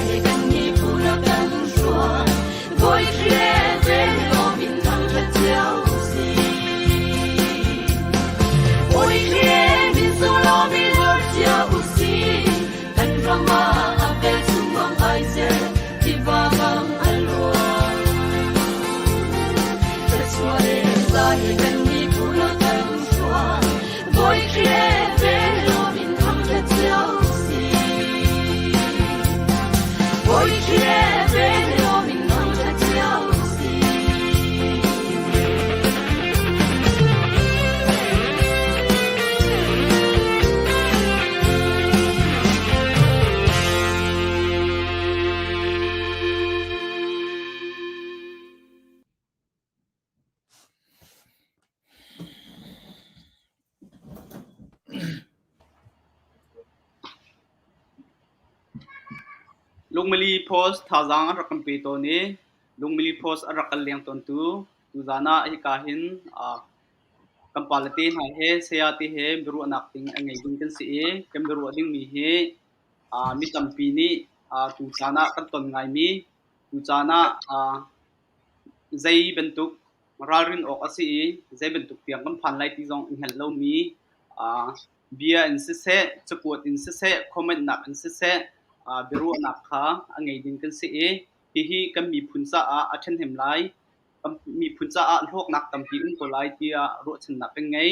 he kan miphun a kan hruai. Bawi Khrih le velawm in thangṭhat cio usih. Bawi Khrih min sunglawi lor cio usih. Kan ram ah a vel chungmang ai zel, tiva bang a luang. Thluachuah le za he kan miphun a kan hruai. Bawi Khrih le velawm in thangṭhat cio usih. Bawi Khrih le velawm in thangṭhat cio usih. Lungmili Post thazaang an rak kan pe tawn i Lungmili Post a rak kan leng tawntu tuzaan ah hika hin kan pale te hna he saya te he biaruahnak ding a ngei ding kan si i kan biaruah dingmi hi mi tampi nih tucaan ah kan ton ngaimi tucaan ah zei bantuk ralrin awk a si i zei bantuk tiang kan phan lai ti zong i hngalh lomi bia in siseh, cakuat in siseh, comment nak in siseh, biaruahnak kha a ngei ding kan si i hihi kan miphun caah a ṭhahnem lai, kan miphun caah hlawknak tampi um ko lai tiah ruahchannak kan ngei.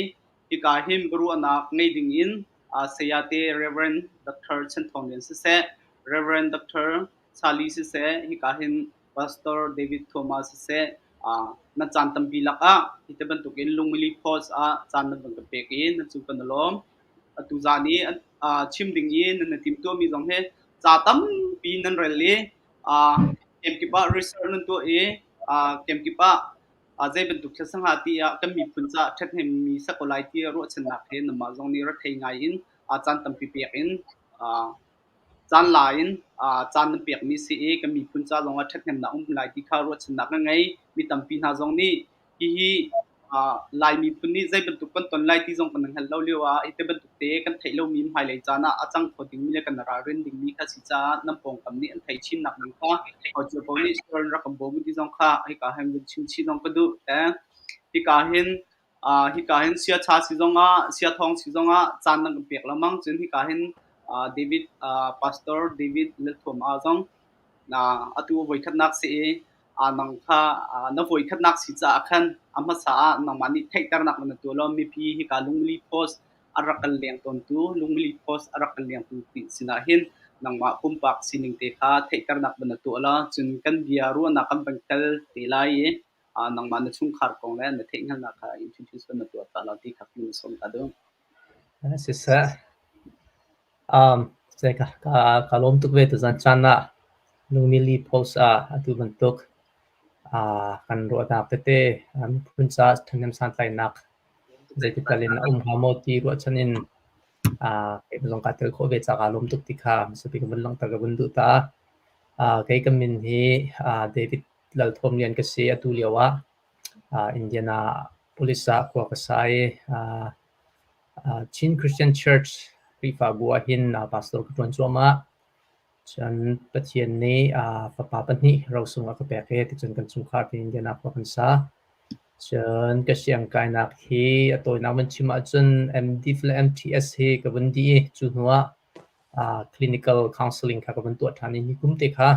Hika hin biaruahnak ngei ding in Sayate Reverend Dr. Chan Thawng Lian siseh, Reverend Dr. Charlie siseh, hika hin Pastor David Thomas siseh, na caan tampi lakah hi te bantukin Lungmili Post ah caan nan van ka pek i nan cung kan i lawm. Atu zan i chim ding i nan na timhtuahmi zong hi ca tampi nan rel i kemkip ah research nan tuah i kemkip ah zei bantuk thil si hnga ti ah kan miphun caah ṭhathnemmi si ko lai ti ruahchannak he nanmah zong nih rethei ngai in caan tampi pek in caan la in caan nan pekmi si i kan miphun ca zong ah ṭhathnemnak um lai ti kha ruahchannak ka ngei. Mi tampi hna zong nih hihi Lai miphun nih zei bantuk kan ton lai ti zong kan hngalh lo lio ah hi te bantuk te kan theih lomi hmailei caan ah a cang kho dingmi le kan ralrin dingmi kha si caah nan pawngkam nih an theih chinnak ding kha cio paoh nih siarin rak kan bawm u ti zong kha hika hin vun chim chih zong ka duh. Hika hin hika hin siacha si zongah siathawng si zongah caan nan kan pek lengmang. Cun hika hin David Pastor David Lalthuam A zong atu a voikhatnak si i nang kha na voikhatnak si caah khan a hmasa ah nangmah nih theihternak na tuah law mipi hika Lungmili Post a rak kan leng tawntu Lungmili Post a rak kan lengtu ti sinah hin nangmah pumpak sining te kha theihternak van na tuah law cun kan bia ruahnak kan van kal te lai i nangmah na chungkhar kong le na theihhngalhnak kha introduce van na tuah ta law ti kha na sawm ta duh. Siseh, ka lawm tuk ve tuzan caan ah Lungmili Post ah atu bantuk kan ruahnak tete miphun caah ṭhahnem santlainak zeitik tal in a um hnga maw ti ruahchan in kei zong kaa tel khawh ve caah kaa lawm tuk ti kha hmasa bik vun langhter ka vun duh ta. Kei ka min hi David Lal Thawm Lian ka si. Atu lio ah Indianapolis ah khua ka sa i Chin Christian Church Khrihfabu ah hin pastor ka ṭuan cuahmah. Cun Pathian nih fapa pahnih rosung a ka pek i ticun kan chungkhar tein Indiana khua kan sa. Cun ka siangkainak hi a tawinak van chim ahcun MDiv le MTS hi ka vun dih i cu hnuah clinical counseling kha ka vun tuah ṭhan i nikum te kha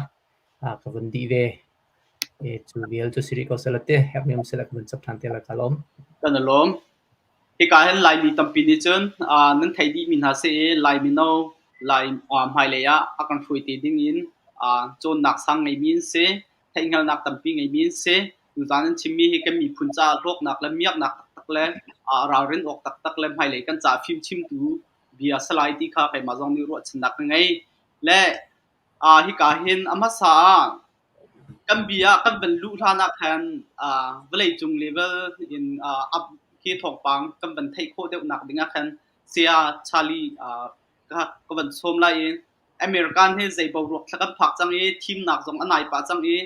ka vun dih ve. Cu vial cu si rih ko seh te herhmi um seh ka vun chap ṭhan te lai ka lawm. Kan i lawm. Hika hin Laimi tampi nih cun nan theih dihmi hna si i Lai mino Lai hmailei ah a kan hruai te ding in cawnnak sang ngeimi an si, theihhngalhnak tampi ngeimi an si. Tuzaan an chimmi hi kan miphun caah hlawknak le miaknak taktak le ralrin awk taktak le hmailei kan caah fimchimtu bia si lai ti kha keimah zong nih ruahchannak ka ngei. Le hika hin a hmasa ah kan bia kan van luh hlan ah khan vawleicung level in up khi thawngpang kan van theih khawh deuhnak ding ah khan Saya Charlie ka van sawm lai i American hi zei boruak thla kan phak cang i thimnak zong a nai pah cang i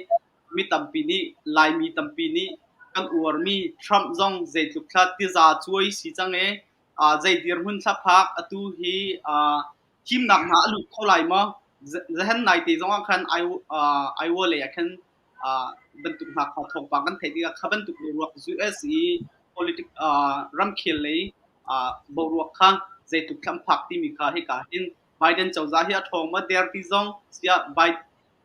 mi tampi nih Laimi tampi nih kan uarmi Trump zong zeitluk thla tiza cuai si cang i zei dirhmun thla phak atu hi thimnak hna a lut kho lai maw? Zahan naite zongah khan Iowa lei ah khan bantuk hna kha thawngpang kan theih tikah kha bantuk boruak US i politic ramkhel lei boruak kha zeitluk thlam phak timi kha hika hin Biden cozah hi a ṭhawng maw der ti zong siah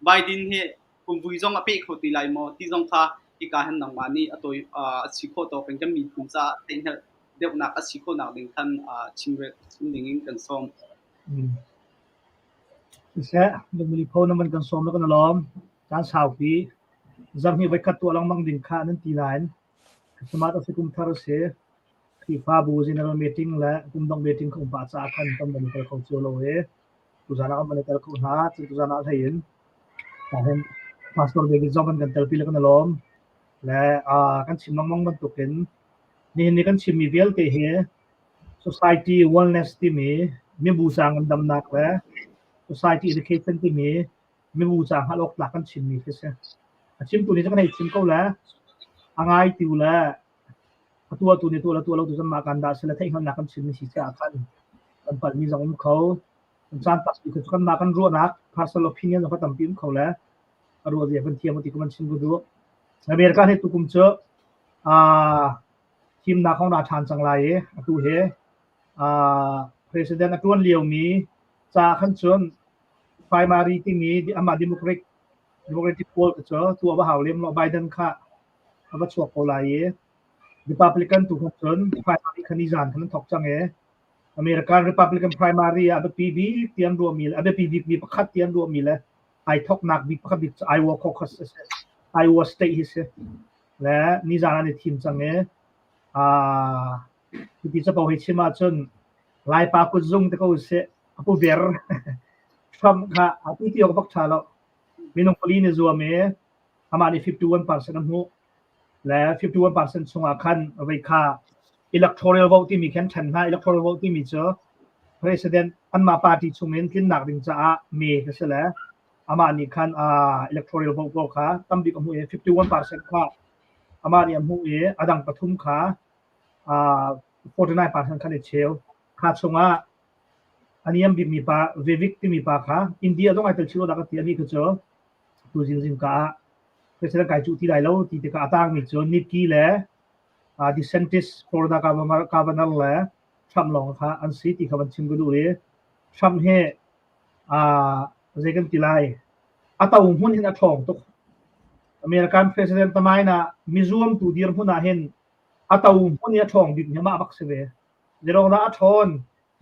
Biden hi kumvui zong a peh kho ti lai maw ti zong kha hika hin nangmah nih a tawi a si khawh tawk in kan miphun caah theihhngalh deuhnak a si khawhnak ding khan chim chim ding in kan sawm. Siseh, lungmili pho na man kan sawm na kan lawm. Caan saupi zarhni voikhat tuah lengmang ding kha nan ti nain Christmas a si kum thar a si. Khrihfabu general meeting le kumdong meeting ka um pah caah khan kan van i tel kho cio lo i tuzaan ah kan van i tel kho hna. Cun tuzaan ah hlei in hin Pastor David zong kan kan telpi le kan i lawm. Le kan chim lengmang bantukin nihin ni kan chimmi vialte hi society wellness timi mibu ca ngandamnak le society education timi mibu ca hngalh awk tlak kan chimmi khi si. A chimtu nih cun kan hei chim ko le a ngaitu le a tuahtu nih tuah le tuah lo tu cun mah kan dah sile theihhngalhnak kan chimmi si caah khan kan palhmi zong um kho. Kan caan tampi cu kanmah kan ruahnak personal opinion zong kha tampi um kho le a ruah zia kan thiam ti kan chim ka duh. America hi tukum cu thimnak hong ra ṭhan cang lai i atu hi president a ṭuan liomi ca khan cun primary timi amah Democratic Democratic pawl cu tuah va hau lem lo Biden kha a va chuak ko lai i Republican tu khan cun primary kha nizan khan an thawk cang i American Republican primary ah a biapi bik ti an ruahmi le a biapi bikmi pakhat ti an ruahmi le ai thawknak bik pakhat bik cu Iowa caucus a si. Iowa state hi si. Le nizan an i thim cang i hiti capo hi chim ahcun Laipa kutzung te ko sih a pu ber Trump kha a ti ti awk bak ṭha lo. Minung pali nih zuam i amah nih 51% a hmuh. Le 51% chungah khan vei kha electoral vote timi khan ṭhen hna. Electoral vote timi cu president anmah party chungin tlinnak ding caah me ka si le amah nih khan electoral vote pawl kha tambik a hmuh i 51% kha amah nih a hmuh i a dang pathum kha 49% khan i cheu. Kha chungah a niam bikmi pa Vivek timi pa kha India zong ai tel chih lo dah ka ti ani kha cu tu zingzing ka ah president kai cuh ti lai lo ti tikah a tangmi cu Nikki le DeSantis Florida governor le Trump lawng kha an si ti kha van chim ka duh i Trump hi zei kan ti lai a to hmun hin a ṭhawng tuk. American president tamain ah mizuamtu dirhmun ah hin a to hmun i a ṭhawng bik hi mah bak si ve. Zirong dah a ṭhawn,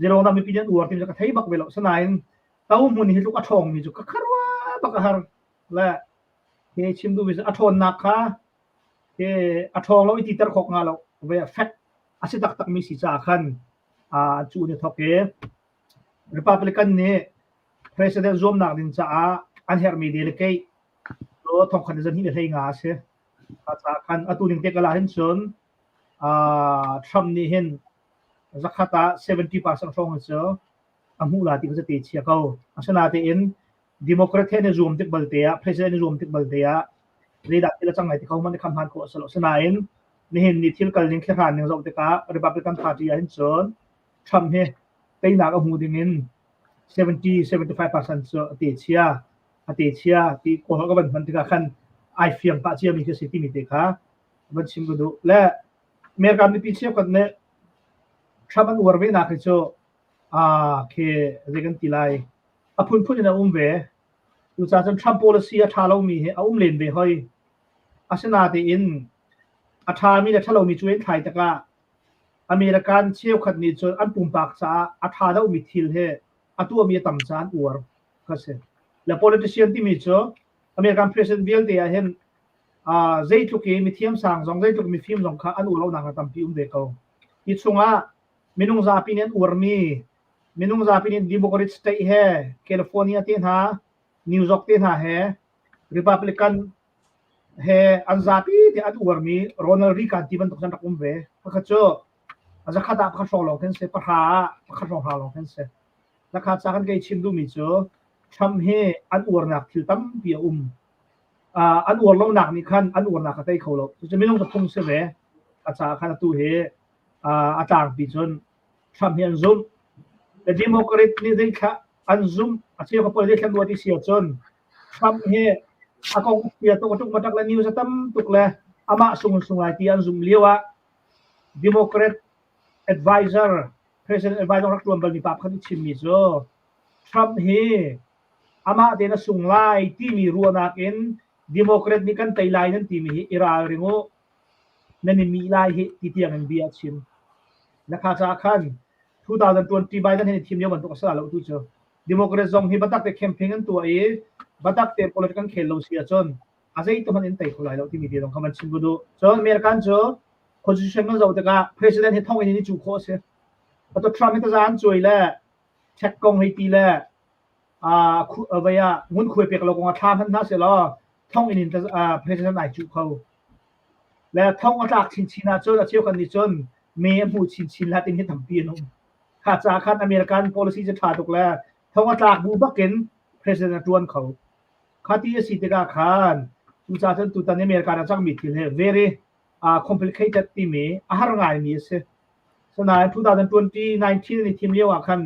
zirong dah mipi nih an uar timi cu ka thei bak ve lo. Sinain to hmun hi tluk a ṭhawngmi cu ka kharuah bak a har. Le hi chim duhmi cu a ṭhawnnak kha hi a ṭhawng lo i titer khawk nga lo. Ve fek a si taktakmi si caah khan cu ni thawk i Republican nih president zuamnak ding caah an herhmi delegate cu thongkhat le zahnih le 15 a si. Caah khan atu ning te kal ah hin cun Trump nih hin zakhat ah 70% hrawng hi cu a hmuh la ti kha te chia ko. Asinain Democrat he an i zuam tik balte ah president i zuam tik balte ah zeidah thil a cang lai ti kho hmanh i kham hman khawh a si lo. Asinain nihin ni thil kal ning thlihran ning zoh tikah Republican Party ah hin cun Trump hi teinak a hmu ding in 70 75% cu a te chia a te chia ti kawl ka van hman tikah khan ai fiang pah cia mi khi si timi te kha van chim ka duh. Le America mipi cheukhat nih Trump an uar ve nak hi cu khi zei kan ti lai a phunphun in a um ve. Cucaah cun Trump policy a ṭha lomi hi a um len ve hoi. Asinain a ṭhami le ṭhalomi cu in thlai tikah American cheukhat nih cun an pumpak caah a ṭha deuhmi thil hi a tuahmi a tam caah an uar kha si. Le politician timi cu American president vialte ah hin zeitluk i mithiam sang zong zeitluk mifim zong kha an uar lonak a tampi um ve ko. Hi chungah minung zapi nih an uarmi minung zapi nih Democratic state he California te hna New York te hna he Republican he an zapi te an uarmi Ronald Reagan ti bantuk an rak um ve. Pakhat cu zakhat ah pakhat hrawng lawng khin si, pahra ah pakhat hrawng hra lawng khin si. Lakha ca kan kei chim duhmi cu Trump hi an uarnak thil tampi a um. An uar lonak nih khan an uarnak a tei kho lo. Cucu minung cu phung si ve. A caah khan atu hi a tlangpi cun Trump hi an zumh. The Democrat nih zeithlah. An zumh a cheu ka pawl thlen rua ti si ahcun Trump hi a kong chia tuk a tuk matak le news a tam tuk le amah sung sung lai ti an zumh lio ah Democrat advisor President advisor rak tuan balmi pa pakhat nih chimmi cu Trump hi amah tein a sung lai timi ruahnak in Democrat nih kan tei lai nan timi hi i ralring u nan i mih lai hi ti tiang in bia a chim. Na kha caah khan 2020 Biden hin i thim lio bantuk a si lo tu cu. Democrat zong hi batak te campaign an tuah i batak te politics an khel lo si ahcun a zei tu hmanh in tei kho lai lo timi ti zong kha man chim ka duh. Cun American cu constitution kan zoh tikah president hi thong in i cuh khawh a si. Atu Trump hi taza an cuai le check kong hei ti le vei ah ngunkhuai pek lo kong ah thla hmanh hna seh law thonginn in president ai cuh kho. Le thong a tlak chinchin ahcun a cheukhat nih cun me a hmu chinchin la timi hi tampi an um. Kha caah khan American policy cu ṭha tuk le thong a tlak bu bakin president a ṭuan kho. Kha ti a si tikah khan cucaah cun tutan American a cangmi thil hi very complicated timi a har ngaimi a si. Sinain 2020 19 ni thim lio ah khan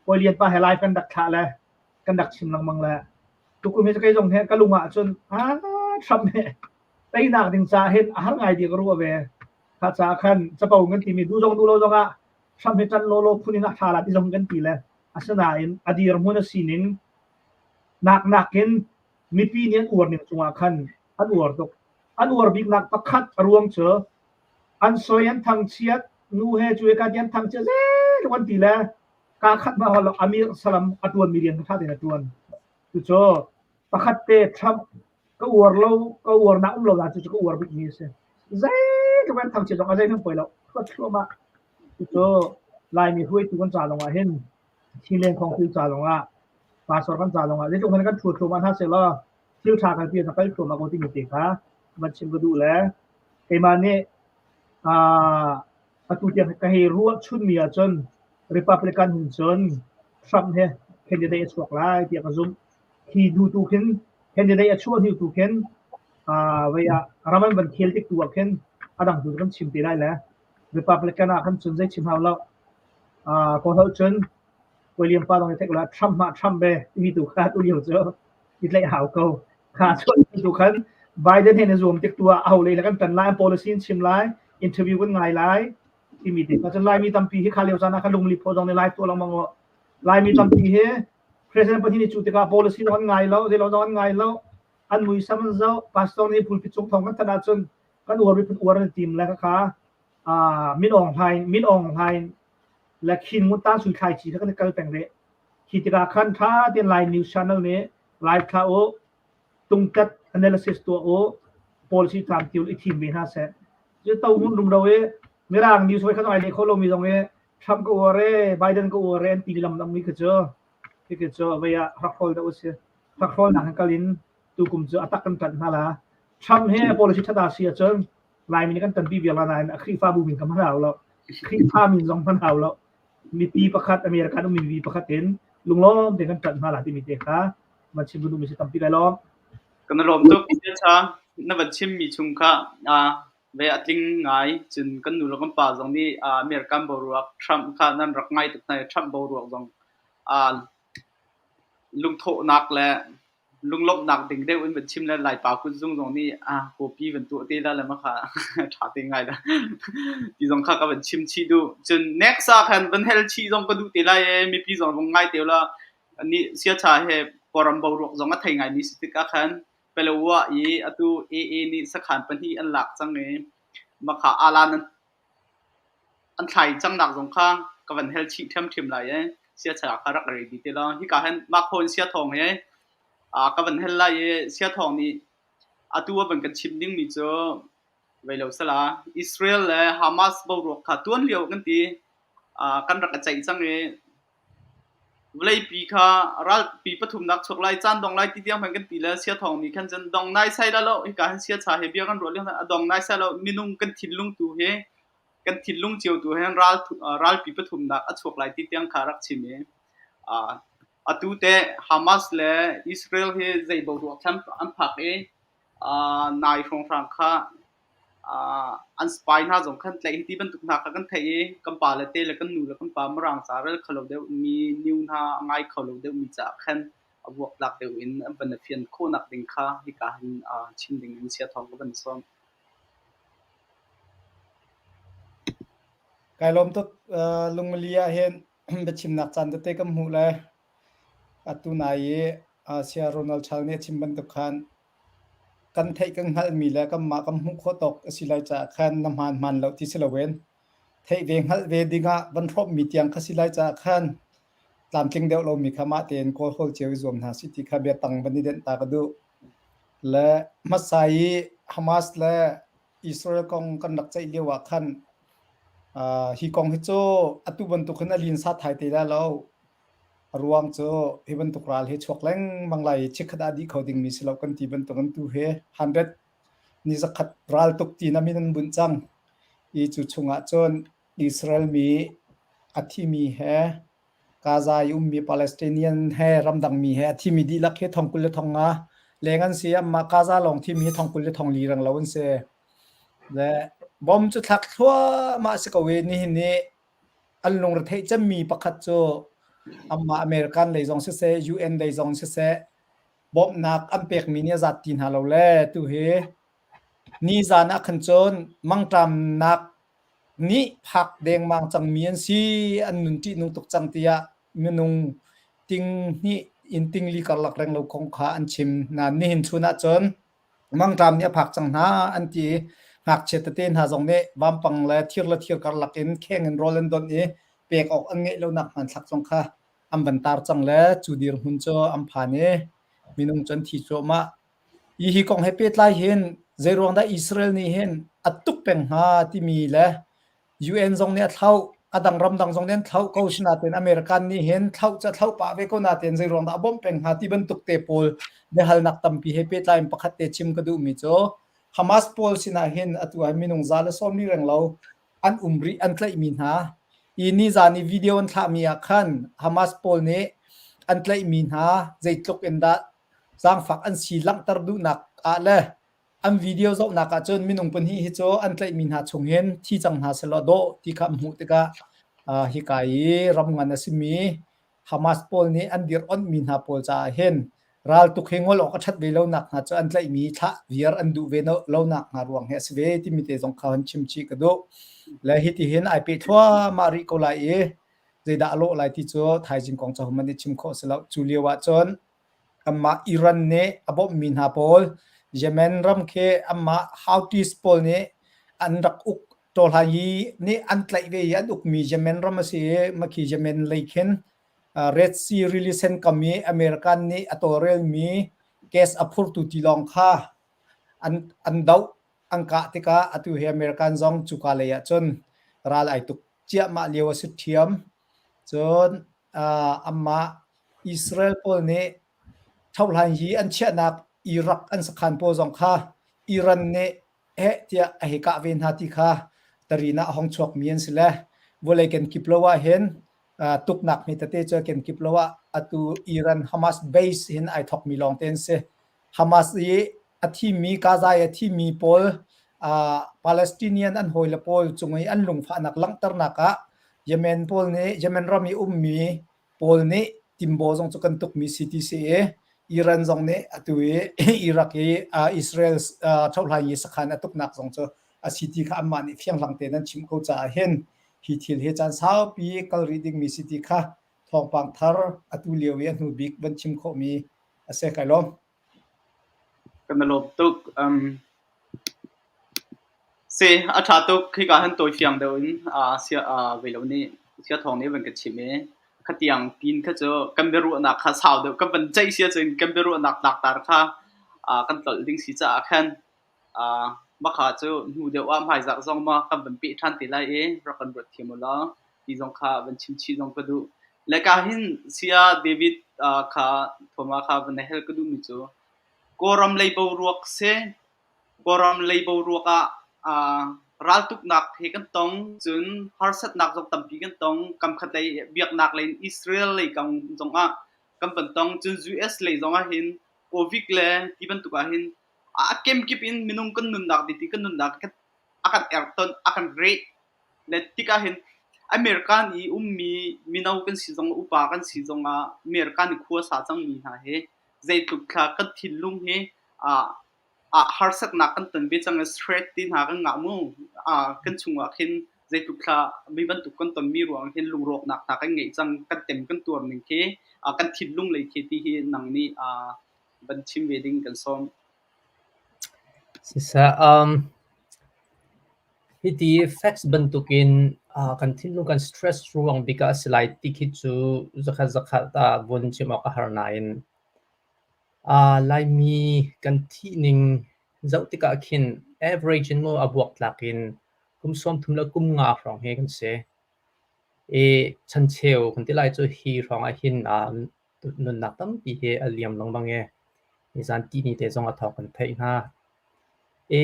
Kawi Lian pa he live kan rak thlah le kan rak chim lengmang le tukum hi kei zong he ka lung ah cun ah Trump he teinak ding ca hin a har ngai di ka ruah ve. Kha caah khan capo kan timi duh zong duh lo zong ah Trump hi ṭan lawlaw phun in a ṭha la ti zong kan ti le asinain a dirhmun a sining nak nakin mipi nih an uar ning cungah khan an uar tuk. An uar biknak pakhat a ruang cu an soi an thangchiat nu he cu ka ti an thangchiat zeitluk an ti le kaa khat ma hol Amir Salam a tuan mi rian kha tein a tuan. Cucu pakhat te Trump ka uar lo ka uar nak um lo na cu ka uar bik mi a si. Zeitluk an thangchiat zong a zei hmanh poi lo. Thuat thluahmah. Cucu Laimi hruaitu kan ca lawng ah hin Chinland Council ca lawng ah pastor kan ca lawng ah zeitluk hmanh kan thu thluahmah hna sehlaw thil ṭha kan pian kal thluahmah ko timi te kha van chim ka duh le keimah nih atu tiang ka hei ruah chunmi ahcun Republican hin cun Trump he candidate a chuak lai tiah ka zumh. Khi hnu tu khin candidate a chuah hnu tu khin vei ah ram an van khel tik tu ah khin a dang tu kan chim te lai le Republican ah khan cun zei chim hau lo. Kawl holh cun William pa dong i theih ko la Trump mah Trump be timi tu kha tu lio cu i tlaih hau ko. Kha chuah tu khan Biden he na zuam tik tu ah aho lei le kan tan lai policy in chim lai interview kan ngai lai timi te kha cun Laimi tampi hi kha lio caan ah khan lungli phaw zong nih live tuah lengmang u. Laimi tampi hi President pahnih nih cu tikah policy zong an ngai lo, zeilo zong an ngai lo. An muisam an zoh, pastor nih pulpit cung thawng kan thanh ahcun kan uar miphun uar an tim le kha Min Aung Hlaing, Min Aung Hlaing le Khin Ngunt Tan Sui Thlai Ci kha kan kal peng rih. Khi tikah khan ṭha tein Lai News Channel nih live thlah u, tungkat analysis tuah u, policy tlam tiul i thim ve hna seh. Cu to hun rum ro i Mirang news voi khat ai leh kho lomi zong i Trump ka uar e, Biden ka uar e an ti lam lam mi khi cu khi cu vei ah hrakhrawl deuh a si. Hrakhrawl nak in kal in tukum cu a tak kan ṭanh hna la. Trump hi policy ṭhat a si ahcun Laimi nih kan ṭanpi viar la nain a Khrihfabu min ka hman hau lo. Khrihfa min zong hman hau lo. Mipi pakhat American ummi mipi pakhat in lunglawm tein kan ṭanh hna la timi te kha van chim ka duhmi si tampi kai lawm. Kan i lawm tuk. Na van chimmi chung kha ve a tling ngai. Cun kan nu le kan pa zong nih American boruak Trump kha nan rak ngai tuk hna i Trump boruak zong lungthawhnak le lunglawmhnak ding deuh in van chim le Laipa kutzung zong nih copy van tuah te la le ma kha ṭha te ngai la ti zong kha ka van chim chih duh. Cun next ah khan van hel chih zong ka duh te lai i mipi zong vung ngai te la ni siacha he Kawlram boruak zong a thei ngaimi si tikah khan Palawa i atu AA nih sakhan pahnih an lak cang i makha alan an thlai cangnak zong kha ka van hel chih ṭhiamṭhiam lai i siacha kha rak ready te law hika hin mah khawn siathawng he ka van hel lai i siathawng nih atu a van kan chimh dingmi cu vei lo sala Israel le Hamas boruak kha tuan lio kan ti kan rak i ceih cang i Vawleipi kha ralpi pathumnak chuak lai, caan dong lai ti tiang hmanh kan ti le siathawng nih khan cun dong naisai dah lo hika hin siacha he bia kan ruah lio a dong naisai lo minung kan thinlung tu hi kan thinlung cio tu hin ral ralpi pathumnak a chuak lai ti tiang kha rak chim i atu te Hamas le Israel hi zei boruak thlam an phak i nai hrawnghrang kha. An spy hna zong khan tlaih hi ti bantuk hna kha kan theih i kan pa le te le kan nu le kan pa Mirang ca rel kho lo deuh mi new hna a ngai kho lo deuh mi caah khan a vuaktlak deuh in an van i fian khawhnak ding kha hika hin chim ding in sia thawng ka van sawm. Kai lawm tuk lungmali ah hin biachimnak caan tete kan hmuh le atu nai i Saya Ronald Chal nih a chim bantuk khan kan theih kan hngalhmi le kanmah kan hmuh khawh tawk a si lai caah khan na hmaan hmaan lo ti si loin theih ve hngalh ve dingah van hrawmmi tiang kha si lai caah khan tlamtling deuh lomi kha mah tein kawlhawl cio i zuam hna sih ti kha biatang van i denh ta ka duh. Le hmasa i Hamas le Israel kong kan rak ceih lio ah khan hi kong hi cu atu bantuk hin a linsa thai te lai lo. A ruang cu hi bantuk ral hi chuak lengmang lai i chikkhat ah dih kho dingmi si lo kan ti bantuk in tu hi 100 ni zakhat ral tuk ti na min an bunh cang. I cu chungah cun Israel mi a thimi he Gaza i ummi Palestinian he ramdang mi he a thimi dihlak hi thong 20 le thong nga leng an si. Anmah Gaza lawng thimi hi thong 20 le thong li reng lo an si. Le bom cu thlak thluahmah si ko i nihin ni An lungretheih cemmi pakhat cu anmah American lei zong siseh, UN lei zong siseh, bawmhnak an pekmi nih a zat ti hna lo le tuhi nizan ah khan cun mangṭamnak nih phak dengmang cangmi an si, an nun ṭihnung tuk cang tiah minung ting hnih in ting li karlak renglo kong kha an chim. Nain nihin chun ahcun Mangṭam nih a phak cang hna an ti i ngakchia tete hna zong nih vampang le thir le thir karlak in kheng in rawl an donh i pek awk an ngeih lonak hmanthlak zong kha an van tar cang le cu dirhmun cu an phan i minung cu an thi cuahmah. Hi hi kong he pehtlai hin zeiruang dah Israel nih hin a tuk peng hnga timi le UN zong nih a thlauh, a dang ramdang zong nih an thlauh ko sinain American nih hin thlauh cu a thlauh pah ve ko nain zeiruang dah a bawmh peng hnga ti bantuk te pawl biahalnak tampi he pehtlai in pakhat te chim ka duhmi cu Hamas pawl sinah hin atu ah minung za le 40 reng lo an um rih an tlaihmi hna. I nizan i video an thlahmi ah khan Hamas pawl nih an tlaihmi hna zeitluk in dah zaangfak an si langhter duhnak ah le An video zohnak ahcun minung pahnih hi cu an tlaihmi hna chung hin thi cang hna sehlaw dawh ti kha an hmuh tikah hika i ram ngan a simi Hamas pawl nih an dir-onhmi hna pawl caah hin raltuk hi ngol awk a ṭhat ve lonak hna cu an tlaihmi thlah viar an duh ve lonak hna ruang hi a si ve timi te zong kha hun chim chih ka duh. Le hiti hin ai peh thluahmah rih ko lai i zeidah a lawh lai ti cu thaizing kong ca hum an i chim khawh si lo. Cu lio ahcun Anmah Iran nih a bawmhmi hna pawl Yemen ram khi anmah Houthis pawl nih an rak uk Tawhlai nih an tlaih ve i an ukmi Yemen ram a si i makhi Yemen lei khin Red Sea rili sen kam i American nih a tawlrelmi gas a phurtu tilawng kha an an doh an kah tikah atu hi American zong cuka lei ah cun ral ai tuk ciahmah lio a si ṭhiam. Cun Amah Israel pawl nih thohhlan hi an chiahnak Iraq an sakhan pawl zong kha Iran nih heh tiah a hei kah ve hna ti kha tarin ah a hong chuakmi an si le vawlei kenkip lo ah hin tuknak hme tete cu kenkip lo ah atu Iran Hamas base hin ai thokmi lawng te an si. Hamas i a thimi Gaza i a thimi pawl Palestinian an hawile pawl cung i an lungfahnak langhternak ah Yemen pawl nih Yemen ram i ummi pawl nih timbaw zong cu kan tukmi si ti si i Iran zong nih atu i Iraq i Israel ṭhohhlai i sakhan a tuknak zong cu a si ti kha anmah nih fianghlang tein an chim ko caah hin hi thil hi caan saupi kal rih dingmi si ti kha thawngpang thar atu lio i a hnu bik van chim khawhmi a si kai lawm. Kan i lawm tuk. Si, a ṭha tuk. Khika han tawifiang deuh in sia vei lo nih sia thawng nih van ka chim i khatiang pin kha cu kan biaruahnak kha sau deuh kan van ceih sia cun kan biaruahnak tlaktar kha kan tlolh ding si caah khan mah kha cu hnu deuh ah hmaizarh zong ma kan van peh ṭhan te lai i rak kan ruat thiam u law ti zong kha van chim chih zong ka duh. Le ka hin sia David kha Thoma kha van hel ka duhmi cu Kawlram lei boruak si. Kawlram lei boruak ah raltuknak he kan tong, cun harsatnak zong tampi kan tong. Kamkhat lei biaknak lei in Israel lei kong zongah kan van tong. Cun US lei zongah hin Covid le ti bantuk ah hin a kemkip in minung kan nunnak ti kan nunnak kan. a kan ertonh, a kan reh. Le tikah hin American i ummi mino kan si zong upa kan si zongah American i khua sa cangmi hna hi zeitluk thla kan thinlung hi ah ah harsatnak kan ton ve cang i stress ti hna kan ngah mu. Ah kan chungah khin zeitluk thla mi bantuk kan tonmi ruang hin lungrawknak hna kan ngeih cang, kan tem kan tuar ning khi ah kan thinlung lei khi ti hi nang nih ah van chim ve ding kan sawm. Siseh, hiti facts bantukin kan thinlung kan stress ruang bik ah a si lai ti khi cu zakhat zakhat ah vun chim awk a har nain Laimi kan thih ning zoh tikah khin average in maw a buaktlak in kum 30 le kum nga hrawng hi kan si. I chancheu kan ti lai cu hi hrawng ah hin nunnak tampi hi a liam lengmang i nizan tihni te zong a thawk kan theih hna. I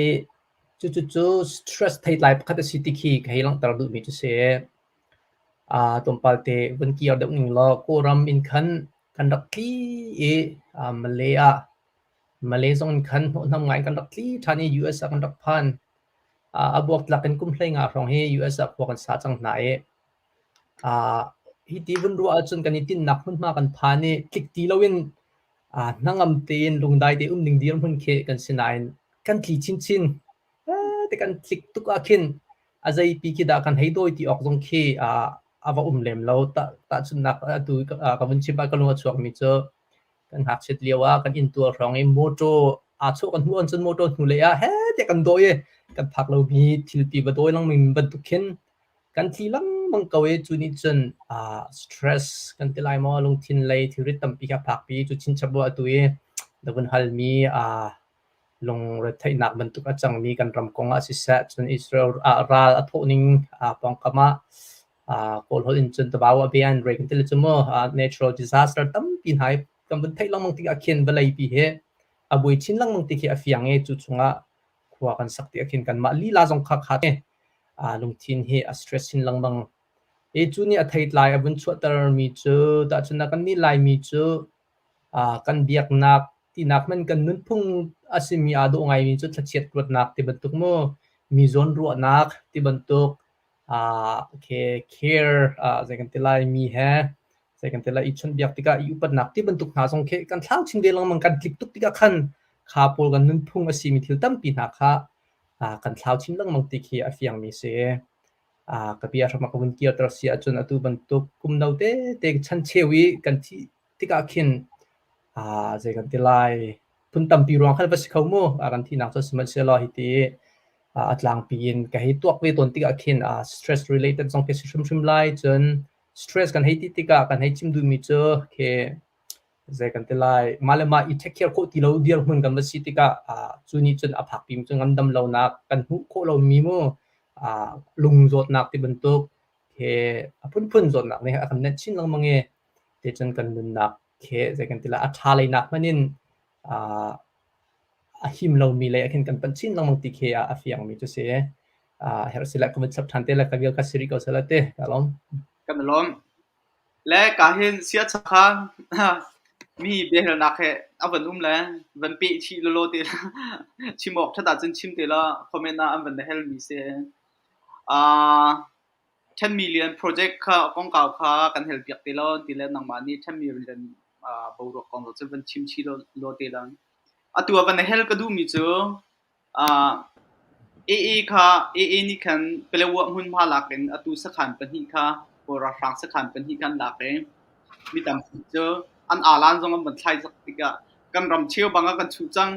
cucu stress theitlai pakhat a si ti khi ka hei langhter duhmi cu si. Tlawmpal te vun kir deuh ning law Kawlram in khan kan rak tli i Malay ah Malay zong in khan hnawhhnam ngai in kan rak tli ṭhan i US ah kan rak phan. A buaktlak in kum 15 hrawng hi US ah khua kan sa cang hna i Hiti vun ruah ahcun kan i tinhnak hmunhma kan phan i tlik ti loin hnangam tein lungdai te um ding dirhmun khi kan si nain kan tli chinchin. Ti kan tlik tuk ah khin a zeipi khi dah kan hei dawi ti awk zong khi a va um lem lo. Tahchunhnak atu ka vun chim ah ka lung a chuakmi cu kan ngakchiat lio ah kan inntual hrawng i motor aa chawh kan hmuh ahcun motor hnulei ah heh tiah kan dawi i kan phak lomi thilpi va dawi lengmang bantuk khin Kan tli lengmang ko i cu nih cun stress kan ti lai maw lungthin lei thilrit tampi kha a phakpi. Cu chinchap bu atu i na vun halmi lungretheihnak bantuk a cangmi kan ram kong ah siseh, cun Israel ah ral a thawhning pawngkam ah Kawl holh in cun Tabawa Bay an re kan ti le cu mu natural disaster tampi hna hi kan vun theih lengmang tikah khin vawleipi hi a buai chin lengmang ti khi a fiang i cu chungah khua kan sak tikah khin kanmah lila zong kha kha lungthin hi a stress chin lengmang. I cu nih a theitlai a vun chuahtermi cu tahchunhnak kannih Laimi cu kan biaknak tinak hmanh kan nunphung a simi aa dawh ngaimi cu thlachiat ruatnak ti bantuk mu, mi zawn ruahnak ti bantuk, care zei kan ti lai mi he zei kan ti lai i chawnhbiak tikah i upatnak ti bantuk hna zong khi kan thlau chin ve lengmang kan tlik tuk tikah khan kha pawl kan nunphung a simi thil tampi hna kha kan thlau chin lengmang ti khi a fiangmi si. Ka bia hram ah ka vun kirter si ahcun atu bantuk kum no tete chancheu i kan thih tikah khin zei kan ti lai phun tampi ruang khan va si kho mu kan thihnak cu sihmanhsehlaw hiti a tlangpi in ka hei tuak ve tawn tikah khin stress related zong khi si hrimhrim lai cun stress kan hei ti tikah kan hei chim duhmi cu khi zei kan ti lai mah le mah i take care khawh ti lo dirhmun kan va si tikah cu nih cun a phakpi cu ngandam lonak kan hmuh khawh lomi mu lung zawtnak ti bantuk he a phunphun zawtnak nih a kan nenh chin lengmang i te cun kan nunnak khi zei kan ti lai a ṭha leinak hmanh in a him lomi lei ah khin kan panh chin lengmang ti khi a fiangmi cu si. Herh si le ka vun chap ṭhan te le ka vial ka si rih ko seh la ti ka lawm. Kan lawm. Le ka hin siacha kha mi biahalnak he a van um le van peh chih lawlaw te chim awk ṭhat ahcun chim te la comment ah an van na hel mi si. 10 million project kha kongkau kha kan hel piak te lo ti le nangmah nih 10 million boruak kong cu van chim chih law te lang. Atu ah van hel ka duhmi cu AA kha AA nih khan Palawa hmunhma lak in atu sakhan pahnih kha Kawl ralhrang sakhan pahnih kha an lak i mi tampi cu an alan zong an van thlai zak tikah kan ram cheubang ah kan chuh cang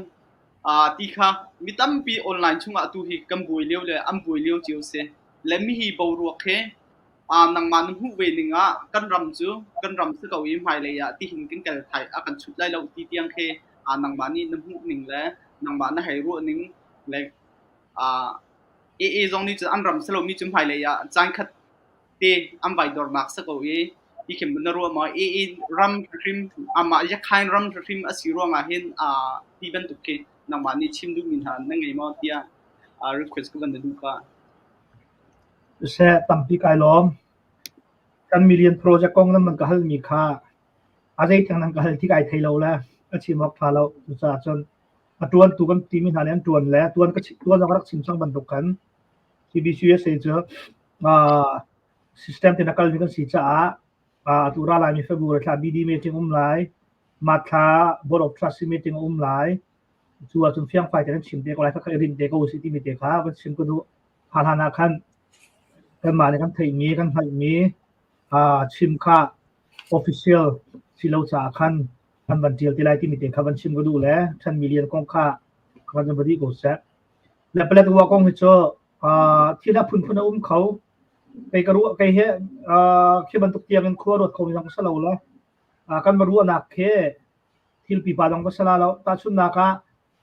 ti kha mi tampi online chungah atu hi kan buai lio le an buai lio cio si. Le mihi boruak hi nangmah na hmuh ve ning ah kan ram cu kan ram si ko i hmailei ah tihin kan kal thai a kan chut lai lo ti tiang khi nangmah nih na hmuh ning le nangmah na hei ruah ning le AA zong nih cun an ram si lomi cu hmailei ah caan khat te an vai dornak si ko i ti khin na ruah maw AA ram hrim amah Yakhain ram hrim a si ruangah hin ti bantuk khi nangmah nih chim duhmi hna na ngei maw tiah request ka van na duh ka. Siseh, tampi kai lawm. Kan million project kong nan man ka halmi kha a zeitiang nan ka hal ti kai thei lo le a chim awk ṭha lo. Cucaah cun a ṭuantu kan timi hna nih an ṭuan le tuan ka tuan ka rak chim cang bantuk khan. CBCUSA cu system tein a kalmi kan si caah atu ra laimi February thla BD meeting um lai, March thla Board of Trustee meeting a um lai. Cu ahcun fiangfai tein an chim te ko lai, khakha i rinh te ko usih timi te kha van chim ka duh. Kha hlan ah khan kanmah nih kan theihmi, kan hngalhmi chim kha official si lo caah khan kan van ṭial te lai timi te kha van chim ka duh le 10 million kong kha kan va dih ko seh. Le Paletwa kong hi cu thil a phunphun a um kho. Kei ka ruah kei hi khi bantuk tiang in khua ruat kho mi zong ka si lo le kan va ruahnak khi thil pipa zong ka si la lo. Tahchunhnak ah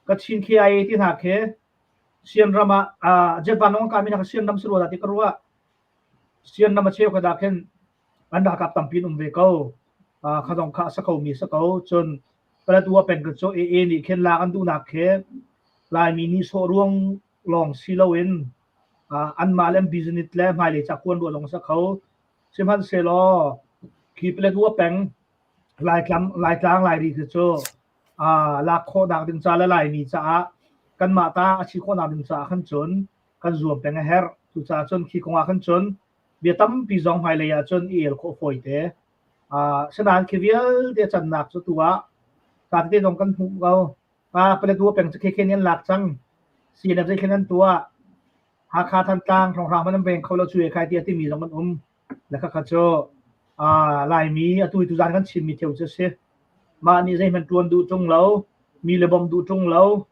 Kachin KIA ti hna khi Sian ram ah jet vanlawng kah mi hna kha Sian ram si rua dah ti ka ruah. Sian ram a cheukhat ah khin an ralkap tampi an um ve ko. Kha zong kha a sa ko mi a si ko. Cun Paletwa peng cu AA nih khin lak an duhnak khi Laimi nihsawh ruang lawng si loin anmah le an business le hmailei ca kuan ruah zong a si kho. Sihmanhsehlaw khi Paletwa peng Laitlang Laitlang Lairi khi cu lak khawhnak ding ca le Laimi caah kanmah ta a si khawhnak ding caah khan cun kan zuam peng a herh. Cucaah cun khi kong ah khan cun bia tampi zong hmailei ah cun i el khawh fawi te. Sinain khi vialte cannak cu tu ah ca tete zong kan hmuh ko. Paletwa peng cu khekhe nih an lak cang. CNF zeithlen an tuah. Hakha Thantlang hrawnghrang hmanh an veng kho lo cu khai tiah timi zong an um. Le khakha cu Laimi atu hi tuzan kan chimmi theu cu a si. Mah nih zeihmanh ṭuan duh ṭung lo, mi le bawmh duh ṭung lo,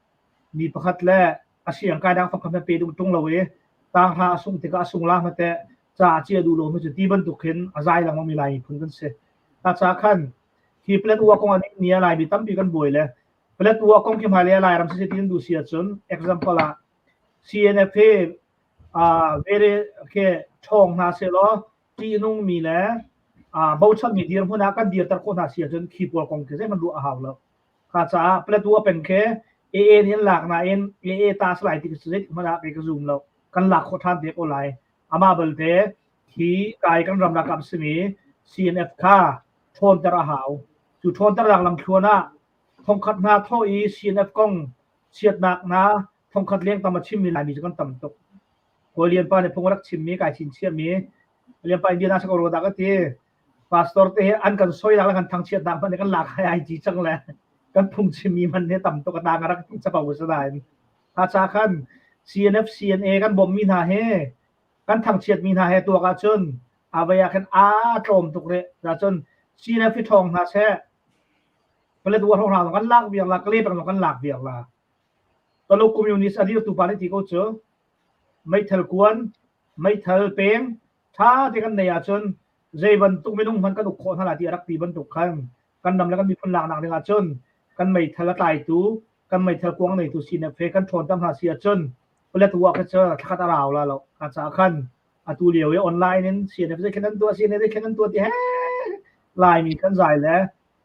mi pakhat le a siang kai dang fangkhat pe duh ṭung lo i tanghra a sungh tikah a sung la hmateh ca a chia duh lomi cu ti bantuk khin a zai lengmang mi Lai miphun kan si. Ta ca khan hi Paletwa kong ah ni a Laimi tampi kan buai le Paletwa kong khi hmailei ah Lairam siseh ti an duh si ahcun example ah CNF hi very ke ṭhawng hna sehlaw ṭihnungmi le bochanmi dirhmun ah kan dirter khawh hna si ahcun khi pawl kong khi zeihmanh ruah a hau lo. Kha caah Paletwa peng khi AA nih an lak nain AA ta si lai ti khi zeitik hmanh ah kei ka zum lo. Kan lak khawh ṭhan te ko lai. Amah balte hi kai kan ram ralkap simi CNF kha ṭhawnter a hau. Cu ṭhawnternak lamthluan ah thongkhat hna thawh i CNF kong chiatnak hna thongkhat leng tam a chimmi Laimi cu kan tam tuk. Kawi Lian pa nih phung a rak chimmi kai chinchiahmi Lian pa Indiana sa ko rua dah ka ti. Pastor te hi an kan soinak le kan thangchiatnak hmanh kan lak hai ai ci cang le kan phung chimmi hmanh hi tam tuk a tang a rak ti capo sa nain kha cha khan CNF CNA kan bawmmi hna he kan thangchiatmi hna he tuak ahcun avei ah khan aa tlawm tuk rih. Cun CNF hi ṭhawng hna seh Paletwa hrawng hna kan lak viar la Kale peng kan lak viar la. Tuluk communist a dirtu pa nih ti ko cu meithal kuan meithal peng ṭha te kan nei ahcun zei bantuk minung hmanh kan uk khawh hna lai ti a rak ti bantuk khan kan ram le kan miphun laknak ding ahcun kan meithal a tlaitu kan meithal kuang neitu CNF he kan ṭhawn tam hna si ahcun Paletwa kha cu thlakhat a rau la lo. Kha caah khan atu lio i online in CNF zei khan an tuah CNF zei khan an tuah ti he Laimi kan zai le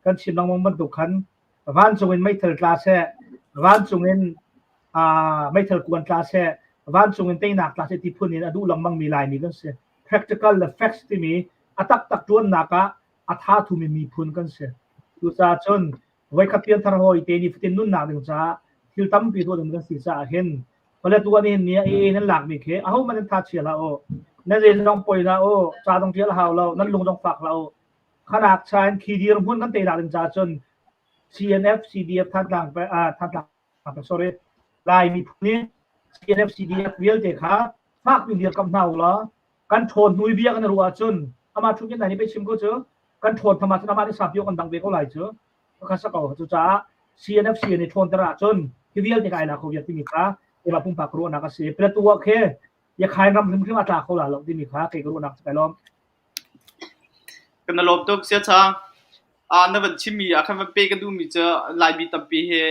kan chim lengmang bantuk khan vancung in meithal tla seh vancung in meithal kuan tla seh vancung in teinak tla seh ti phun in a duh lengmang mi Laimi kan si. Practical le facts timi a taktak ṭuannak ah a tha thumi miphun kan si. Cucaah cun voikhat pianthar hawi te nifatin nunnak ding caah thil tampi tuah ding kan si caah hin Paletwa nih ni a nan lakmi khi ahohmanh nan tha chia hlah u. Nan zei zong poi hlah u. Ca dong ṭial hau lo. Nan lung dong fak hlah u. Khanak cha in khi dirhmun kan teinak ding caah cun CNF CDF Thantlang Thantlang sorry Lai miphun nih CNF CDF vialte kha fak piin dirkamh hna u law kan ṭhawn hnu i bia kan i ruah ahcun amah ṭhut in nih pei chim ko cu kan ṭhawn tham ahcun amah nih sapio kan dang ve ko lai cu ka sa ko cucaah CNFC nih ṭhawnter ahcun hi vialte ka ai la kho viar timi kha keimah pumpak ruahnak a si Paletwa khi Yakhain ram hrimhrim a tla kho la lo timi kha kei ka ruahnak cu kai lawm. Kan na lawm tuk sia chang. Na van chimmi ah khan van pe ka duhmi cu Laimi tampi he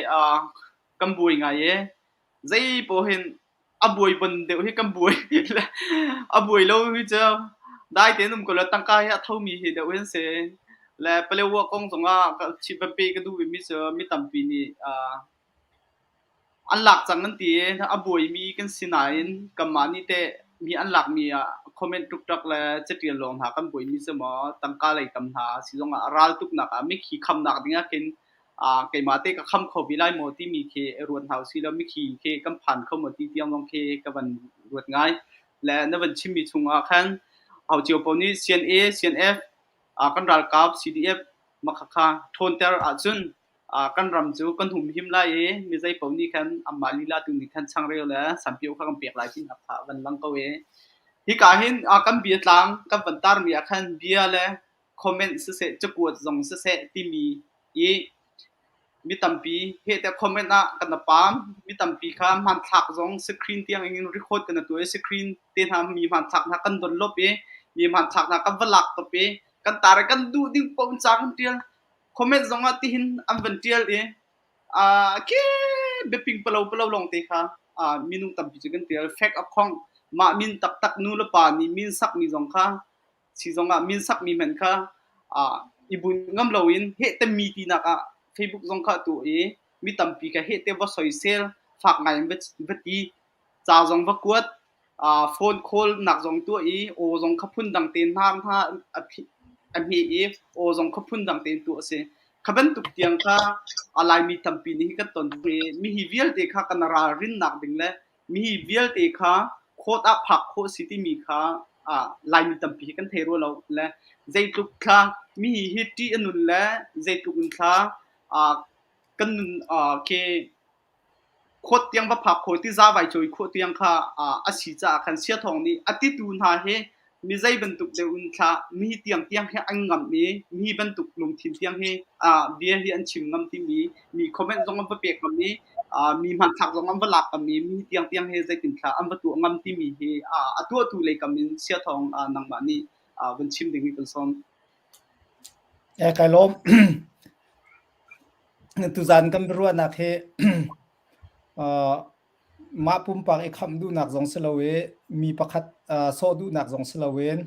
kan buai ngai e. Zei paoh hin a buai bon deuh hi kan buai a buai lo hi cu dai tein um ko lo tangka hi a thomi hi deuh hin si le Paletwa kong zongah van pe ka duh mi cu mi tampi nih an lak cang an ti i a buaimi kan si nain kanmah nih teh mi an lakmi ah comment ṭukṭak le catial lawng hna kan buaimi cu maw tangka lei tam hna si zongah ral tuknak ah mithi khamnak dingah khin keimah te ka kham kho ve lai maw timi khi ruat hna usih law mithi khi kan phan kho maw ti tiang zong khi ka van ruat ngai. Le na van chimmi chungah khan ho cio paoh nih CNA, CNF, kan ralkap CDF makhakha ṭhawnter ahcun kan ram cu kan humhim lai i mi zei paoh nih khan anmah lila tu nih khan changreu le sanpio kha kan pek lai tinak kha a van lang ko i hika hin kan biatlang kan van tarmi ah khan bia le comment siseh cakuat zong siseh timi i mi tampi heh tiah comment ah kan paam. Mi tampi kha hmanthlak zong screen tiang in record kan tuah i screen te hna mi hmanthlak hna kan donlop i mi hmanthlak hna kan va lak top i kan tar i kan duh ding paoh in ca kan tial. Comment zong ah tihin an van tial i uh, ke biaping palo palo lawng te kha uh, minung tampi cu kan tial. Fake account mah min taktak nu le pa nih min sakmi zong kha si zongah min sakmi hmanh kha i bunh ngam loin heh mi tinak ah Facebook zong kha tuah i mi tampi kha heh te va soisel fak ngai in va ti ca zong va kuat phone call nak zong tuah i aw zong kha phun dang tein hna hna a hme i aw zong kha phun dang tein tuah a si. Kha bantuk tiang kha a Laimi tampi nih hi kan ton i mi hi vialte kha kan ralrinnak ding le Mi vialte kha court ah phak khawh si timi kha Laimi tampi hi kan thei rua lo le zeitluk thla mi hi ṭih a nun le zeitluk in thla kan nun khi court tiang va phak khawh ti za vai cawi khawh tiang kha a si caah khan Siathawng nih a titu hna hi mi zei bantuk deuh in thla mi tiang tiang hi an ngamh i mi bantuk lungthin tiang hi bia hi an chim ngam timi mi comment zong an va pek ngam i mi hmanthlak zong an va lak ngam i mi tiang tiang hi zeitin thla an va tuah ngam timi hi a tuahtu lei kam in Siathawng nangmah nih van chim ding hi kan sawm. Eh kai lawm. Tuzan kan biaruahnak hi Mah pumpak i khamh duhnak zong si lo i mi pakhat sawh duhnak zong si loin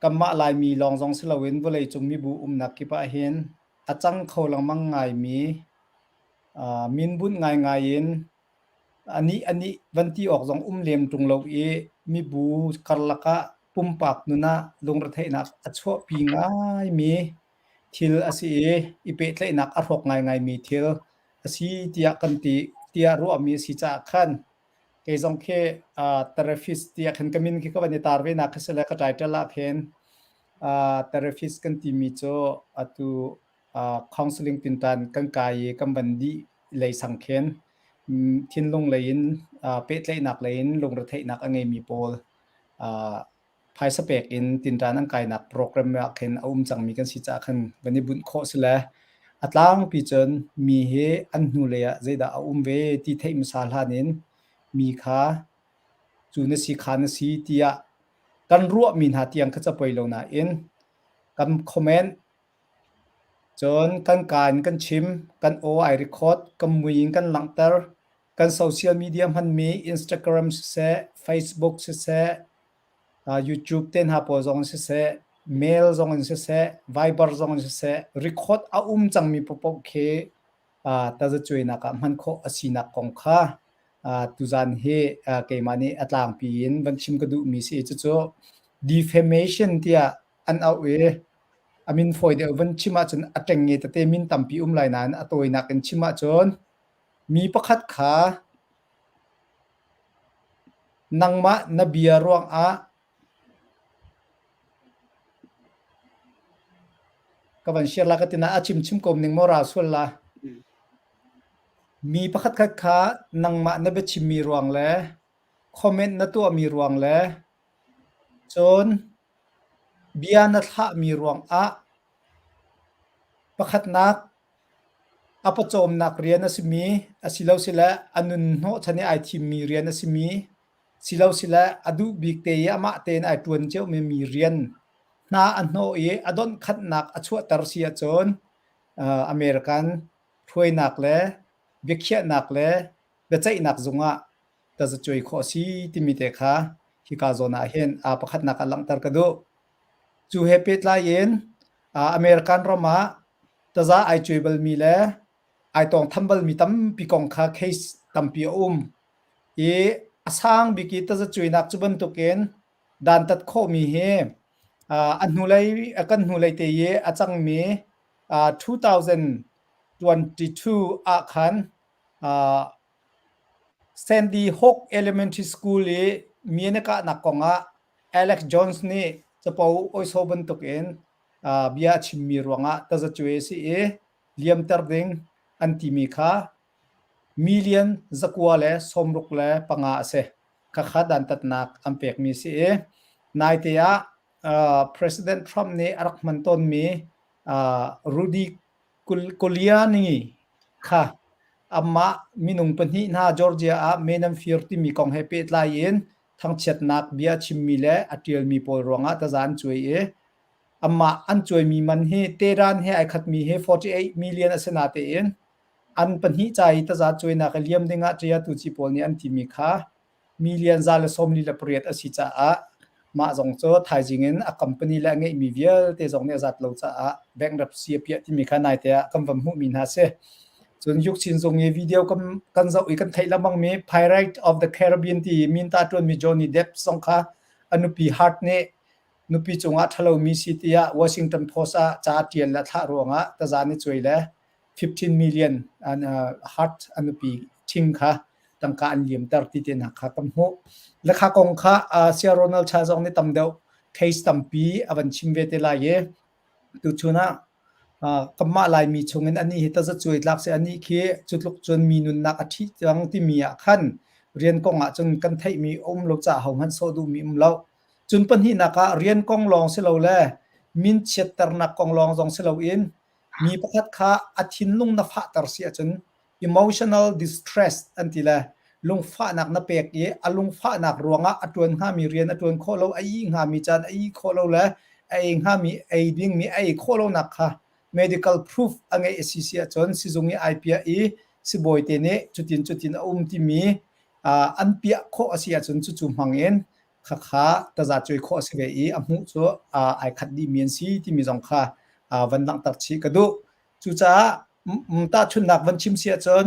kanmah Laimi lawng zong si loin vawleicung mibu umnak kip ahhin a cang kho lengmang ngaimi minbunh ngaingai in anih anih van ti awk zong um lem ṭung lo i mibu karlak ah pumpak nun ah lungretheihnak a chuahpi ngaimi thil a si i i pehtlaihnak a hrawk ngaingaimi thil a si tiah kan ti tiah ruahmi a si caah khan kei zong khi uh, therapist tiah khan ka min khi ka van i tar ve nak khi si le ka title ah khin uh, therapist kan timi cu atu uh, counseling tintan kan kai i kan van dih lei sang khin thinlung lei in uh, pehtlaihnak lei in lungretheihnak a ngeimi pawl uh, Phaisa pek in tinṭan an kainak program ah khin a um cangmi kan si caah khan van i bunh khawh si le a tlangpi cun mi hi an hnulei ah zeidah a um ve ti theih hmasa hlan in mi kha cu na si kha na si tiah kan ruahmi hna tiang kha ca poi lo nain kan comment cun kan kaa in kan chim kan aw ai record kan mui in kan langhter kan social media hmanmi Instagram siseh Facebook siseh YouTube te hna pawl zong in siseh, mail zong in siseh, Viber zong in siseh, record a um cangmi paohpaoh khi tazacuainak ah hman khawh a sinak kong kha tuzan hi keimah nih a tlangpi in van chim ka duhmi si. Cucu defamation tiah an auh i a min fawi deuh van chim ahcun a ṭengnge tete min tampi um lai nain a tawinak in chim ahcun mi pakhat kha Nangmah na bia ruangah ka van share la ka ti na a chim chim ko ning maw ra sual la. Mi pakhatkhat kha nangmah na biachimmi ruang le comment na tuahmi ruang le cun bia na thlahmi ruangah pakhatnak A pawcawmnak rian a simi asilosile a nun hnawhchan i ai thimmi rian a simi silosile a duh bik te i amah tein ai ṭuan ciomi mi rian hna a hnawh i a donhkhanhnak a chuahter si ahcun American hruainak le biakhiahnak le biaceihnak zung ah tazacuai khawh a si timi te kha hika zawn ah hin pakhatnak ah langhter ka duh. Cu he pehtlai in American ram ah taza ai cuai balmi le ai tawngtham balmi tampi kong kha case tampi a um i a sang bik i tazacuainak cu bantukin dantat khawhmi hi a hnulei kan hnulei te i a cangmi 2022 ah khan Sandy Hook Elementary School i mi an i kahnak kong ah Alex Jones nih capo oiso bantukin bia a chimmi ruangah tazacuai a si i liamter ding an timi kha million 965 a si. Khakha dantatnak an pekmi a si i naite ah President Trump nih a rak hman tawnmi Rudy Giuliani kha amah minung pahnih hna Georgia ah men an fir timi kong he pehtlai in thangchiatnak bia chimmi le a ṭialmi pawl ruangah taza an cuai i amah an cuaimi man hi Tehran he ai khatmi hi 48 million a si natein an pahnih ca i taza cuainak i liam dingah ṭiatu pawl nih an timi kha million 148 a si caah mah zong cu thaizing in a company le a ngeihmi vialte zong nih a zat lo caah bankruptcy a piah timi kha naite ah kan van hmuhmi hna a si. Cun Yukchin zung i video kan, kan zoh i kan theih lengmangmi Pirate of the Caribbean ti i minta ṭuanmi Johnny Depp zong kha a nupi Hart nih nupi cungah ṭhalomi si tiah Washington Post ah ca a ṭial le a thlah ruangah taza ni cuai le 15 million an uh, Hart a nupi ṭhing kha tangka an liamter ti te hna kha kan hmuh. Le kha kong kha uh, Sia Ronald Cha zong nih tam deuh case tampi a van chim ve te lai i tuchun ah Kanmah Laimi chungin anih hi tazacuai tlak seh, anih khi cu tluk cun mi nunnak a ṭhih cang timi ah khan rian kong ah cun kan theihmi a um lo caah hohmanh sawh duhmi um lo. Cun pahnihnak ah rian kong lawng si lo le min chiatternak kong lawng zong si loin mi pakhat kha a thinlung na fahter si ahcun emotional distress an ti le lungfahnak na pek i a lungfahnak ruangah a ṭuan hngami rian a ṭuan khawh lo, a ih hngami caan a ih khawh lo le a ei hngami ei dingmi a ei khawh lonak kha medical proof a ngeih a si si ahcun sizung i ai piah i sibawi te nih cutin cutin a um timi an piah khawh a si ahcun cucu hmang in khakha tazacuai khawh a si ve i a hmuh cu ai khat dihmi an si timi zong kha van langhter chih ka duh. Cucaah tahchunhnak van chim si ahcun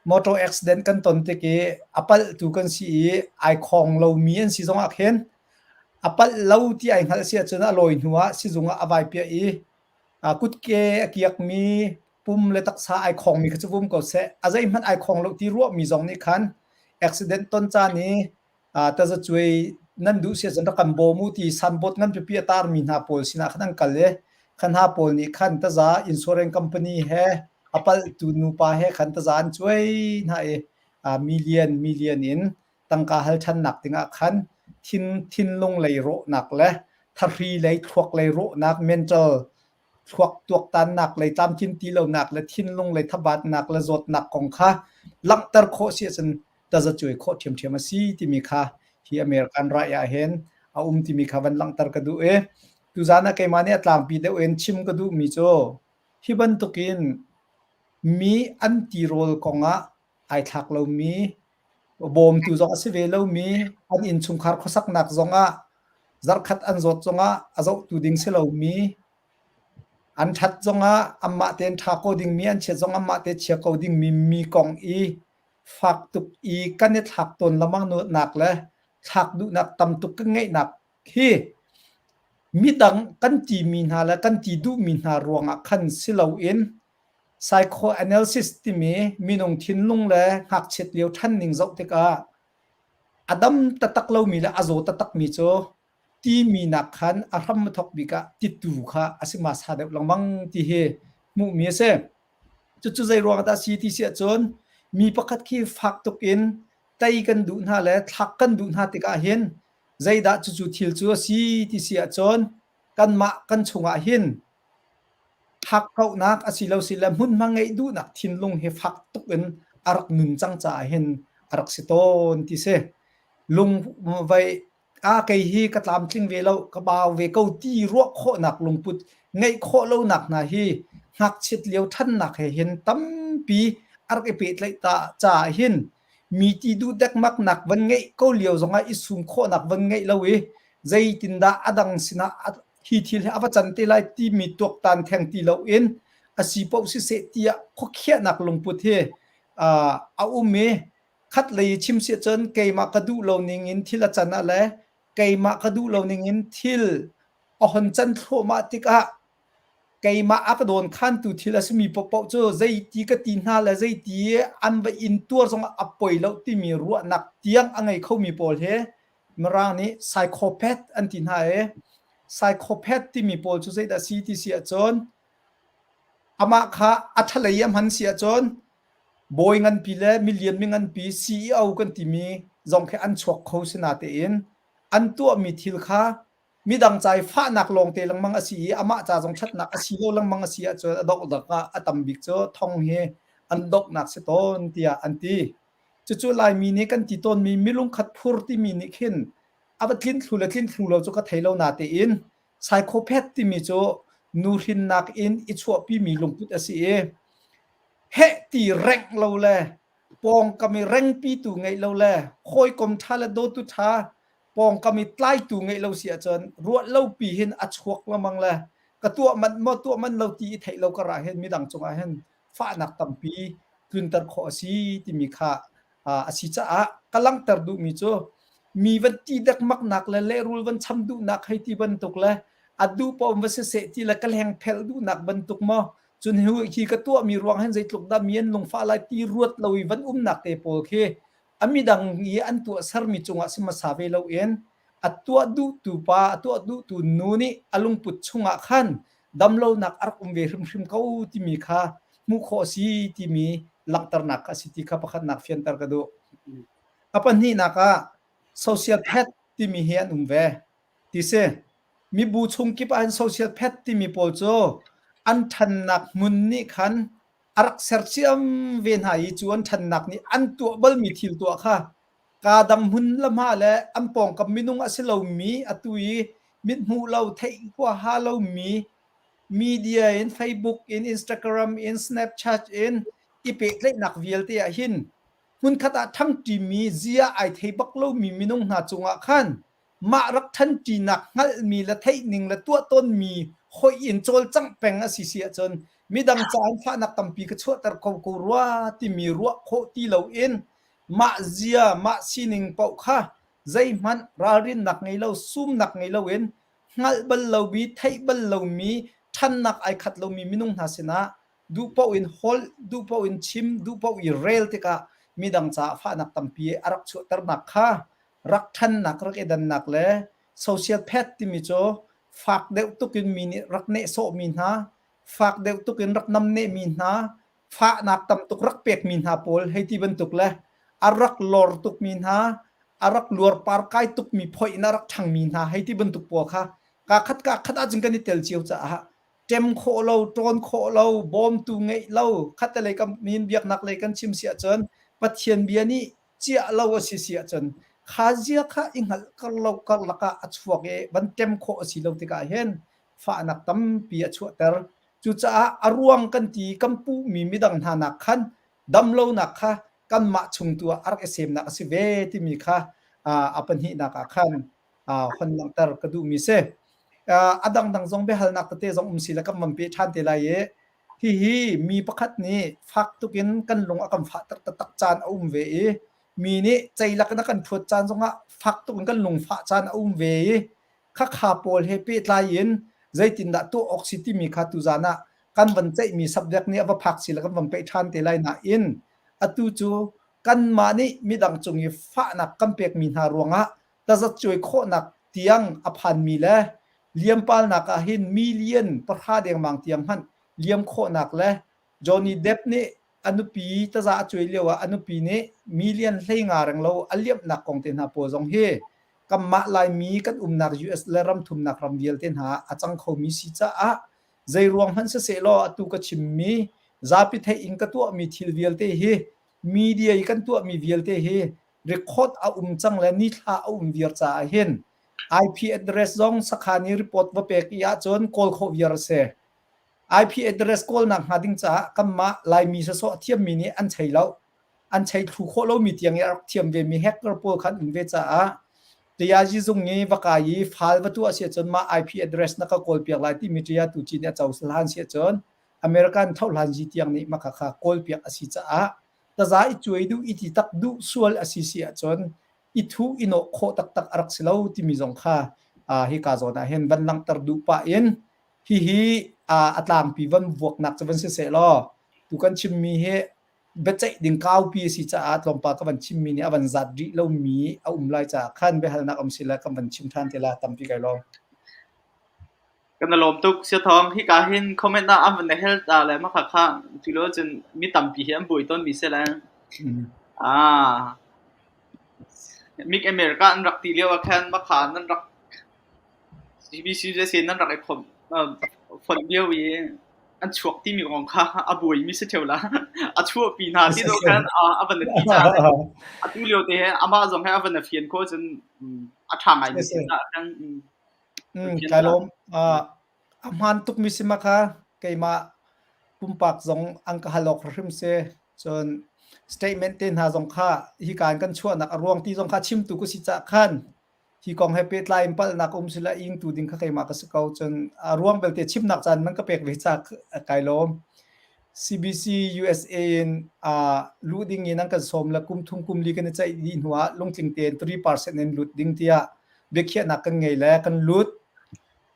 motor accident kan ton tik i a palhtu kan si i ai khawng lomi an si zongah khin a palh lo ti ai hngalh si ahcun a lawi hnu ah sizung ah a vai piah i kutke a kiakmi pum le taksa ai khawngmi kha cu vum ko seh. A zeihmanh ai khawng lo ti ruahmi zong nih khan accident ton caan i tazacuai nan duh si ahcun rak kan bawm u ti sanbot ngan pipi a tarmi hna pawl sinah khan an kal i kha hna pawl nih khan taza insurance company he a palhtu nupa he khan taza an cuai hna i million million in tangka hal ṭhannak dingah khan thin thinlung lei rawhnak le thahri lei thluak lei rawhnak mental thluak tuaktannak lei tlamtlin ti lonak le thinlung lei thabatnak le zawtnak kong kha langhter khawh si ahcun tazacuai khawh ṭhiamṭhiam a si timi kha hi American rai ah hin a um timi kha van langhter ka duh i tuzaan ah keimah nih a tlangpi deuh in chim ka duhmi cu hi bantukin mi an tirawl kongah ai thlak lomi bawmtu zong a si ve lomi an innchungkhar khuasaknak zongah zarkhat an zawt zongah a zohtu ding si lomi an ṭhat zongah anmah tein ṭha ko dingmi an chiat zong anmah te chia ko dingmi mi kong i fak tuk i kan i thlak tawn lengmang nak le thlak duhnak tam tuk kan ngeihnak hi midang kan timi hna le kan ti duhmi hna ruangah khan si loin psychoanalysis timi minung thinlung le ngakchiat lio ṭhan ning zoh tikah a dam taktak lomi le a zaw taktakmi cu timi nak khan a hram a thawk bik ah titu kha a si ma sa deuh lengmang ti hi hmuhmi a si. Cucu zei ruang dah si ti si ahcun mi pakhat khi fak tuk in tei kan duh hna le thlak kan duh hna tikah hin zeidah cucu thil cu a si ti si ahcun kanmah kan chungah hin hakkauhnak asilo sile hmunhma ngeih duhnak thinlung hi fak tuk in a rak nun cang caah hin a rak si tawn ti si. Lung vai ah kei hi ka tlamtling ve lo ka bau ve ko ti ruah khawhnak lungput ngeih khawh lonak hna hi ngakchiat lio ṭhannak he hin tampi a rak i pehtlaih ta caah hin mi ti duh dekmaknak van ngeih ko lio zongah i sum khawhnak van ngeih lo i zeitindah a dang sinah hi thil hi a va can te lai timi tuaktan theng ti loin a si paoh siseh tiah khuakhiahnak lungput hi a um i Khatlei i chim si ahcun keimah ka duh lo ning in thil a can ah le keimah ka duh lo ning in thil a hon can thluahmah tikah keimah a ka dawnkhantu thil a simi paohpaoh cu zeiti ka ti hna le zeiti an va in tuar zongah a poi lo timi ruahnak tiang a ngei khomi pawl hi. Mirang nih psychopath an ti hna i psychopath timi pawl cu zeidah a si ti si ahcun amah kha a ṭhalei a hman si ahcun bawi nganpi le milian mi nganpi CEO kan timi zong khi an chuak kho si natein an tuahmi thil kha midang ca i fahnak lawngte lengmang a si i amah ca zong ṭhatnak a si lo lengmang a si ahcun a donghnak ah a tam bik cu thong hi an donghnak si tawn tiah an ti. Cucu Laimi nih kan ti tawnmi milungkhat phur timi nih khin a va tlin thlu le tlin thlu lo cu ka thei lo natein psychopath timi cu nuhrinnak in i chuahpimi lungput a si i heh ti rengh lo le pawngkam i rengpitu ngeih lo le hawikom ṭha le dawtu ṭha pawngkam i tlaitu ngeih lo si ahcun ruah lo pi hin a chuak lengmang le ka tuah manh maw tuah manh lo ti i theih lo kar ah hin midang cungah hin fahnak tampi tlunter khawh a si timi kha a si caah ka langhter duhmi cu mi van ti dekmaknak le lehrul van cham duhnak hei ti bantuk le a duh paoh va siseh ti le ka hleng phelh duhnak bantuk maw cun hi ka tuahmi ruang hin zeitluk dah mi an lungfah lai ti ruat lo i van umnak te pawl khi a midang i an tuahsermi cungah si hmasa ve loin a tuah duhtu pa, a tuah duhtu nu nih a lungput chungah khan damlonak a rak um ve hrimhrim ko timi kha hmuh khawh a si timi langhternak kha a si ti kha pakhatnak fianter ka duh. A pahnihnak ah social pet timi hi an um ve. Ti si. Mibu chung kip ah hin social pet timi pawl cu an ṭhannak hmun nih khan a rak sersiam ve hna i cu an ṭhannak nih an tuah balmi thil tuah kha kaa dang hmun le hma le an pawngkam minung a si lomi atu i mithmuh lo theih huaha lomi media in Facebook in Instagram in Snapchat in i pehtlaihnak vialte ah hin hmunkhat ah ṭhangṭimi zia ai thei bak lomi minung hna cungah khan mah rak ṭhanṭinak hngalhmi le theihning le tuah tawnmi hoih in cawlcangh peng a si si ahcun midang ca in fahnak tampi ka chuahter ko ko rua timi ruah khawh ti loin mah zia mah sining paoh kha zeihmanh ralrinnak ngei lo sumnak ngei loin hngalh bal lomi theih bal lomi ṭhannak ai khat lomi minung hna sinah duh paoh in holh duh paoh in chim duh paoh i rel tikah midang caah fahnak tampi a rak chuahternak kha rak ṭhannak rak i dannak le social pet timi cu fak deuh tuk in mi nih rak nehsawhmi hna, fak deuh tuk in rak namnehmi hna, fahnak tam tuk rak pekmi hna pawl hei ti bantuk le a rak lor tukmi hna, a rak luarpar kai tukmi phoih in a rak ṭhangmi hna hei ti bantuk pawl kha kaa khat kaa khat ahcun kan i tel cio caah ṭem khawh lo, ṭawn khawh lo, bawmtu ngeih lo, khattelei kam min biaknak lei kan chim si ahcun Pathian bia nih ciah lo a si si ahcun kha zia kha i hngalh kar lo karlak ah a chuak i van ṭem khawh a si lo tikah hin fahnak tampi a chuahter. Cucaah a ruang kan ti kan puhmi midang hna nak khan damlonak kha kanmah chung tu ah a rak i semnak a si ve timi kha a pahnihnak ah khan hon langhter ka duhmi si. A dangdang zong biahalnak tete zong um si le kan van peh ṭhan te lai i Hihi mi pakhat nih fak tukin kan lung a kan fahter taktak caan a um ve i mi nih ceilak in a kan ṭhuat caan zongah fak tukin kan lungfah caan a um ve i khakha pawl he pehtlai in zeitindah tuah awk si timi kha tuzaan ah kan van ceihmi subject nih a va phak si le kan van peih ṭhan te lai nain atu cu kanmah nih midang cung i fahnak kan pekmi hna ruangah tazacuai khawhnak tiang a phanmi le liampalnak ah hin million pahra dengmang tiang hmanh liam khawhnak le Johnny Depp nih a nupi taza a cuai lio ah a nupi nih million 15 reng lo a liamhnak kong te hna pawl zong hi kanmah Laimi kan umnak US le ramthumnak ram vialte hna ah a cang khomi si caah zeiruang hmanh siseh law atu ka chimmi zapi theih in ka tuahmi thil vialte hi media i kan tuahmi vialte hi record a um cang le nithla a um viar caah hin IP address zong sakhan i report va pek i ahcun kawl khawh viar a si. IP address kawlnak hnga ding caah kanmah Laimi sasawh a thiammi nih an chei lo. An chei thlu khawh lomi tiang i a rak thiam vemi hacker pawl kha an um ve caah Tayazi zung i va kai i file va tuah si ahcun mah IP address na ka kawlpiak lai timi ṭia tu ci nih a cohlan si ahcun American thohlanzi tiang nih mah khakha kawlpiak a si caah taza i cuai duh i ti tak duh sual a si si ahcun i thuh i nawh khawh taktak a rak si lo timi zong kha hika zawn ah hin van langhter duh pah in hihi a tlangpi van vuaknak cu van si seh law tu kan chimmi hi biaceih ding kaupi a si caah tlawmpal ka van chimmi nih a van zat rih lomi a um lai caah khan biahalnak um si le kan van chim ṭhan te la tampi kai lawm. Kan i lawm tuk. Siathawng hika hin comment ah an van hel ta le mah kha cu lo cun mi tampi hi an buai tawn mi si le. Ah Mik America an rak ti lio ah khan makha nan rak CBC USA nan rak i khom fonh lio i an chuak timi kong kha a buaimi si ṭheo la. A chuahpi hna ti dawh khan a van ti caah atu lio te he amah zong he a van fian khawh cun a ṭha ngaimi si caah khan Kai lawm. A hmaan tukmi si ma kha keimah pumpak zong an ka hal awk hrim si. Cun statement te hna zong kha hika in kan chuahnak a ruang ti zong kha chimtu ka si caah khan hi kong he pehtlai in palhnak um sila ingtu ding kha keimah ka si ko. Cun a ruang belte chimnak caan nan ka pek ve caah kai lawm. CBC USA in luh ding in an kan sawm le kum thum kum li kan i ceih dih hnu ah lungtling tein 3% in lut ding tiah biakhiahnak kan ngei le kan lut.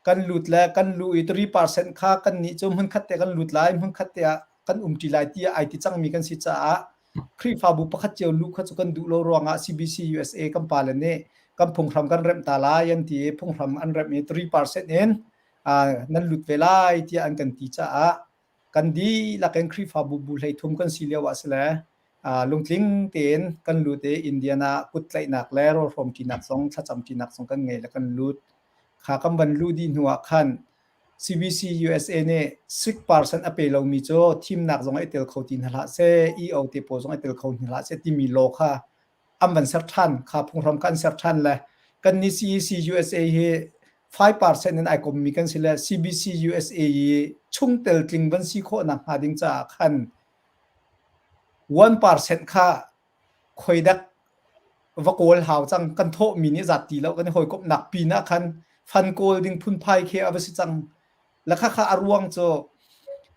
Kan lut le kan luh i 3% kha kan nih cu hmunkhat te kan lut lai, hmunkhat te ah kan umṭi lai tiah ai ti cangmi kan si caah Khrihfabu pakhat cio luh kha cu kan duh lo ruangah CBC USA kan pale nih kan phunghram kan remh ta lai an ti i phunghram an remh i 3% in nan lut ve lai tiah an kan ti caah kan dihlak in Khrihfabu bu 13 kan si lio ah si le lungtling tein kan lut i Indian ah kut tlaihnak le rawlhrawmṭinak zong thlacamṭinak zong kan ngei le kan lut. Kha kan van luh dih hnu ah khan CBC USA nih 6% a pe lomi cu thimnak zong i tel kho ti hna hlah seh, EO te pawl zong i tel kho hna hlah seh timi law kha an van ser ṭhan. Kha phunghram kha an ser ṭhan le kan nih CEC USA hi 5% in ai kommi kan si le CBC USA i chungtel tling van si khawhnak hnga ding caah khan 1% kha khoidak va kawl hau cang kan thawhmi nih zat ti lo kan i hawikomhnak pin ah khan fan kawl ding phunphai khi a va si cang la kha kha a ruang cu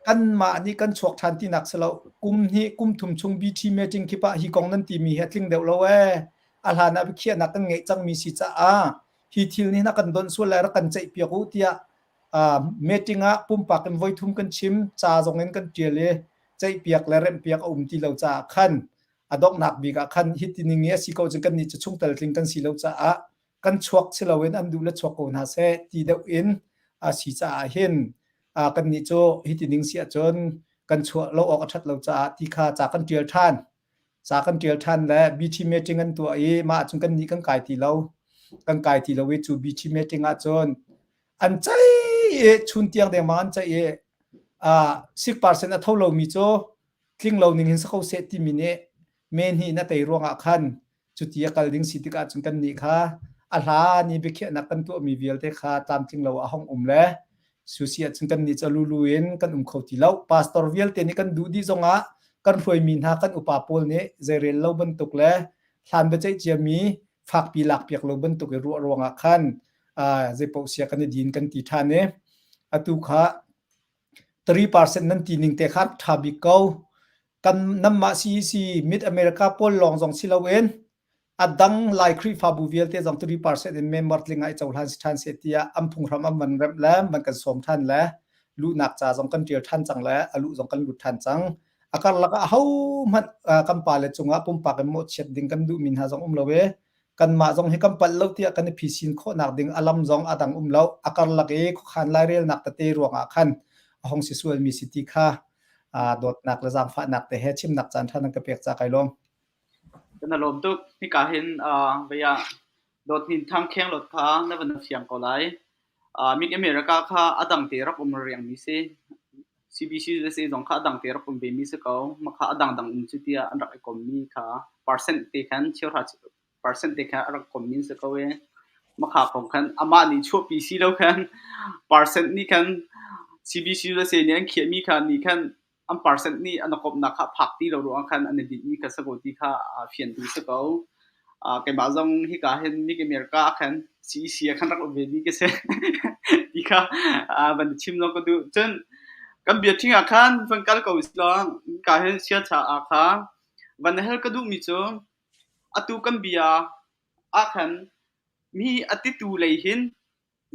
kanmah nih kan chuak ṭhan tinak si lo kum hnih kum thum chung BT meeting khip ah hi kong nan timi hi a tling deuh lo ee a hlan ah biakhiahnak kan ngeih cangmi si caah hi thil nih na kan donh sual lai rak kan ceih piak u tiah meeting ah pumpak in voithum kan chim ca zong in kan ṭial i ceihpiak le remhpiak a um ti lo caah khan a donghnak bik ah khan hiti ning i a si ko cun kannih cu chungtel tling kan si lo caah kan chuak si loin an duh le chuak ko hna seh ti deuh in a si caah hin kannih cu hiti ning si ahcun kan chuah lo awk a ṭhat lo caah ti kha ca kan ṭial ṭhan. Ca kan ṭial ṭhan le BT meeting an tuah i mah ahcun kannih kan kai ti lo. Kan kai ti lo i cu BT meeting ahcun an ceih i chun tiang dengmang an ceih i 6% a tho lomi cu tling lo ning hin si ko seh timi nih me hnih na tei ruangah khan cuti a kal ding si tikah cun kannih kha a hlan i biakhiahnak kan tuahmi vialte kha tlamtling lo a hong um le susi ahcun kannih cu lulu in kan um kho ti lo. Pastor vialte nih kan duh dih zongah kan hruaimi hna kan upa pawl nih zeirel lo bantuk le hlan biaceih ciami fakpi lakpiak lo bantuk i ruah ruangah khan zeipaoh sia kan i din kan ti ṭhan i atu kha 3% nan ti ning te kha ṭha bik ko. Kan nanmah CEC Mid America pawl lawng zong si loin a dang Lai Khrihfabu vialte zong 3% in member tling ah i cohlan si ṭhan seh tiah an phunghram an van remh le van kan sawm ṭhan le luhnak ca zong kan ṭial ṭhan cang le a luh zong kan lut ṭhan cang. A karlak ah ahohmanh kan pale cungah pumpak in mawhchiat ding kan duhmi hna zong um lo i kanmah zong hi kan palh lo tiah kan i phisin khawhnak ding a lam zong a dang um lo. A karlak i khuakhan lairelnak tete ruangah khan a hong si sualmi si ti kha dawtnak le zaangfahnak te he chimnak caan ṭha nan ka pek ca kai lawm. Kan i lawm tuk. Hika hin vei ah Dawt Hnin Thang Khenglawt kha na van fiang ko lai. Mid America kha a dang te rak um riangmi si. CBC USA zong kha a dang te rak um vemi si ko. Mah kha a dangdang um cu tiah an rak i kommi kha percent te khan cheuhra percent te khan a rak kommi si ko i mah kha kong khan amah nih chuahpi si lo khan percent nih khan CBC USA nih an khiahmi kha nih khan an percent nih an komhnak kha phak ti lo ruangah khan an i dinhmi kha si ko ti kha fian ding si ko. Keimah zong hika hin Nick America ah khan CEC ah khan rak um ve mi ka si ti kha van chim zong ka duh. Cun kan bia ṭhing ah khan van kal ko usih ka hin siacha ah kha van hal ka duhmi cu atu kan bia ah khan mi a titu lei hin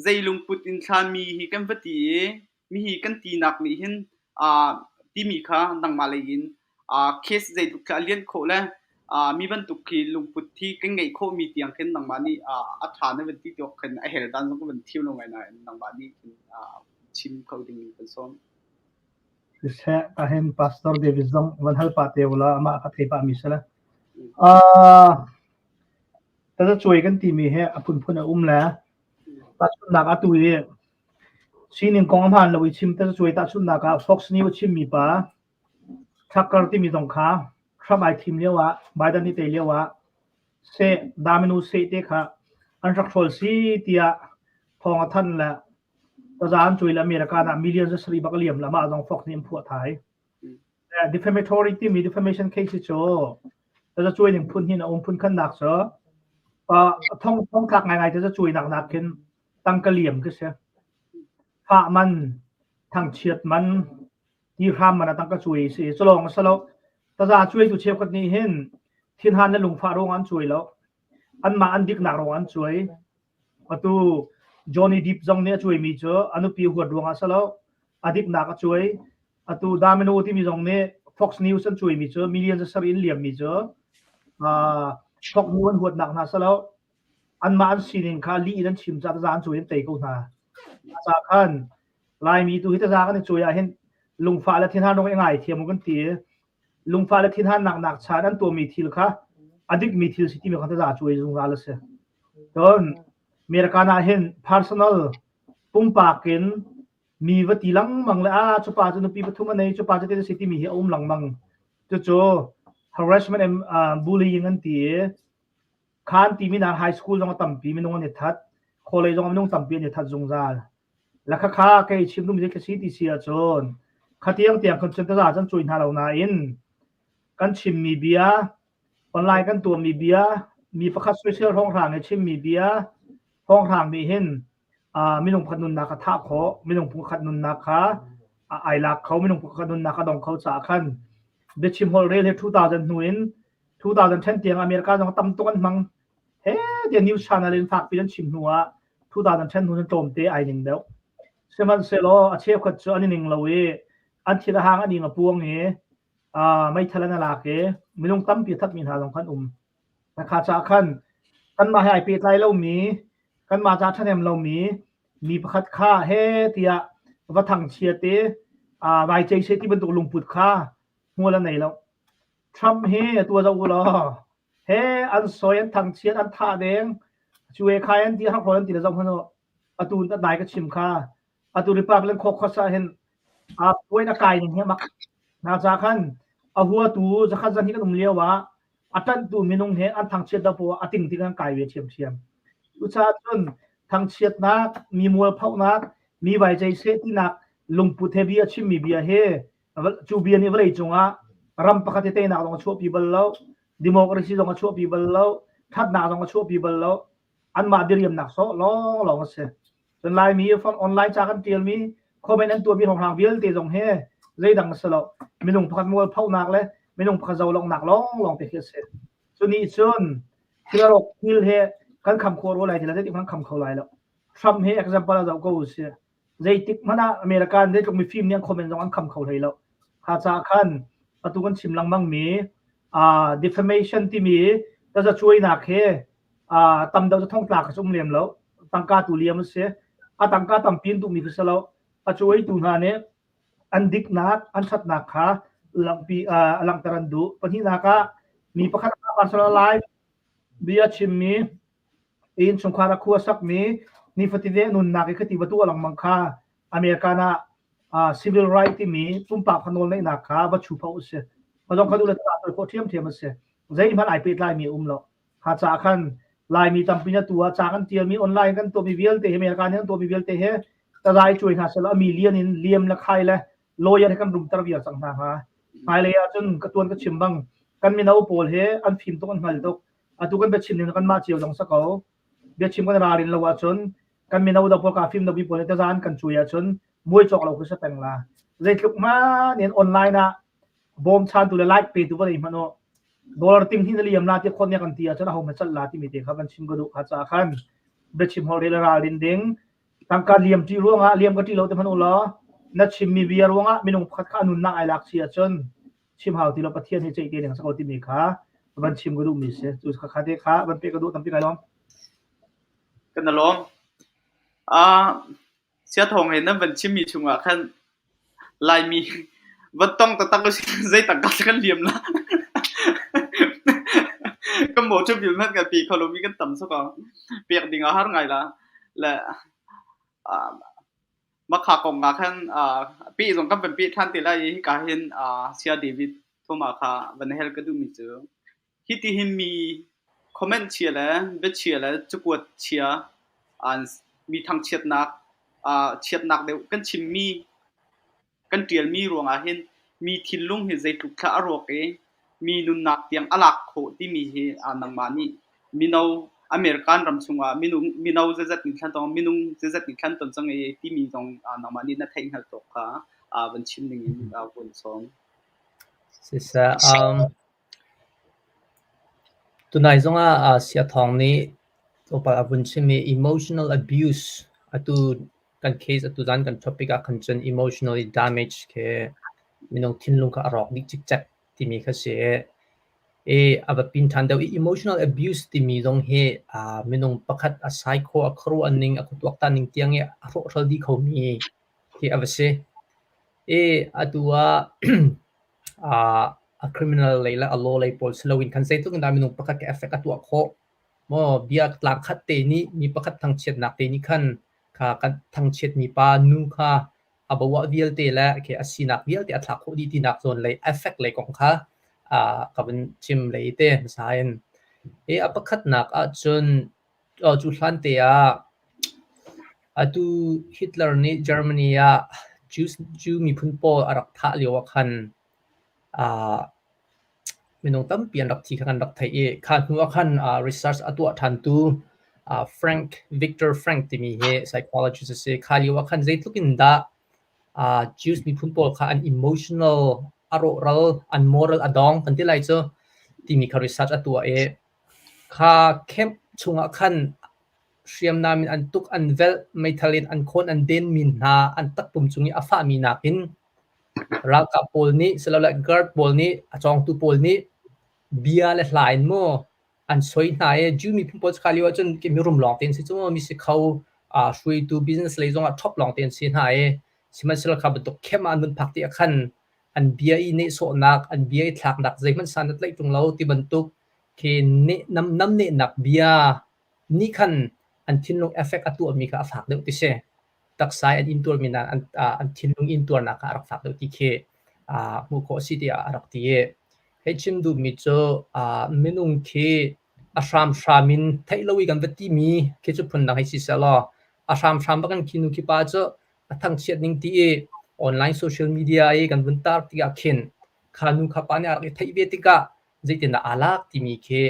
Zei lungput in thla mi hi kan va ti i mihi kan tinak nih hin timi kha nangmah lei in. Case zeitluk khi a lianh khawh le mi bantuk khi lungput hi kan ngeih khawhmi tiang khin nangmah nih a ṭha na van ti tuak khin a hel dan zong ka van thiam lo ngai nain nangmah nih khin chim kho ding in kan sawm. Siseh, ahhin Pastor David zong van hal pah te ula amah ka thei pah mi si le. Uh, tazacuai kan timi hi a phunphun a um le tahchunhnak atu i sining kong a hmaan lo i chim tazacuai tahchunhnak ah Fox News chimmi pa Tucker timi zong kha Trump ai thim lio ah Biden nih tei lio ah seh daminu seh te kha an rak hrawl si tiah thawng a thanh le taza an cuai le America ah millions a sarih bak a liam le amah zong Fox nih an phuah thai. Defamatory timi defamation case cu tazacuai ning phun hin a um phun khannak cu thong thong thlak ngaingai tazacuai nak nak khin tangka liam khi si. Fah man, thangchiat man, ti hram man a tangka cuai si. Culawng a si lo. Taza cuai tu cheukhat nih hin thinhan le lungfah ruang an cuai lo. Anmah an diknak ruang an cuai. Atu Johnny Depp zong nih a cuaimi cu a nupi huat ruangah a si lo. A diknak a cuai. Atu Domino timi zong nih Fox News an cuaimi cu millions a sarih in liammi cu uh, Fox News an huatnak hna si lo. Anmah an sining kha lih in an chim caah taza an cuai an tei ko hna. Ca khan Laimi tu hi taza kan i cuai ahhin lungfah le thinhan rong i ngai thiam kan ti. Lungfah le thinhannak nak chan an tuahmi thil kha a dikmi thil si timi kha taza cuai zungzal a si. Cun American ah hin personal pumpak in mi va ti lengmang le ah cupa cu nupi pathum a nei cupa cu ti si timi hi a um lengmang. Cucu harassment and uh, bullying an ti i khan timi na high school zong a tampi minung an i that college zong minung tampi an i that zungzal La khakha kei chim dum zei si ti si ahcun khatiang tiang kan cun taza can cui hna lo nain kan chimmi bia online kan tuahmi bia mi pakhat soisel hrawnghrang i chimmi bia hrawnghrang nih hin minung pakhat nunnak a thah khawh minung pakhat nunnak kha ai lak kho minung pakhat nunnak a dong kho caah khan biachim holh rel hi 2000 hnu in 2010 tiang America zong tam tuk an hmang He tiah news channel in fakpi an chim hnu ah 2010 hnu cun tlawmte ai ning deuh. Sihmanhsehlaw a cheukhat cu an i ning lo i an thil a hang an ing a puang i uh, meithal an lak i minung tampi a thatmi hna zong khan um. Kha caah khan kanmah he ai pehtlai lomi kanmah ca ṭhahnem lomi mi pakhat kha he tiah va thangchiat i uh, vai cei seh ti bantuk lungput kha hmual a nei lo. Trump hi atu a zoh u law he an soi an thangchiat an thah deng cu e khai an ti hrawl an ti le zoh hmanh u atu dai ka chim kha atu Republican caucus ah hin a point a kai ning hi mak na ca khan a huatu zakhat zan hi kan um lio ah a ṭanhtu minung he an thangchiat da po a ting ting an kai ve ṭhiamṭhiam cucaah cun thangchiatnak mi mualphohnak mi vai cei seh tinak lungput he bia chimmi bia he cu bia nih vawlei cungah ram pakhat hi teinak zong a chuahpi bal lo democracy zong a chuahpi bal lo thatnak zong a chuahpi bal lo anmah diriamnak sawh lawnglawng a si cun laimi online ca kan tialmi comment an tuahmi hrawnghrang vialte zong hi zeidang a si lo minung pakhat mual phonak le minung pakhat zolongnak lawnglawng te khi a si cu nih cun thil rawk thil he kan kham khawh rua lai ti le zeitik hmanh kham kho lai lo Trump hi example a zoh ko si Zeitik hmanh ah America in zeitluk mifim nih an comment zong an kham kho hlei lo. Kha caah khan atu kan chim lengmang mi uh, defamation timi tazacuainak hi uh, tam deuh cu thongtlak cu um lem lo. Tangka tu liam a si. A tangka tampi in duhmi khi si lo. A cuaitu hna nih an diknak, an ṭhatnak kha langhpi uh, langhter an duh. Pahnihnak ah mi pakhat a personal life bia chimmi Innchungkhar a khua sakmi nifatine nunnak i khati va tuah lengmang kha American ah uh, civil right timi pumpak kha nawlngeihnak kha va chu pho a si. Kha zong kha duh le ta khawh ṭhiamṭhiam a si. Zeihmanh ai pehtlaimi a um lo. Kha caah khan Laimi tampi na tu ah ca kan tialmi online kan tuahmi vialte hi American in kan tuahmi vialte hi tazai cuai hna selaw a million in liam le khai le lawyer he kan rumter viar cang hna hnga. Hmailei ahcun ka tuan ka chim bang kan mino pawl hi an fim tuk an hngal tuk. Atu kan biachim ning kanmah cio zong si ko. Biachim kan ralrin lo ahcun kan mino do pawl ka fim do mi pawl nih taza an kan cuai ahcun muai cawk lo khi si peng la. Zeitluk hmanh in online ah bawmchantu le like petu va nei hmanh u dollar ting hi na liam la ti khon ne kan ti ahcun aho hmanh chalh la timi te kha kan chim ka duh kha caah khan biachim holhrel ralrin ding tangka liam ṭih ruangah liam ka ṭih lo te hmanh u law na chimmi bia ruangah minung pakhat kha a nunnak ai lak si ahcun. Chim hau ti lo Pathian he ceih te ding a si ko timi kha van chim ka duhmi si. Cu kha te kha van pek ka duh tampi kai lawm. Kan i lawm. Uh, Siathawng he nan van chimmi chungah khan Laimi van tong taktak usih zei tangka kan liam la. Kan motor bill hmanh kan pe kho lomi kan tam sawk pek ding a har ngai la. Le uh, makha kong ah khan uh, peh zong kan van peh ṭhan te lai i hika hin uh, Sia David Thoma kha van hel ka duhmi cu Hitihin mi comment chia le biachia le cakuat chia mi thangchiatnak chiatnak deuh kan chimmi kan ṭialmi ruangah hin mi thinlung hi zeitluk thla a rawk i mi nunnak tiang a lak khawh timi hi nangmah nih mino American ram chungah minung mino zeizat nih thlan tong minung zeizat nih thlan ton cang i timi zong nangmah nih na theih hngalh tawk kha van chim ding in vun sawm. Siseh, Tunai zongah Siathawng nih tlawmpal a vun chim i emotional abuse atu kan case atu zan kan topic ah khan cun emotionally damage khi minung thinlung kha a rawk dih cikcek timi kha si i a va pin ṭhan deuh i emotional abuse timi zong hi minung pakhat a psycho a khuaruah ning a khuatuaktan ning tiang i a hrawhhral dih khomi khi a va si. I atu ah a criminal lei le a law lei pawl si loin khan zeitluk in dah minung pakhat ka effect a tuah khawh maw bia tlang khat te nih mi pakhat thangchiatnak te nih khan kha kan thangchiatmi pa nu kha a bawah vialte le khi a sinak vialte a thlak khawh dih tinak zawn lei effect lei kong kha ka vun chim lei te hmasa in i a pakhatnak ahcun cu hlan te ah atu Hitler nih Germany ah Jews Jew miphun pawl a rak thah lio ah khan minung tampi an rak thi kha kan rak theih i kha hnu ah khan research a tuah ṭhantu Frank Victor Frank timi hi psychologist a si. Kha lio ah khan zeitluk in dah Jews miphun pawl kha an emotional a rawhral, an moral a dawng kan ti lai cu timi kha research a tuah i kha camp chungah khan hriamnam in an tuk, an velh, meithal in an khawn, an denmi hna an takpum cung i a fahmi nakin ralkap pawl nih silole guard pawl nih a cawngtu pawl nih bia le hla in maw an soi hna i Jew miphun pawl cu kha lio ahcun mirum lawng te an si cu maw mi si kho hruaitu business lei zongah top lawng te an si hna i sihmanhsehlaw kha bantuk khem ah an vun phak ti ah khan an bia i nehsawhnak an bia i thlaknak zeihmanh san na tlaih ṭung lo ti bantuk khi nam namnehnak bia nih khan an thinlung effect a tuahmi kha a fak deuh ti si. Taksa an intuarmi nain an, an thinlung intuarnak kha a rak fak deuh ti khi hmuh khawh a si tiah a rak ti i hei chim duhmi cu minung khi a hramhram in theih lo i kan va timi khi cu phundang hei si sehlaw a hramhram bak in khi nu khi pa cu a thangchiat ning ti i online social media i kan vun tar tikah khin kha nu kha pa nih a rak i theih ve tikah zeitindah aa lak timi khi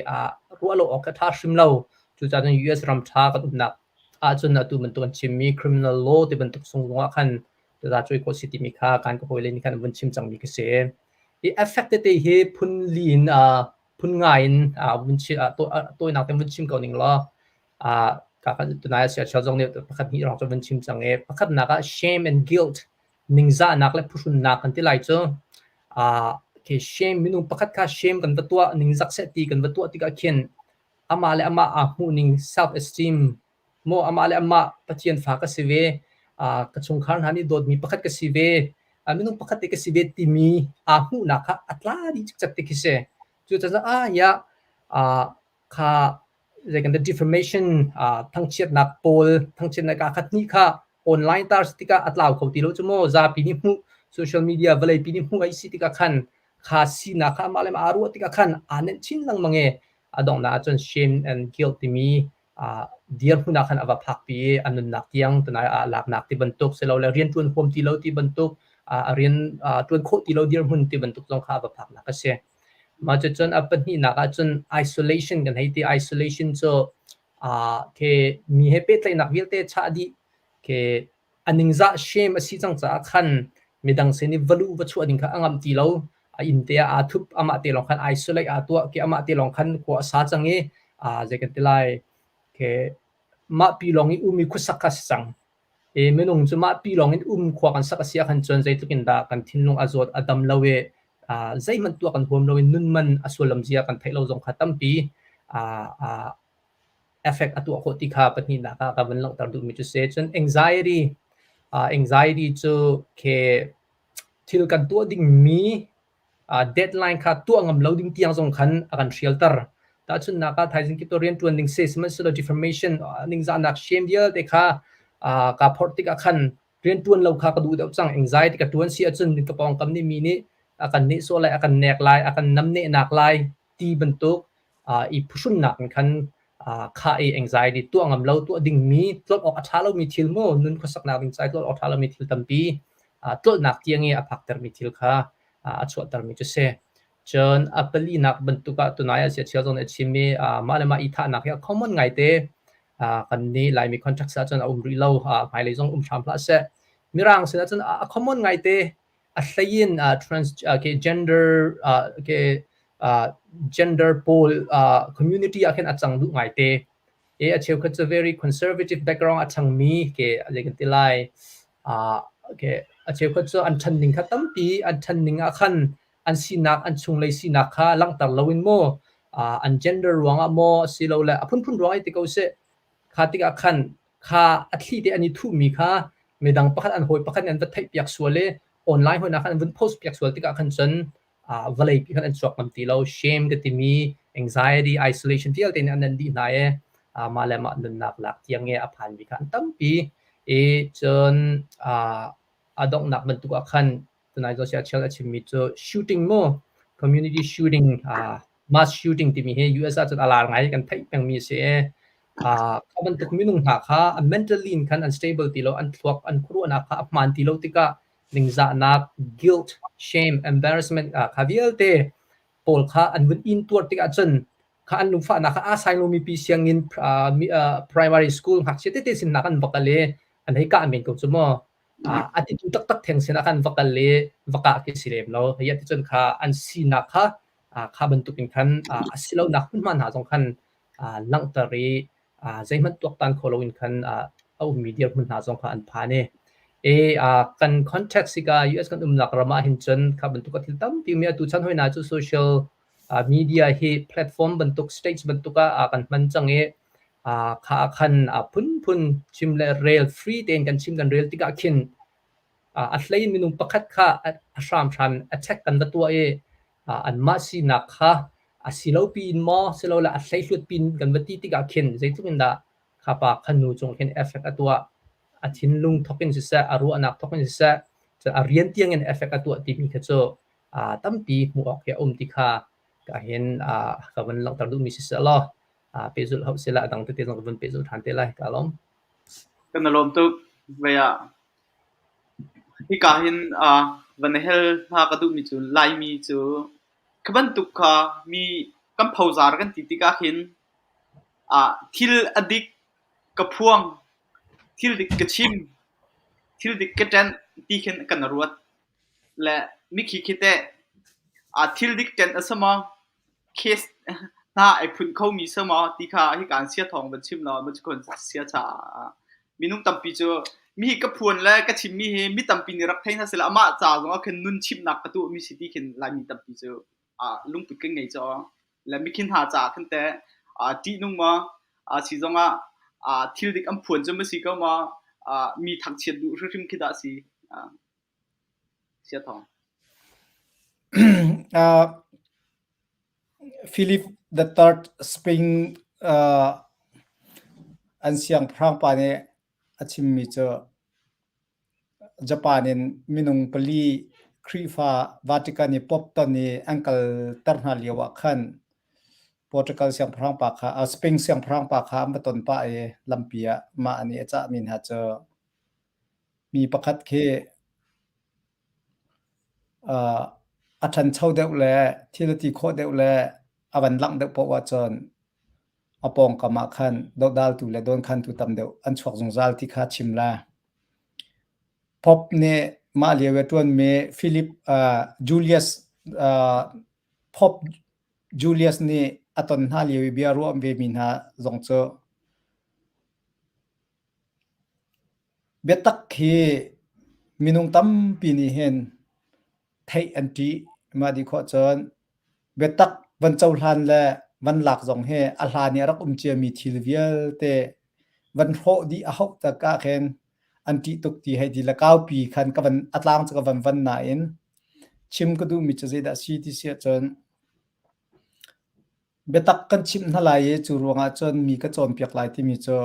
ruah lo awk a ṭha hrim lo. Cucaah cun US ram ṭha kan umnak ahcun atu bantuk an chimmi criminal law ti bantuk sung zongah khan tazacuai khawh si timi kha kan ka hawile nih khan an vun chim cangmi khi si. Hi effect tete hi phun li in phun nga in vun tawinak te vun chim ko ning law ka kan tunai sia chel zong nih pakhat hnih rong cu vun chim cang i pakhatnak ah shame and guilt ningzahnak le phuhrunnak kan ti lai cu okay, shame minung pakhat kha shame kan va tuah ningzak seh ti kan va tuah tikah khin amah le amah aa hmuhning self esteem maw amah le amah Pathian fa ka si ve ka chungkhar hna nih dawtmi pakhat ka si ve minung pakhat te ka si ve timi aa hmuhnak kha a tla dih cikcek ti khi si cucaah ah ya kha zei kan defamation thangchiatnak pawl thangchiatnak ka khat hnih kha online tar si tikah a tlau kho ti lo cu maw zapi nih hmuh social media vawleipi nih hmuh ai si tikah khan kha sinak kha amah le amah aa ruah tikah khan aa nenh chin lengmang i a donghnak ahcun shame and guilt timi dirhmun ah khan a va phakpi i a nunnak tiang tunai ah laknak ti bantuk silole rian ṭuan huam ti lo ti bantuk a rian ṭuan khawh ti lo dirhmun ti bantuk zong kha a va phaknak a si. Mah cucun a pahnihnak ahcun isolation kan hei ti. Isolation cu khi mi he pehtlaihnak vialte chah dih khi a ningzah shame a si cang caah khan midang sin i va luh va chuah ding kha a ngamh ti lo. A inn te ah aa thup, amah te lawng khan isolate aa tuah, khi amah te lawng khan khua a sa cang i zei kan ti lai, khi mah pi lawng i um i khuasak kha a si cang. I minung cu mah pi lawng in um khua kan sak a si ahkhan cun zeitluk in dah kan thinlung a zawt, a dam lo i. Zeihmanh tuah kan huam loin nun man a sullam zia kan theih lo zong kha tampi effect a tuah khawh ti kha pahnihnak ah ka van langhter duhmi cu si. Cun anxiety, anxiety cu khi thil kan tuah dingmi deadline kha tuah ngam lo ding tiang zong khan a kan hrialter. Tahchunhnak ah thaizing kip rian ṭuan ding si, sihmanhsehlaw defamation ningzahnak shame vialte kha kaa phorh tikah khan rian ṭuan lo kha ka duh deuh cang. Anxiety ka ṭuan si ahcun ka pawngkam nih mi nih a kan nehsawh lai, a kan nek lai, a kan namnehnak lai ti bantuk i phuhrunnak in khan khah i anxiety tuah ngam lo, tuah dingmi, tlolh awk a ṭha lomi thil mu, nun khuasaknak ding ca i tlolh awk a ṭha lomi thil tampi tlolhnak tiang i a phaktermi thil kha a chuahtermi cu si. Cun a palinak bantuk ah tunai ah siachia zong nih a chim i mah le mah i thahnak hi a common ngaite. Kan nih Laimi context ah cun a um rih lo. Hmailei zong um hram hlah seh. Mirang sinah cun a common ngaite. A hlei in trans okay, gender okay, gender pawl community ah khin a cang duh ngaite. E a cheukhat cu very conservative background a ṭhangmi ke zei kan ti lai. Okay, a cheukhat cu an ṭhan ning kha tampi an ṭhan ning ah khan an sinak an chunglei sinak kha langhter loin maw an gender ruangah maw asilole a phunphun ruang i ti ko seh kha tikah khan kha a thli te an i thuhmi kha midang pakhat an hawi pakhat nih an va theihpiak sual i online hoi khan an vun post piak sual tikah khan cun vawlei pi khan an chuak ngam ti lo. Shame ka timi anxiety, isolation vialte nih an nan dih hna i mah le mah nunnak lak tiang i a phanmi kha an tampi i. Cun a donghnak bantuk ah khan tunai Joshua Chel a chimmi cu shooting mu, community shooting, mass shooting timi hi US ah cun a lar ngai, kan theih pengmi a si i kha bantuk minung hna kha a mentally in khan an stable ti lo, an thluak an khuaruahnak kha a hmaan ti lo tikah ningzahnak, guilt, shame, embarrassment kha vialte pawl kha an vun in tuar tikah cun kha an lungfahnak kha aa sai lomi pi sianginn primary school ngakchia tete sin nak an va kal i an hei kah men ko cu maw. A titu taktak theng sinah khan va kal i va kah khi si lem lo. Hei ticun kha an sinak kha kha bantukin khan a si lonak hmunhma hna zong khan langhter i zeihmanh tuaktan kho loin khan a ummi dirhmun hna zong kha an phan i e kan context hika US kan umnak ram ah hin cun kha bantuk a thil tampi mi atu chan hoi na cu social media hi platform bantuk, stage bantuk ah kan hman cang i kha khan a phunphun chim le rel free tein kan chim kan rel tikah khin a hlei minung pakhat kha a hramhram attack kan va tuah i anmah sinak kha a si lo piin maw silole a hleihluat piin kan va ti tikah khin zeitluk in dah kha pa kha nu cung khin effect a tuah, a thinlung thawk in siseh, a ruahnak thawk in siseh, a rian tiang in effect a tuah timi kha cu tampi hmuh awk hi a um ti kha ka hin ka van langhter duhmi siseh law pehzulh hauh sila a dang tete zong ka vun pehzulh ṭhan te lai. Ka lawm. Kan i lawm tuk. Vei ah hika hin van hel hna ka duhmi cu Laimi cu kha bantuk kha mi kan phozar kan ti tikah hin thil a dik ka phuang, thil dik ka chim, thil dik ka ṭenh ti khin kan ruat. Le mikhi khi teh thil dik ṭenh a si maw? Case hna ai phun khomi si maw ti kha hika in sia thawng van chim law sia cha minung tampi cu mi hi ka phuan le ka chimmi hi mi tampi nih rak thei hna seh amah ca zong ah khin nun chimhnak ka tuahmi si ti khin Laimi tampi cu lungput kan ngei caw le mikhin hna caah khin teh ṭihnung maw si zong ah thil dik an phuan cu ma si ko maw, mi thangchiat duh hrimhrim khi dah si sia thawng? Philip the Third Spain an siangpahrang pa nih a chimmi cu Japan in minung pali Khrihfa Vatican i Pope ton i an kalter hna lio ah khan Portugal siangpahrang pa kha Spain siangpahrang pa kha an va ton pah i lampi ah mah nih a cahmi hna cu mi pakhat khi A ṭhancho deuh le thil a ti khawh deuh le a van langh deuh paoh ahcun a pawngkam ah khan dohdaltu le dawnkhantu tam deuh an chuak zungzal ti kha chim la. Pope nih mah lio i a ṭuanmi Philip Julius Pope Julius nih a ton hna lio i bia a ruah vemi hna zong cu Biatak hi minung tampi nih hin theih an ṭih. Mah dih khawh cun biatak van cohlan le van lak zong hi a hlan i a rak um ciami thil vialte van hrawh dih a hauh tak ah khin an ṭih tuk ti hei ti le kaupi khan ka van a tlang cu ka van van nain chim ka duhmi cu zeidah a si ti si ahcun biatak kan chimh hna lai i cu ruangah cun mi ka cawnpiak lai timi cu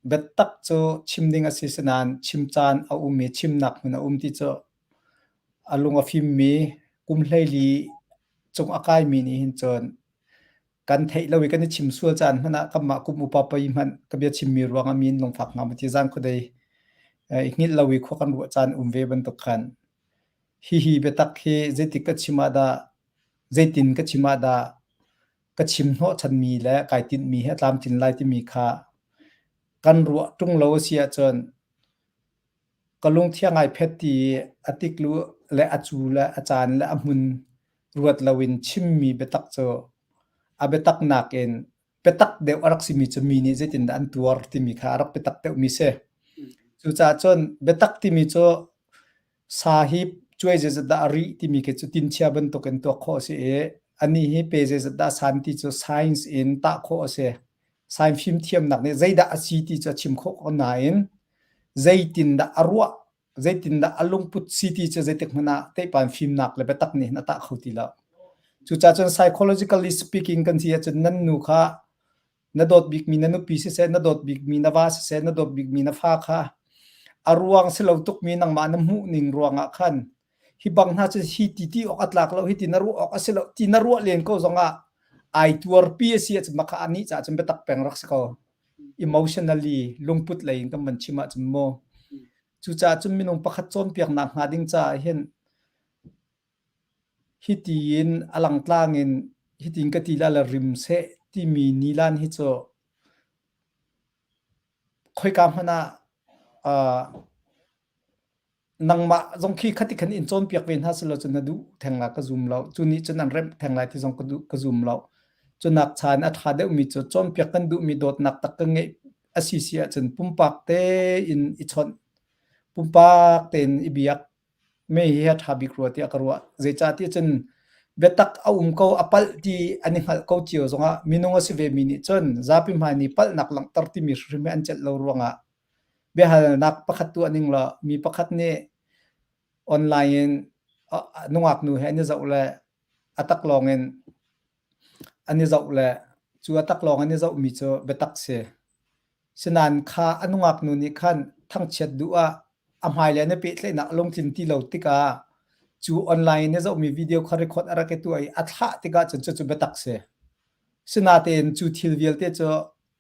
biatak cu chim ding a si sinain chim caan a um i chimnak hmun a um ti cu a lung a fimmi kum 14 cung a kaimi nih hin cun kan theih lo i kan i chim sual caan hmanh ah kanmah kum upa pei hmanh ka bia chimmi ruangah mi in lungfak hnga maw ti zan khuadei i hngilh lo i khua kan ruah caan um ve bantuk khan hihi biatak hi zeitik ka chim ah dah zeitin ka chim ah dah ka chim hnawhchanmi le kai tinhmi hi a tlamtlin lai timi kha kan ruah ṭung lo a si ahcun Ka lungthiang ai phet ti i a tiklu le a cu le a caan le a hmun ruat loin chimmi biatak cu a biatak nakin biatak deuh a rak simi cu mi nih zeitindah an tuar timi kha a rak biatak deuhmi si. Cucaah cun biatak timi cu sa hi cuai zeizat dah a rih timi khi cu tinchia bantukin tuak khawh a si i anih hi pe zeizat dah a san ti cu science in tah khawh a si. Science fimthiamnak nih zeidah a si ti cu a chim khawh ko nain zeitindah a ruah, zeitindah a lungput si ti cu zeitik hmanh ah teihpan fimnak le biatak nih hin a tah kho ti lo. Cucaah cun psychologically speaking kan si ahcun nan nu kha na dawt bikmi na nupi siseh, na dawt bikmi na va siseh, na dawt bikmi na fa kha a ruang si lo tukmi nangmah na hmuh ning ruangah khan hi bang hna cu hi ti ti awk a tlak lo, hi ti na ruah awk a si lo, ti na ruah len ko zongah ai tuarpi a si ahcun maka anih caah cun biatak peng rak si ko. Emotionally lungput lei in kan van chim ahcun mu. Cucaah cun minung pakhat cawnpiaknak hnga ding caah hin hiti in a langtlang in hitin ka ti la le rim seh timi nilan hi cu khoika hmanh ah uh, Nangmah zong khi khati khan in cawnpiak ve hna selaw cun na duh theng la ka zum lo. Cu nih cun an remh theng lai ti zong ka duh ka zum lo. Cu nak cha in a ṭha deuhmi cu cawnpiak kan duhmi dawtnak tak ka ngeih a si si ahcun pumpak tein i chawnh, pumpak tein i biak me hi a ṭha bik rua tiah ka ruah. Zeicahtiah cun biatak a um ko, a palh ti an i hngalh ko cio zongah minung a si vemi nih cun zapi hmai nih palhnak langhter timi hrimhrim hi an celh lo ruangah Biahalnak pakhat tuah ning law mi pakhat nih online in nungak nu he an i zoh le a taklawng in an i zoh le cu a taklawng an i zohmi cu biatak si. Sinain kha a nungak nu nih khan thangchiat duh ah a hmailei an i pehtlaihnak a lungtlin ti lo tikah cu online in a zohmi video kha record a rak i tuah i a thlah tikah cun cucu biatak si. Sinatein cu thil vialte cu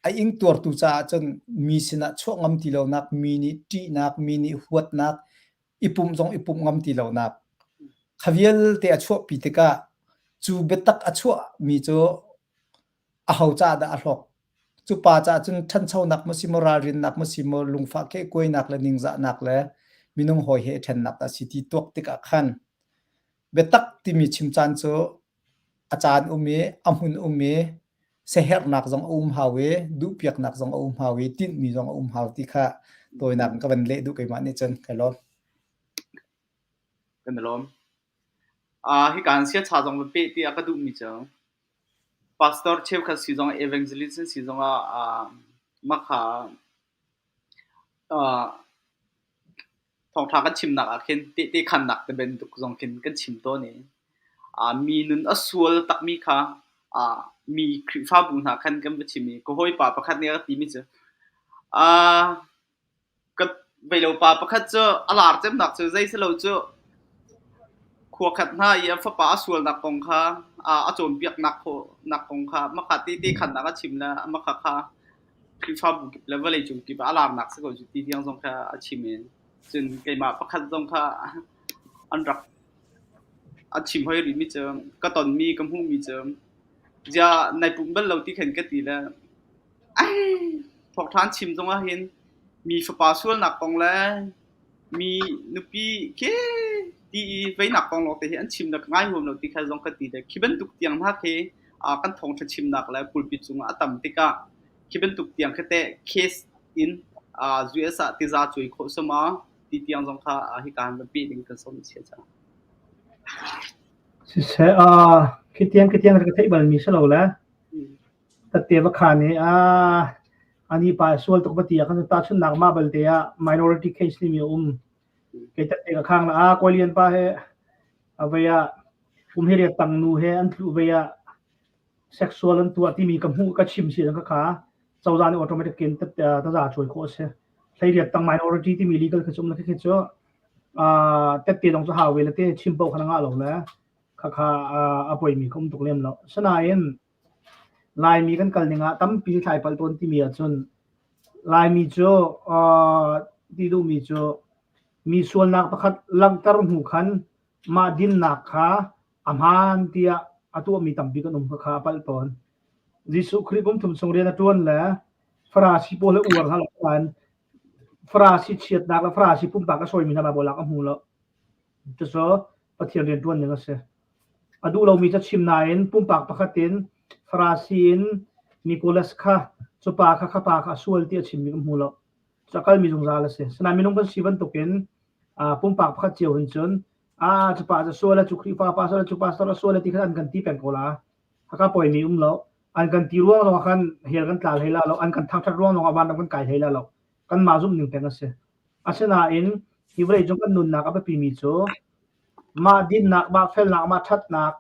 A ingtuartu caah cun mi sinah chuah ngam ti lonak, mi nih ṭihnak, mi nih huatnak, i pumh zong i pumh ngam ti lonak kha vialte a chuahpi tikah cu biatak a chuahmi cu aho caah dah a hlawk? Cu pa caah cun ṭhanchonak maw si maw, ralrinnak maw si maw, lungfah kehkuainak le ningzahnak le minung hawi he i ṭhennak dah a si ti tuak tikah khan biatak timi chim caan cu A caan um i a hmun um i siaherhnak zong a um hau i duhpiaknak zong a um hau i tinhmi zong a um hau ti kha tawinak in ka van leh duh keimah nih cun kai lawm. Kan i lawm. Uh, hika an siacha zong van peh tiah ka duhmi cu pastor cheukhat si zong evangelist si zong ah uh, makha uh, Thawngṭha kan chimnak ah khin tehte khannak te bantuk zong khin kan chim tawn i mi nun a sual takmi kha mi Khrihfabu hna khan kan va chim i ka hawipa pakhat nih a ka timi cu ka veilopa pakhat cu a lar cemnak cu zei si lo cu khua khat hna i a fapa a sualnak kong kha a cawnpiaknak khawhnak kong kha makha tehte khannak a chim le makha kha Khrihfabu kip le vawleicung kip ah a larnak si ko cu ti tiang zong kha a chim i cun keimah pakhat zong kha an rak an chim hoi rihmi cu ka tonmi ka hmuhmi cu ziah nai pumh bal lo ti khan ka ti le ai thawngṭha an chim zong ah hin mi fapa sualnak kong le mi nupi ke ti i veinak kong lawng te hi an chim le ka ngai huam lo ti kha zong ka ti le khi bantuk tiang hna khi kan thawngṭha chimnak le pulpit cungah a tam tikah khi bantuk tiang khi teh case in US ah tiza cuai khawh sama ti tiang zong kha hika han van peh ding kan som chia cang. Siseh, khitiang khitiang ka theih balmi si lo le tatte va khan i ani pa sual tuk va ti ah khan tahchunhnak mah balte ah minority case timi a um. Kei tatte ka khang la a Kawilian pa he a vei ah kum hi riat tang nu he an tlu vei ah sexual an tuah timi ka hmuh ka chim si ka kha cozah nih automatic in taza cuai khawh a si. Hleiriat tang minority timi legal kha cu um na khi cu tette zong cu hau ve le te chim paoh kha na ngah lo le khakha a poimi ka um tuk lem lo. Sinain Laimi kan kal ning ah tampi thlai palh tawn timi ahcun Laimi cu ti duhmi cu mi sualnak pakhat langhter hnu khan mah dinnak kha a hmaan tiah a tuahmi tampi kan um kha a palh tawn. Jesuh Khrih kum thum chung rian a ṭuan le Farasi pawl he uar hna lo nain Farasi chiatnak le Farasi pumpak a sawimi hna Baibal ah ka hmu lo. Cucu Pathian rian ṭuan ning a si. A duh lomi ca chim nain pumpak pakhat in Farasi in Nicholas kha cu pa kha kha pa kha a sual ti a chimmi ka hmu lo. Cu a kalmi zungzal a si. Sinain minung kan si bantukin pumpak pakhat cio hin cun ah cu pa cu sual cu Khrihfa pa sual cu pastor a sual ti kha an kan ti peng ko la. Haka poimi um lo. An kan ti ruang lawng ah khan hell kan tla hlei la lo. An kan thangṭhat ruang lawng ah vanram kan kai hlei la lo. Kanmah zumh ning peng a si. Asinain hi vawleicung kan nunnak a biapimi cu mah dinnak, mah felnak, mah ṭhatnak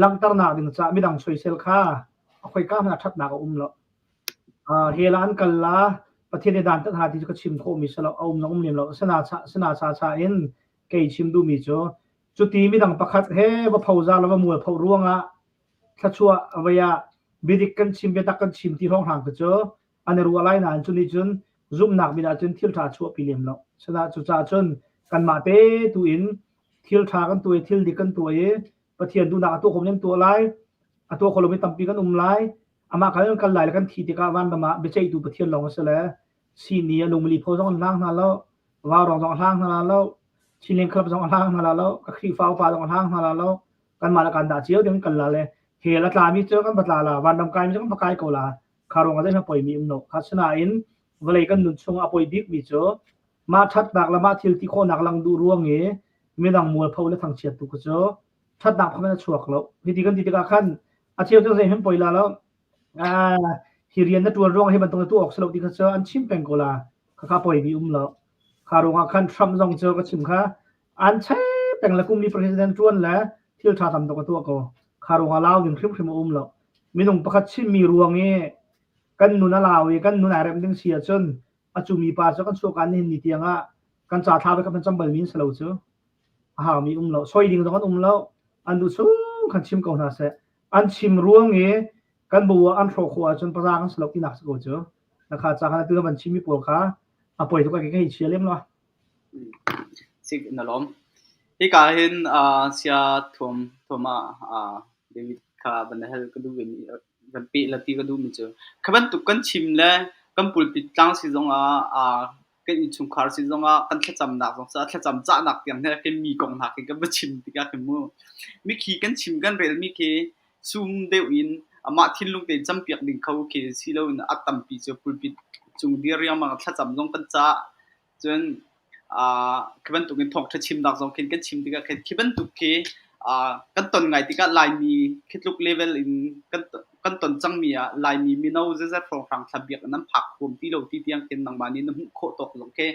langhternak ding caah midang soisel kha a khoika hmanh ah ṭhatnak a um lo. Hell ah an kal la, Pathian nih dan tat hna ti cu ka chim khawhmi si lo, a um zong um lem lo. Sina cha cha in kei chim duhmi cu cuti midang pakhat he va phozar le va mualpho ruangah thluachuah vei ah biadik kan chim biatak kan chim ti hrawnghrang kha cu an i ruah lai nain cu nih cun zumhnak min ahcun thil ṭha chuahpi lem lo. Sinain cucaah cun kanmah te tu in thil ṭha kan tuah i thil dik kan tuah i Pathian duhnak a tuah khawh kan tuah lai, a tuah kho lomi tampi kan um lai. Amah kal kan kal lai le kan thih tikah vanram ah biaceihtu Pathian lawng a si le sihni a lungmili phaw zong an hlang hna lo, vaurawng zong a hlang hna lo, Chinleng Club zong a hlang hna lo, ka Khrihfa upa zong a hlang hna lo. Kanmah le kan dah cio ding kan la le hell a tlami cu kan va tla la, vanram kaimi cu kan va kai ko la. Kha ruangah zeihmanh poimi um lo. Kha sinain vawlei kan nun chung a poi bikmi cu mah ṭhatnak le mah thil ti khawhnak lang duh ruang i midang mualpho le thangchiat tu kha cu ṭhatnak pakhat a chuak lo. Hiti kan ti tikah khan a cheu cu zeihmanh poi la lo. Hi rian na ṭuan ruang hi bantuk na tuah awk si lo ti kha cu an chim peng ko la. Khakha poimi um lo. Kha ruangah khan Trump zong cu ka chim kha an chei peng le kum li president ṭuan le thil ṭha tam tuk a tuah ko. Kha ruangah lau ding hrimhrim a um lo. Minung pakhat chimmi ruang i kan nun a lau i kan nun ai remh ding si ahcun a cu mi pa cu kan chuahka nihin ni tiang ah kan ca thla kan cam balmi an si lo cu. A haumi um lo. Soi ding zong an um lo. An duh chung khan chim ko hna seh. An chim ruang i kan bu ah an hrawh khawh ahcun paza kan si lo tinak si ko cu. Na kha ca khan atu na van chimmi pawl kha a poi tuk ai ka hei chia lem lo. Sik na lawm. Hika hin sia thuam thuam ah David kha van hal ka duh ve van peh la ti ka duhmi cu kha bantuk kan chim le kan pulpit tlang si zongah kan innchungkhar si zongah kan thlacamnak zong sa thlacam cahnak tiang he kan mi kong hna khi kan va chim tikah khin mu mikhi kan chim kan relmi khi sum deuh in amah thinlung tein campiak ding kho khi si loin a tampi cu pulpit cung dir riangmang thlacam zong kan cah. Cun khi bantuk in thawngṭha chimnak zong khin kan chim tikah khin khi bantuk khi kan ton ngai tikah Laimi khi tluk level in kan kan ton cangmi ah Laimi mino zeizat hrawnghrang thla biakinn an phak huam ti lo ti tiang khin nangmah nih na hmuh khawh tawk zong khi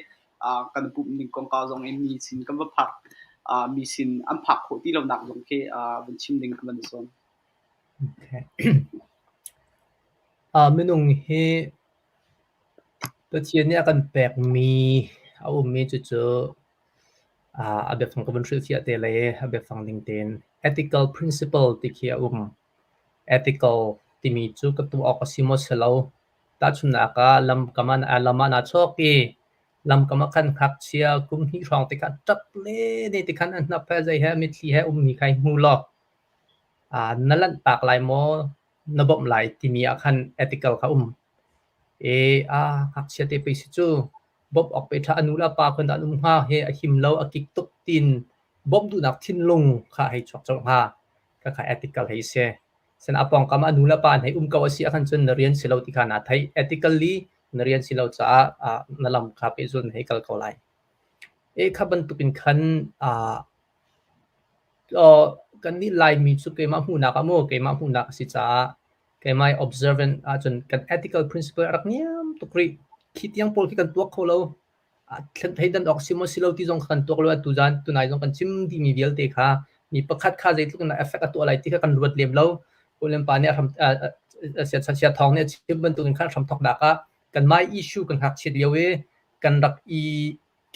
kan pumh ning kongkau zong in mi sin kan va phak mi sin an phak khawh ti lonak zong khi van chim ding kan van i sawm. Okay. Minung hi Pathian nih a kan pekmi a ummi cucu a biafang ka van hrilhfiah te lai i a biafang ning tein ethical principle ti khi a um. Ethical timi cu ka tuah awk a si maw si lo. Tahchunhnak ah lamkam ah lam ah naa chawk i lamkam ah khan ngakchia kum hnih hrawng te kha a ṭap len i tikhan a hnap he zei he mitthli he ummi kha i hmu law na lanhtak lai maw na bawmh lai timi ah khan ethical kha um. E ngakchia te pei si cu bawmh awk pe ṭha a nu le a pa khon dah an um hnga he a him lo a kik tuk tiin bawmh duhnak thinlung kha hei chuak colh hnga. Khakha ethical hei si. Sen a pawngkam ah nu le pa an hei um ko a si ahkhan cun na rian si lo ti kha naa theih. Ethically na rian si lo caah na lam kha pehzul na hei kal ko lai. E kha bantukin khan. Kannih Laimi cu keimah hmuhnak ah maw keimah hmuhnak a si caah keimah i observant ahcun kan ethical principle a rak niam tuk rih. Khi tiang pawl khi kan tuak kho lo. Thleidan awk si maw si lo ti zong kha kan tuak lo. Tuzaan tunai zong kan chim dihmi vialte kha mi pakhat kha zeitluk in dah effect a tuah lai ti kha kan ruat lem lo. Kulempa nih a hram sia thawng nih a chim bantukin khan hramthawknak ah kanmah issue kan ngakchiat lio i kan rak i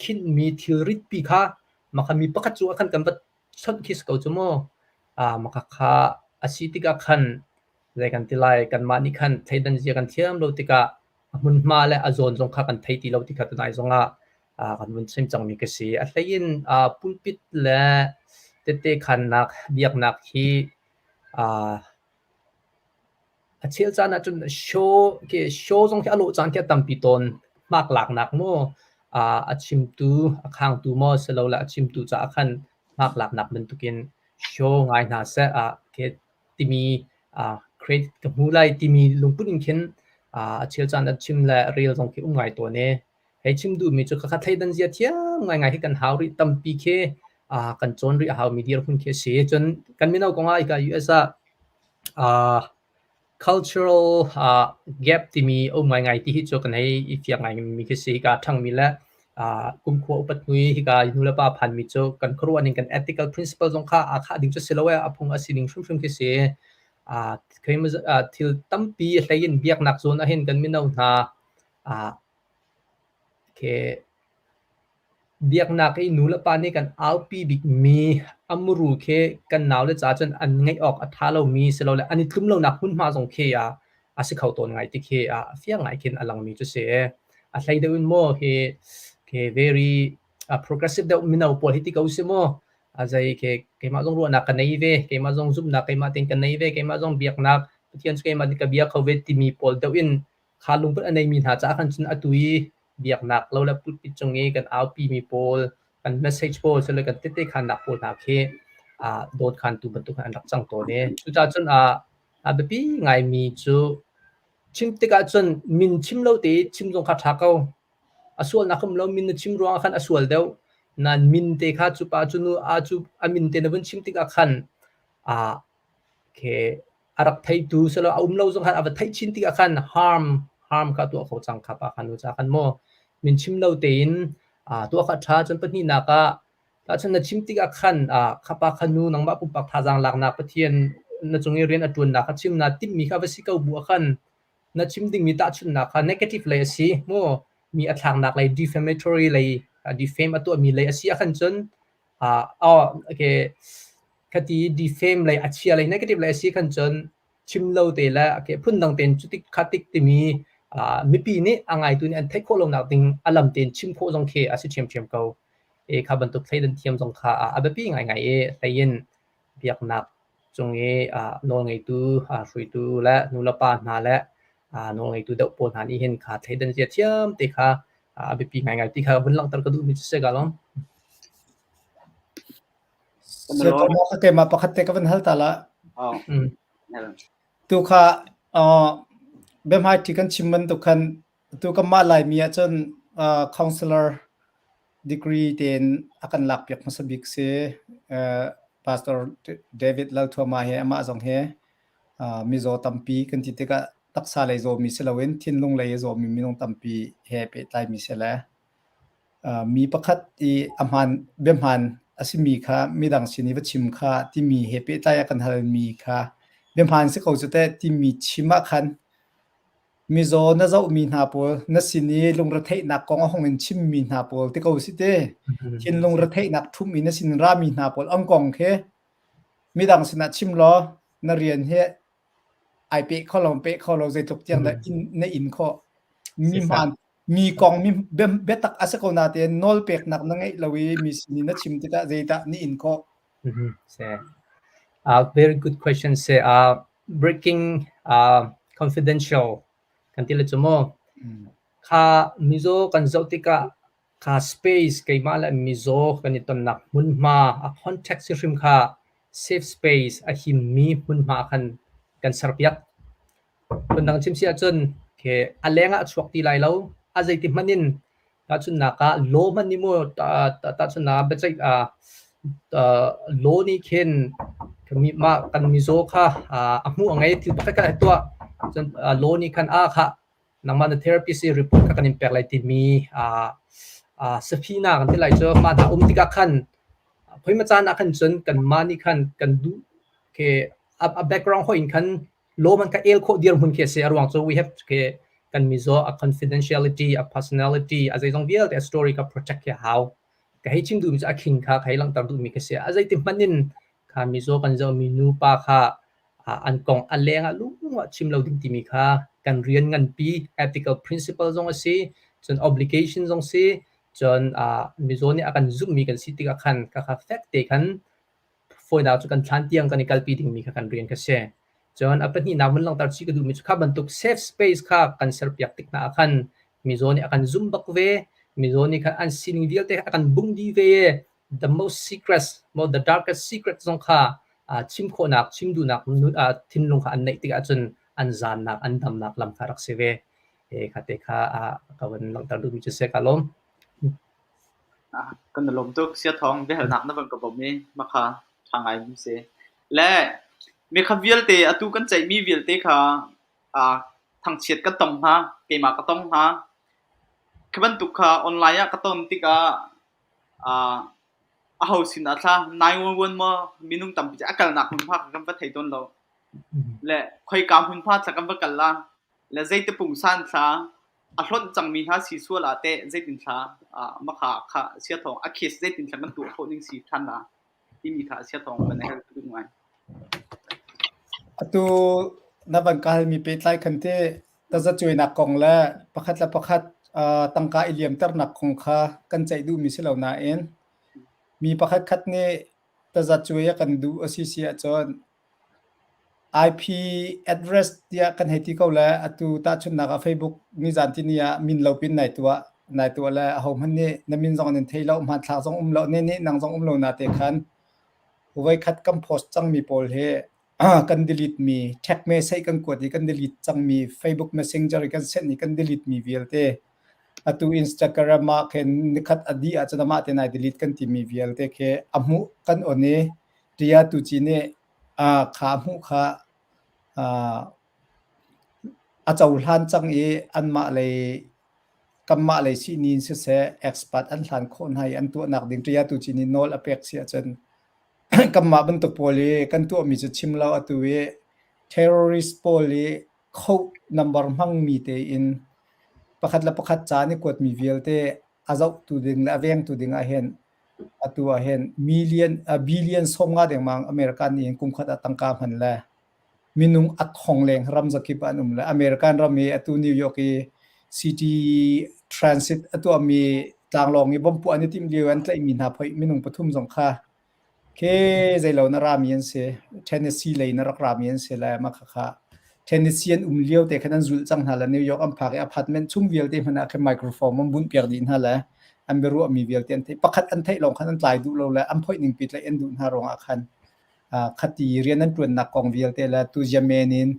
khinhmi thilrit pi kha mah kha mi pakhat cungah khan kan va chawnh khi si ko cu mu. Mah khakha a si tikah khan zei kan ti lai, kanmah nih khan thleidan zia kan thiam lo tikah a hmunhma le a zawn zong kha kan thei ti lo ti kha tunai zongah kan vun chim cangmi ka si. A hlei in pulpit le tette khannak biaknak hi A chel caan ahcun show khi show zong khi a lawh caan khi a tampi tawn. Hmaklaknak maw a chimtu, a khangtu maw silole a chimtu caah khan hmaklaknak bantukin show ngai hna seh khi timi credit ka hmu lai timi lungput in khin a chel caan ah chim le rel zong khi um ngai tawn i hei chim duhmi cu khakha thleidan zia thiam ngaingai hi kan hau rih tampi khi kan cawn rih a haumi dirhmun khi a si. Cun kan mino kong ah hika US ah Cultural gap timi a um ngaingai ti hi cu kan hei i fiang ngaimi khi si. Hika a ṭhangmi le kumkhua upat hnu i hika nulepa a phanmi cu kan khuaruah ning kan ethical principle zong kha aa khah ding cu si lo ee, a phung a si ning hrimhrim khi si. Thil tampi hlei in biaknak zawn ahhin kan mino hna khi Biaknak i nulepa nih kan aupi bikmi a muru khi kan naule ca cun an ngeih awk a ṭha lomi silole an i tlum lonak hmunhma zong khi a si kho tawn ngai ti khi a fiang ngai khin a langmi cu si. A hlei deuh in maw hi khi very progressive deuh mino pawl hi ti ko si maw a zei khi keimah zong ruahnak ka nei ve, keimah zong zumhnak keimah tein ka nei ve, keimah zong biaknak Pathian cu keimah nih ka bia kho ve timi pawl deuh in kha lungput a neimi hna caah khan cun atu i biaknak lo le pulpit cung i kan aupimi pawl, kan message pawl sile kan tete khannak pawl hna khi dawtkhantu bantuk an rak cang tawn i cucaah cun a biapi ngaimi cu chim tikah cun min chim lo te chim zong kha ṭha ko. A sualnak um lo min na chim ruangah khan a sual deuh. Nain min te kha cu pa cu nu a cu a min te na vun chim tikah khan khi a rak theitu silo a um lo zong khan a va theih chin tikah khan harm harm kha tuah kho cang kha pa khan nu ca khan maw min chim lo tein tuah kha ṭha. Cun pahnihnak ah tahchun na chim tikah khan kha pa kha nu nangmah pumpak thazaang laknak Pathian na cung i rian a ṭuannak kha chim naa timhmi kha va si ko bu ah khan na chim dingmi tahchunhnak kha negative lei a si maw mi a thlaknak lei defamatory lei defame a tuahmi lei a si ah khan cun okay Khati defame lei a chia lei negative lei a si khan cun chim lo te le okay phundang tein cutik khatik timi mipi nih a ngaitu nih an theih khawh lonak ding a lam tein chim khawh zong khi a si ṭhiamṭhiam ko. E kha bantuk thleidan thiam zong kha a biapi ngaingai i hlei in biaknak cung i nawlngeitu hruaitu le nulepa hna le nawlngeitu deuh pawl hna nih hin kha thleidan zia thiam te kha a biapi ngaingai ti kha vun langhter ka duhmi cu si ka lawm. Keimah pakhat te ka van hal ta la. Tu kha biahmaiṭhi kan chim bantuk khan tu kanmah Laimi ahcun counselor degree tein a kan lakpiak hmasa bik si. Pastor David Lalthuama he amah zong he mizaw tampi kan ti tikah taksa lei zawmi si loin thinlung lei a zawmi minung tampi he pehtlaimi si le Mi pakhat i a hmaan biahmaan a simi kha midang sin i va chim kha timi he pehtlai a kan halmi kha biahmaan si ko cu teh timi chim ah khan mizaw na zohmi hna pawl na sin i lungretheihnak kong a hung in chimmi hna pawl ti ko si te thinlung retheihnak ṭhumh i na sin rami hna pawl an kong khi midang sinah chim law na rian hi ai peh kho lo peh kho lo zeitluk tiang dah in na in khawh mi hmaan mi kong mi biatak a si ko natein nawl peknak na ngeih lo i mi sin in na chim tikah zeidah na in khawh? Mm-hmm. Very good question. Say, breaking confidential kan ti le cu mu. Kha mizaw kan zoh tikah kha space keimah le mizaw kan i tonnak hmunhma a context si hrim kha safe space a himmi hmunhma khan kan serpiak. Phundang chim si ahcun khi a leng ah a chuak ti lai lo. A zeiti hmanh in tahchunhnak ah law hmanh nih mu tahchunhnak ah biaceih law nih khin Mah kan mizaw kha a hmuh a ngei thil pakhat khat a tuah. Cun law nih khan a khah nangmah na therapist i report kha kan in pek lai timi saphina kan ti lai cu mah hna um tikah khan khoima caan ah khan cun kanmah nih khan kan duh ke a background hoi in khan law man kha el khawh dirhmun khi a si. A ruang cu we have ke kan mizaw a confidentiality, a personality, a zeizong vialte a story kha protect khi a hau. Ka hei chim duhmi cu a khing kha ka hei langhter duhmi ka si. A zeiti hmanh in kha mizaw kan zohmi nupa kha an kong a leng ah lungah chim lo ding timi kha kan rian nganpi ethical principle zong a si, cun obligation zong si, cun mizaw nih a kan zumhmi kan si tikah khan kha kha fek te khan fawinak cu kan thlan tiang kan i kalpi dingmi kha kan rian kha si. Cun a pahnihnak vun langhter chih ka duhmi cu kha bantuk safe space kha kan serpiak tik hna ah khan mizaw nih a kan zumh bak ve, mizaw nih khan an sining vialte a kan bungh dih ve i the most secrets, the darkest secret zong kha chim khawhnak, chim duhnak thinlung kha an neih tikah cun an zaannak, an damnak lam kha rak si ve. Kha te kha ka van langhter duhmi cu si ka lawm. Kan i lawm tuk. Sia Thawng, biahalnak na van ka bawmh i makha ṭha ngai um si. Le mi kha vialte atu kan ceihmi vialte kha thangchiat ka tong hna, keimah ka tong hna. Khi bantuk kha online ah ka ton tikah aho sin ah thla 911 maw minung tampi cu a kalnak hmunhma kha kan va thei tawn lo. Le khoika hmunhma thla kan va kal la, le zeiti pungsan thla a hlonh cangmi hna si sual ah teh zeitin thla makha kha sia thawng a case zeitin thla kan tuah khawh ning si ṭhan la timi kha sia thawng kan hel duh ngai. Atu na van ka halmi pehtlai khan te tazacuainak kong le pakhat le pakhat tangka i liamternak kong kha kan ceih duhmi si lo nain mi pakhat khat nih tazacuai a kan duh a si si ahcun IP address tiah kan hei ti ko le atu tahchunhnak ah Facebook nizan tini ah min lo pin nai tuah nai tuah le ahohmanh nih na min zong an in thei lo hmanthlak zong um lo ne nih nang zong um lo na te khan voikhat kan post cangmi pawl hi kan delete mi text message kan kuat i kan delete cangmi Facebook Messenger i kan send i kan delete mi vialte atu Instagram ah khin nikhat a dih ahcun amah te nai delete kan timi vialte khi a hmuh kan on i Tia tuci nih kha hmuh kha a cohlan cang i anmah lei kanmah lei sihni in siseh expert an hlan khawh hna i an tuahnak ding ṭia tuci nih nawl a pek si ahcun kanmah bantuk pawl i kan tuahmi cu chim lo atu i terrorist pawl i code number hmangmi tein pakhat le pakhat ca an i kuatmi vialte a zohtu ding le a vengtu ding ah hin Atu ah hin million, billion 50 dengmang American nih hin kum khat ah tangka hman le minung a thong leng ram zakip ah an um le American ram i atu New York i city transit a tuahmi tlanglawng i bomb puah an i timh lio an tlaihmi hna phoih minung pathum zong kha Khi zeilo na rami an si. Tennessee lei na rak rami an si le mah khakha Tennessee an um lio te khan an zulh cang hna le New York an phak i apartment chung vialte hmanh ah khin microphone an bunh piak dih hna le an biaruahmi vialte an theih. Pakhat an theih lawng khan an tlai duh lo le an phoih ning pi tlaih an duh hna ruangah khan khati rian an ṭuannak kong vialte le tu Yemen in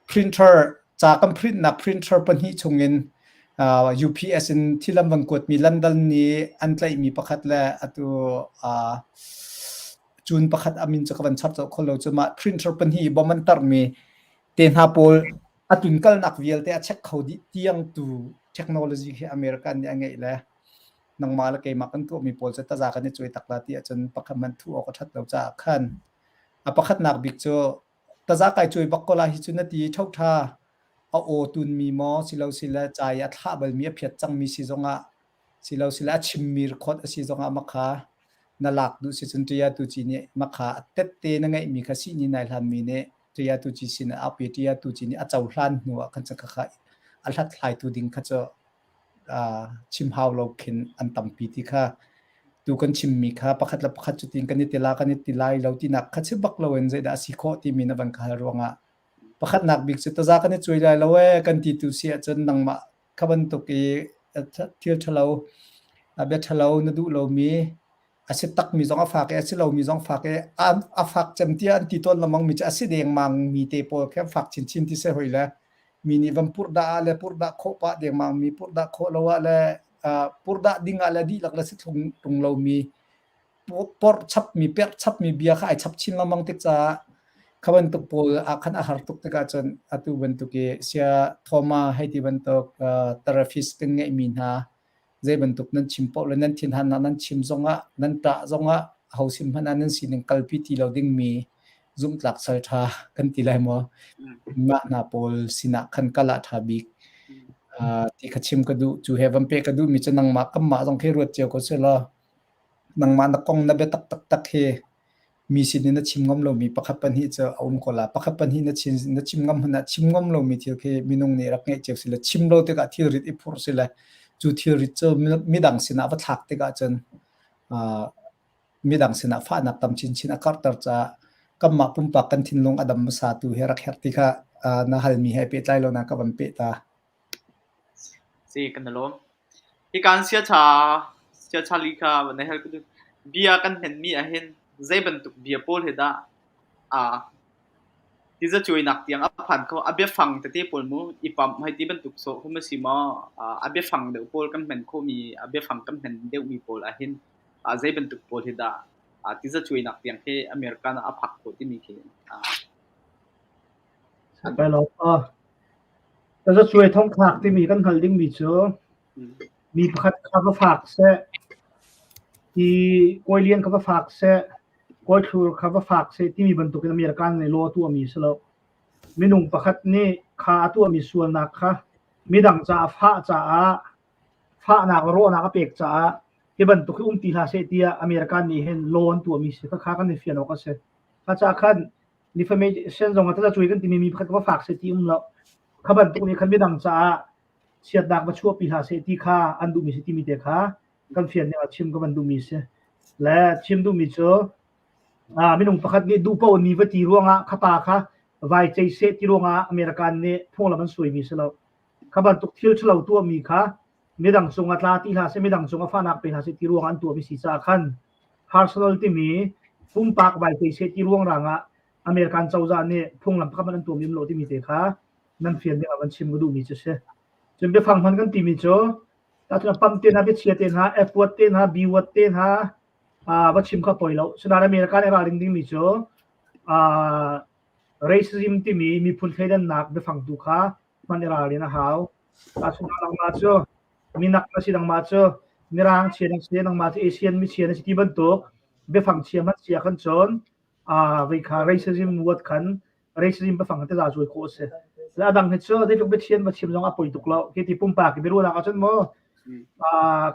Printer ca kan printnak printer pahnih chungin UPS in thil an van kuatmi London nih an tlaihmi pakhat le atu cun pakhat a min cu ka van chap colh kho lo cu mah printer pahnih i bom an tarhmi te hna pawl a tunkalnak vialte a check kho dih tiang tu technology khi American nih a ngeih le nangmah le keimah kan tuahmi pawl cu taza kan i cuai tak la ti ahcun pakhat hmanh thuh awk a ṭhat lo caah khan a pakhatnak bik cu Taza kai cuai bak ko lai hi cu na ti i ṭhoṭha a aw tunmi maw silo sile ca i a thlah balmi a phiat cangmi si zongah silo sile a chimmi record a si zongah makha na lak duh si cun ṭia tu ci nih makha a tette na ngeihmi kha sihni nai hlanmi nih ṭia tu ci sin ah a pe ṭia tu ci nih a cohlan hnu ah khan cu khakha a hlathlaitu ding kha cu chim hau lo khin an tampi ti kha tu kan chimmi kha pakhat le pakhat cutin kan i tila kan i ti lai lo tinak kha chim bak loin zeidah a si khawh timi na van ka hal ruangah pakhatnak bik cu taza kan i cuai lai lo ee kan ti tu si ahcun nangmah kha bantuk i thil ṭhalo bia ṭhalo na duh lomi a si takmi zong a fak i a si lomi zong fak i a fak cem tiah an ti tawn lengmang mi cu a si dengmang mi te pawl khi an fak chinchin ti si hoi le mi nih van purhdah ah le purhdah khawh pah dengmang mi purhdah khawh lo ah le purhdah ding ah le dihlak le si thlung tung lomi. porh chapmi perh chapmi bia kha ai chap chin lengmang tik caah kha bantuk pawl ah khan a har tuk tikah cun atu bantuk i sia Thoma hei ti bantuk therapist kan ngeihmi hna zei bantuk nan chim paoh le nan thinhannak nan chim zongah nan ṭah zongah ho sim hmanh ah nan sining kalpi ti lo dingmi zumhtlak sal ṭha kan ti lai maw mah hna pawl sinah khan kal ah ṭha bik ti kha chim ka duh cu he van peh ka duhmi cu nangmah kanmah zong khi ruat cio ko selaw nangmah na kong na biatak taktak hi mi sin in na chim ngam lomi pakhat pahnih cu a um ko la. Pakhat pahnih na chim, na chim ngam hmanh ah chim ngam lomi thil khi minung nih rak ngeih cio si le chim lo tikah thilrit i phurh si le cu thilrit cu midang sinah va thlak tikah cun uh, midang sinah fahnak tam chinchin a karhter caah kanmah pumpak kan thinlung a dam hmasa tu hi rak herh ti kha uh, na halmi he pehtlai lo na ka van peh ta. Si kan lawm. Hikan siacha siacha li kha na hel bia kan hnenmi ahhin zei bantuk bia pawl he dah aa tizacuainak tiang a phan kho a biafang tete pawl mu i pamh hei ti bantuk sawh khum a si maw a biafang deuh pawl kan hman khawhmi a biafang kan hman deuhmi pawl ahhin zei bantuk pawl hi dah tizacuainak tiang khi American ah a phak khawh timi khi Kai lawm. Tazacuai thongthlak timi kan hngalh dingmi cu mi pakhat kha va fak seh, ti Kawi Lian kha va fak seh, Kawi Thlur kha va fak seh timi bantukin American nih law a tuahmi a si lo. Minung pakhat nih kha a tuahmi sualnak kha midang caah fah caah fahnak le rawhnak a pek caah hi bantuk hi um ti hlah seh tiah American nih hin law an tuahmi si kha kha kan i fian awk a si. Kha caah khan defamation zong ah tazacuai kan timi mi pakhat va fak seh ti um lo. Kha bantuk nih khan midang caah chiatnak va chuahpi hlah seh ti kha an duhmi si timi te kha kan fian ning ah chim ka van duhmi si. Le chim duhmi cu minung pakhat nih duh paoh ni va ti ruangah kha pa kha vai cei seh ti ruangah American nih phunglam an suaimi si lo. Kha bantuk thil ṭhalo tuahmi kha midang cungah tla ti hlah seh, midang cungah fahnak pe hlah seh ti ruangah an tuahmi si caah khan personal timi pumpak vai cei seh ti ruang rangah American cozah nih phunglam pakhat hmanh an tuahmi um lo timi te kha nan fian ding ah van chim ka duhmi cu si. Cun biafang hman kan timi cu tahchun pam te hna, biachia te hna, F word te hna, B word te hna va chim kha poi lo. Sinain American i ralring dingmi cu racism timi miphun thleidannak biafang tu kha hman i ralrin a hau. Tahchun nangmah cu minak na si, nangmah cu mirang chia na si, nangmah cu Asian michia na si ti bantuk biafang chia hmanh sia khan cun vei kha racism word khan racism biafang khan taza cuai khawh a si. Le a dang hi cu zeitluk biathian va chim zong a poi tuk lo. Khi ti pumpak i biaruahnak ahcun mu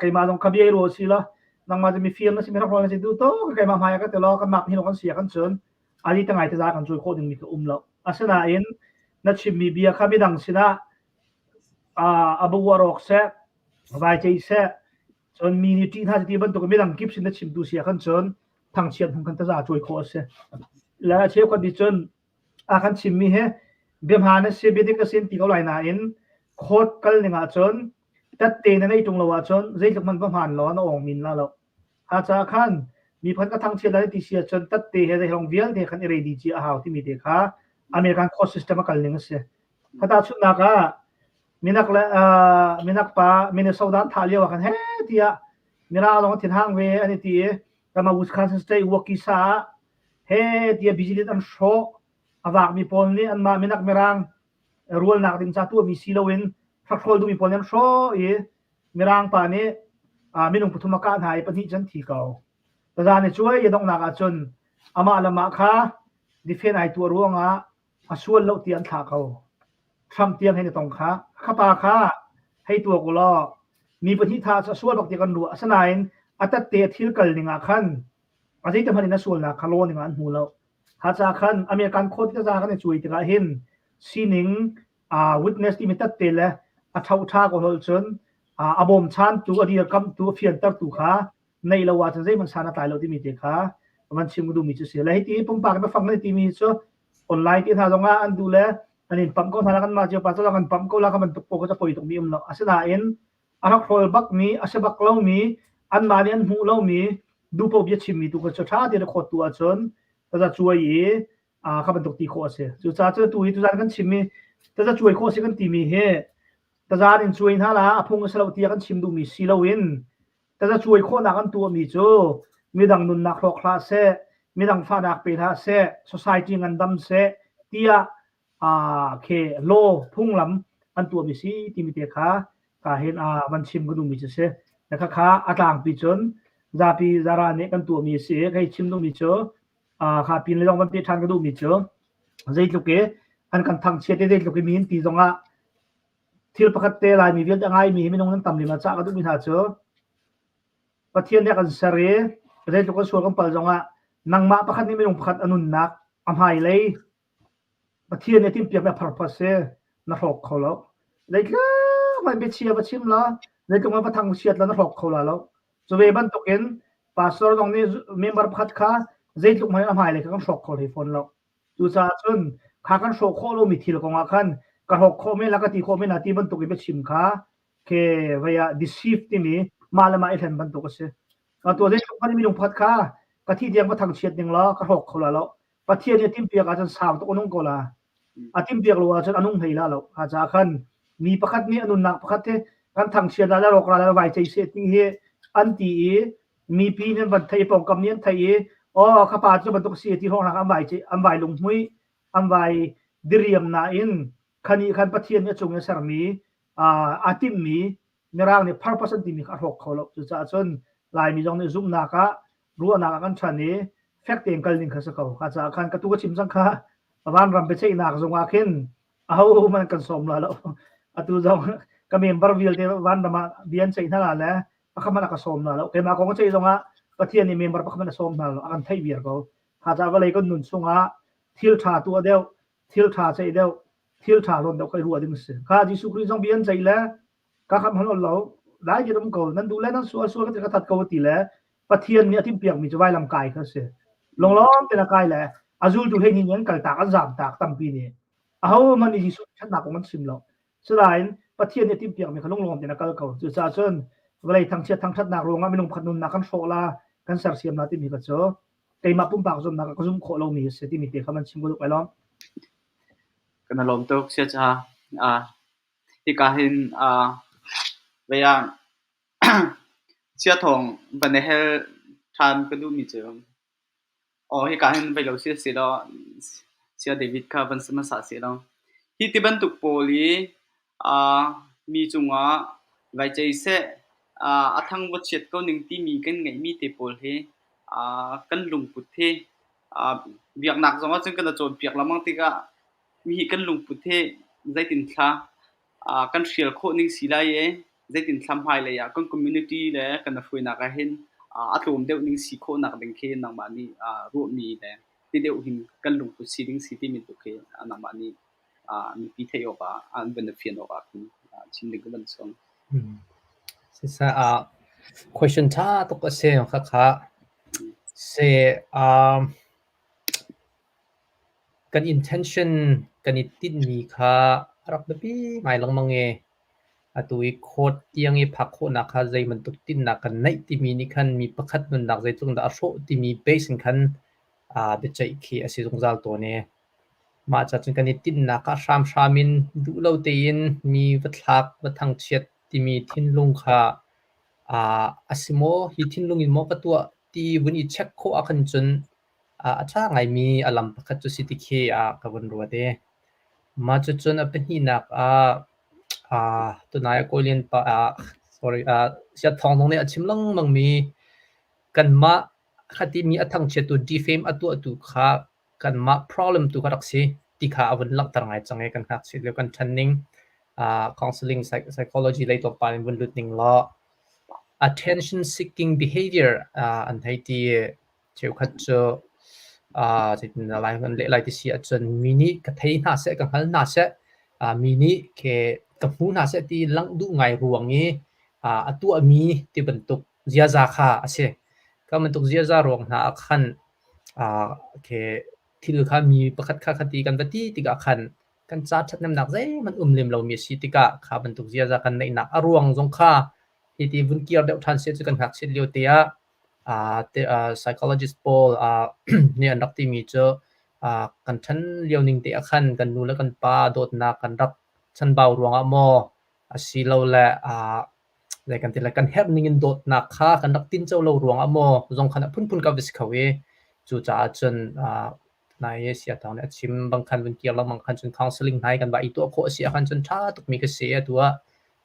keimah zong kha bia i ruah si la nangmah cu mifir na si mihrokhrol na si tu to keimah hmai ah ka ti lo kanmah hin kan si ah kan cun ali te ngai te za kan cuai khawh dingmi ka um lo. Asinain na chimmi bia kha midang sinah a bu a rawk seh, vai cei seh, cun mi nih ṭih hna ti bantuk midang kip sin na chimtu si ah khan cun thangchiat hung khan taza cuai khawh a si. Le a cheukhat nih cun a kan chimmi hi biahmaan a si, biadik a si ti ko lai nain court kal ning ahcun tatte na nei ṭung lo ahcun zeitluk hmanh va hmaan law na awng min la lo. Ha caah khan mi pakhat ka thangchiat lai ti si ahcun tatte he zeilong vialte khan i ready cia a hau timi te kha American court system a kal ning a si. Tahchunhnak ah minak le minak pa Minnesota an thah lio ah khan he tiah Mirang lawng thinhang ve an i ti i kanmah Wisconsin State Waukesha ah he tiah business an hrawh a vakmi pawl nih anmah minak Mirang rualnak ding ca tuahmi si loin hrakhrawl duhmi pawl nih an hrawh i Mirang pa nih minung pathum a kah hna i pahnih cu an thi ko. Tazan i cuai i donghnak ahcun amah le mah kha defend ai tuah ruangah a sual lo ti an thlah ko. Trump tiang hin i tong kha. Kha pa kha hei tuak u law mi pahnih tha a sual bak ti kan ruah. Asinain a tatte a thil kal ning ah khan a zeite hmanh in a sualnak kha law ning ah an hmu lo. Kha ca khan American court taza kan i cuai tikah hin sining uh, witness timi tatte le a tho tha ko hol cun uh, a bawmchantu a dirkamtu a fiantertu kha neih lo ahcun zeihmanh san a tlai lo timi te kha van chim ka duhmi cu si. Le hiti pumpak biafang na timi cu online ti hna zongah an duh le an in pamh ko hna la kanmah cio pa cu kan pamh ko la kha bantuk pawl kha poi tukmi um lo. Asinain a rak hrawl bakmi a si bak lomi anmah nih an hmuh lomi duhpo bia chimmi tu kha cu ṭha tein a khawt tu ahcun taza cuai i kha bantuk ti khawh a si. Cucaah cu tu hi tuzan kan chimmi taza cuai khawh a si kan timi hi tazan in cuai hna la a phung a si lo tiah kan chim duhmi si loin Tazacuai khawhnak an tuahmi cu Midang nunnak hrawk hlah seh, midang fahnak pe hlah seh, society ngandam seh tiah khi law phunglam an tuahmi si timi te kha ka hin van chim ka duhmi cu si. Khakha a tlangpi cun zapi zara nih kan tuahmi a si. Kei chim duhmi cu kha pin le zong van pe ṭhan ka duhmi cu zeitluk i an kan thangchiat i zeitluk i mi an ti zongah thil pakhat te Laimi vialte a ngaimi hi minung nan tam lem ah cah ka duhmi hna cu Pathian nih a kan ser i zeitluk kan sual kan pal zongah nangmah pakhat nih minung pakhat a nunnak a hmailei Pathian nih a timhpiakmi a pharphat si na hrawk kho lo. Zeitluk hmanh biachia va chim la, zeitluk hmanh va thangchiat la na hrawk kho la lo. Cu ve bantukin pastor zong nih member pakhat kha zeitluk hmanh a hmailei kha kan hrawk kho hlei fawn lo. Cucaah cun kha kan hrawh khawh lomi thil kongah khan ka hrawk khawh men la ka ti khawh men la ti bantuk i biachim kha ke vei ah deceive timi mah le mah i hlen bantuk a si. Atu zeitluk hmanh minung pakhat kha ka thi tiang ka thangchiat ning law ka hrawk kho la lo. Pathian nih a timhpiak ahcun sau tuk a nung ko la. A timhpiak lo ahcun a nung hlei la lo. Kha caah khan mi pakhat nih a nunnak pakhat hi kan thangchiat la le rawk la le vai cei seh ti hi an ti i mipi nih an van theih i pawngkam nih an theih i aw kha pa cu bantuk si ti hrawng an vai an vai lunghmui an vai diriam nain khani khan Pathian nih a cung i a sermi aa timhmi Mirang nih purpose an timi kha a hrawk kho lo. Cucaah cun Laimi zong nih zumhnak ah ruahnak ah kan ṭhan i fek tein kal ning kha si ko. Kha caah khan ka tu ka chim cang kha vanram biaceihnak zung ah khin aho hmanh kan sawm la lo. Atu zong ka member vialte vanram ah bia an ceih hna la le pakhat hmanh a ka sawm hna lo. Keimah kong a ceih zong ah Pathian nih member pakhat hmanh a sawm hna lo. A kan theih viar ko. Kha caah vawlei kan nun chungah thil ṭha tuah deuh, thil ṭha ceih deuh, thil ṭha hlawn deuh kha i ruah ding a si. Kha Jesuh Khrih zong bia an ceih le ka khamh hal lo lai dir um ko nan duh le nan sual sual ka ti ka that ko ti le Pathian nih a timhpiakmi cu vailam kai kha a si. Lunglawm tein a kai le a zultu hlei nih an kaltak an zamtak tampi nih aho hmanh nih Jesuh ṭhatnak kong an chim lo. Sinain Pathian nih a timhpiakmi kha lunglawm tein a kal ko. Cucaah cun vawlei thangchiat thangṭhatnak ruangah minung pakhat nunnak kan hrawh la kan sersiam la timi kha cu keimah pumpak zumhnak ah ka zumh khawh lomi a si timi te kha man chim ka duh ai lawm. Kan lawm tuk sia cha. Hika hin vei ah chiathawng van i hel ṭhan ka duhmi cu aw hika hin vei lo si sehlaw Saya David kha van si hmasa sehlaw hi ti bantuk pawl i mi cungah vai cei seh a thang va chiat ko ning timi kan ngeihmi te pawl hi kan lungput hi biaknak zong ah cun kan i cawnpiak lengmang tikah Mi hi kan lungput hi zeitin thla kan hrial khawh ning si lai i zeitin thla hmailei ah kan community le kan hruainak ah hin a tlawm deuh ning si khawhnak ding khi nangmah nih ruahmi le ti deuh hin kan lungput si ding si timi tu khi nangmah nih mipi theih awk ah an van i fian awk ah khin chim ding ka van sawm. Siseh question ṭha tuk a si khakha. Se Kan intention kan i tinhmi kha a rak biapi ngai lengmang i atu i court tiang i phak khawhnak kha zei bantuk tinhnak kan neih timi nih khan mi pakhat nunnak zeitluk dah a hrawh timi base in khan biaceih khi a si zungzal tawn i mah ca cun kan i tinhnak ah hramhram in duh lo tein mi va thlak, va thangchiat timi thinlung kha a si maw, hi thinlung in maw ka tuah ti vun i check khawh ahkhan cun A ṭha ngaimi a lam pakhat cu si ti khi ka vun ruat i mah cucun a pahnihnak ah tunai a Kawlian pa sorry Siathawng zong nih a chim lengmangmi kanmah khati mi a thangchiattu defame a tuahtu kha kanmah problem tu kha rak si ti kha a vun langhter ngai cang i kan ngakchiat lio kan ṭhan ning counseling psychology lei tlawmpal in vun lut ning law attention seeking behavior an hei ti Cheukhat cu zeitindah lai kan leh lai ti si ahcun mi nih ka thei hna seh, ka hngal hna seh, mi nih ka hmu hna seh ti langh duh ngai ruang i a tuahmi ti bantuk ziaza kha a si. Kha bantuk ziaza ruang hna ah khan thil kha mi pakhat kha khati kan va ti tikah khan kan ca ṭhathnemnak zeihmanh um lem lomi a si tikah kha bantuk ziaza kan neihnak a ruang zong kha hiti vun kir deuh ṭhan seh cu kan ngakchiat lio te ah Psychologist pawl nih an rak timi cu kan ṭhan lio ning te ah khan kan nu le kan pa dawtnak kan rak chanbau ruangah maw asilole Zei kan ti lai, kan herh ning in dawtnak kha kan rak tinco lo ruangah maw zong khan a phunphun ka va si kho i cucaah cun nai i siatang nih a chim bang khan vun kir lengmang khan cun counseling hna i kan va i tuah khawh a si ahkhan cun ṭha tukmi ka si. Atu ah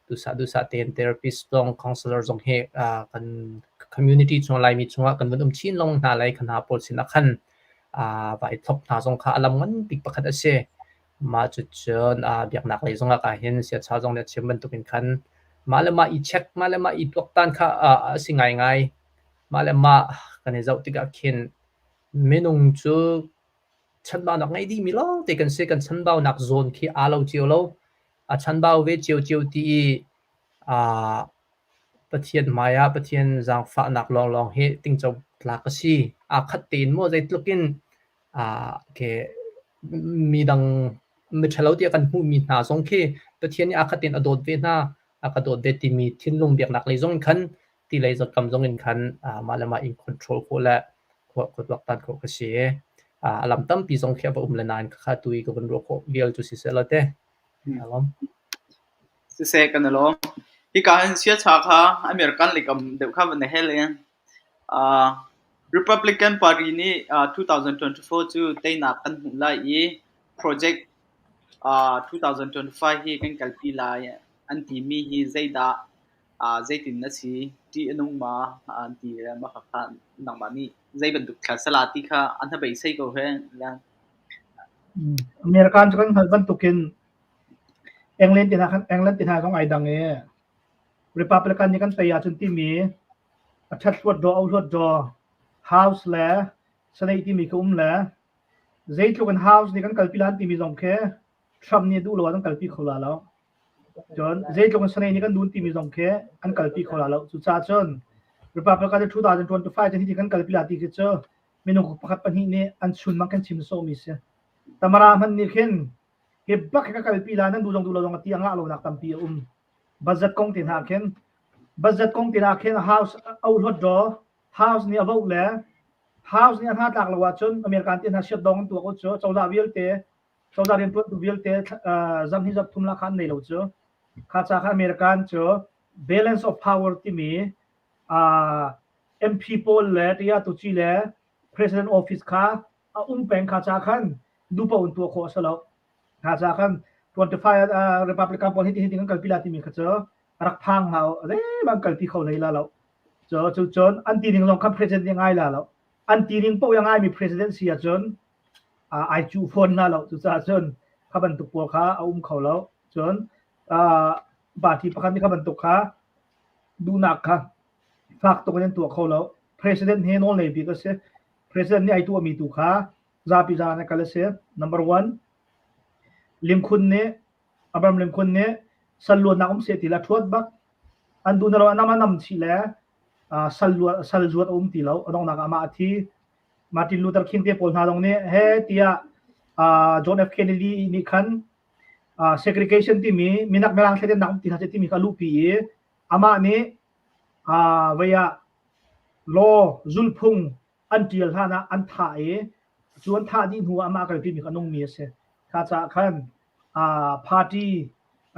duhsah duhsah tein therapist zong counselor zong hi kan community chung Laimi chungah kan vun um chin lengmang hna lai kha hna pawl sinah khan va i thlop hna zong kha a lam ngan bik pakhat a si. Mah cucun biaknak lei zongah ah hin siacha zong nih a chim bantukin khan mah le mah i check, mah le mah i tuaktan kha a si ngaingai. Mah le mah kan i zoh tikah khin minung cu chanbaunak ngei dihmi lawngte kan si. Kan chanbaunak zawn khi aa lo cio lo. A chanbau ve ciocio ti i Pathian hmaiah Pathian zaangfahnak lawnglawng hi tingco tlak a si. Aa khat tein maw zeitluk in midang miṭhalo tiah kan hmuhmi hna zong khi Pathian nih aa khat in a dawt ve hna, a ka dawt ve timi thinlung biaknak lei zong in khan ti lei kam zong in khan mah le mah in control khawh le khua tuaktan khawh ka si. A lam tampi zong khi a va um le nain khakha tu i ka vun ruah khawh vial cu siseh law te. Siseh kan i lawm. Hika hin siacha kha American lei kam deuh kha van i hel i Republican Party nih 2024 cu teinak kan hmuh lai i Project 2025 hi kan kalpi lai an timi hi zeidah zeitin a si, ṭih a nung ma an ti le mah khakha nangmah nih zei bantuk thla sala ti kha an hnabei ko he. American cu kan hngalh bantukin England te hna khan England te hna zong ai dang i Republican nih kan tei ahcun timi a ṭhat hluat daw, o hluat daw, House le Senate timi khi um le zeitluk in House nih kan kalpi lan timi zong khi Trump nih a duh lo ah an kalpi kho la lo. Cun zeitluk in Senate nih kan dun timi zong khi an kalpi kho la lo. Cucaah cun Republican nih 2025 cun hiti kan kalpi la ti khi cu minung pakhat pahnih nih an chunmang kan chim sawhmi si. Tamara hmanh nih khin hi bak hi ka kalpi la nan duh zong duh lo zong a ti a ngah lonak tampi a um. Budget kong te hna khin budget kong te hna khin House ohluat daw House nih a vote le House nih a hna tlak lo ahcun American te hna siat dong an tuah ko cu cozah vialte cozah riantuantu vialte zam hi zap thum la kha an nei lo cu kha ca kha American cu balance of power timi MP pawl le tiah tuci le president office kha a um peng kha ca khan dupo in tuah khawh a si lo. Kha ca khan 25 Republican pawl hiti hiti kan kalpi la timi kha cu rak phang hna zeihmanh kalpi kho hlei la lo. Cu cu cun an ti ning zong kha president nih ngai la lo. An ti ning paoh a ngaimi president si ahcun ai cuh fawn hna lo. Cucaah cun kha bantuk pawl kha a um kho lo. Cun party pakhat nih kha bantuk kha duhnak kha fak tuk in an tuah kho lo. President hi nawl nei bik a si. President nih ai tuahmi tu kha zapi zaan a kal a si. Number one, Lincoln nih Abraham Lincoln nih sal luatnak um seh ti le ṭhuat bak. An duh na lo anam anam chih le sal luat sal zuat a um ti lo. A donghnak ah amah a thi. Martin Luther King te pawl hna zong nih he tiah John F Kennedy nih khan segregation timi minak mirang thleidannak um ti hna seh timi kha a luhpi i amah nih vei ah law zulphung an ṭial hlan ah an thah i cu an thah dih hnu ah amah kalpi mi kha a nungmi a si. Kha caah khan party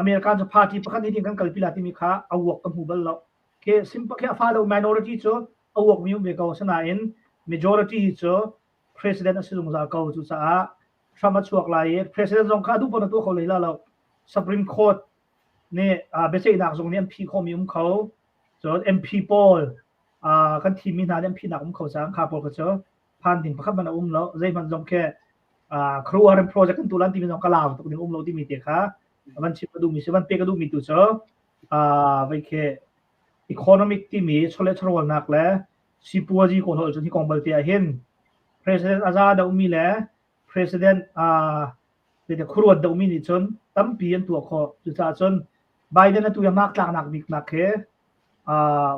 American cu party pakhat nih kan kalpi la timi kha a uak ka hmu bal lo. Khi simple khi a fa lo minority cu a uakmi um ve ko asinain majority hi cu president a si zungzal ko cucaah Trump a chuak lai i president zong kha a duh paoh na tuah kho hlei la lo. Supreme Court nih biaceihnak zung nih an phih khawhmi um kho. Cun MP pawl kan thimmi hna nih an phihnak um kho cang. Kha pawl kha cu phan ding pakhat hmanh a um lo. Zeihmanh zong khi khuaruahhar project kan tuah lan timi zong ka lau tuk ding um lo timi te kha van chim ka duhmi si van pek ka duhmi tu cu vei khi economic timi chawleh chawhrawlnak le sipuazi kong hol cun hi kong balte ah hin president a za dohmi le president khuaruat dohmi nih cun tampi an tuah khawh. Cucaah cun Biden atu i hmak tlaknak biknak hi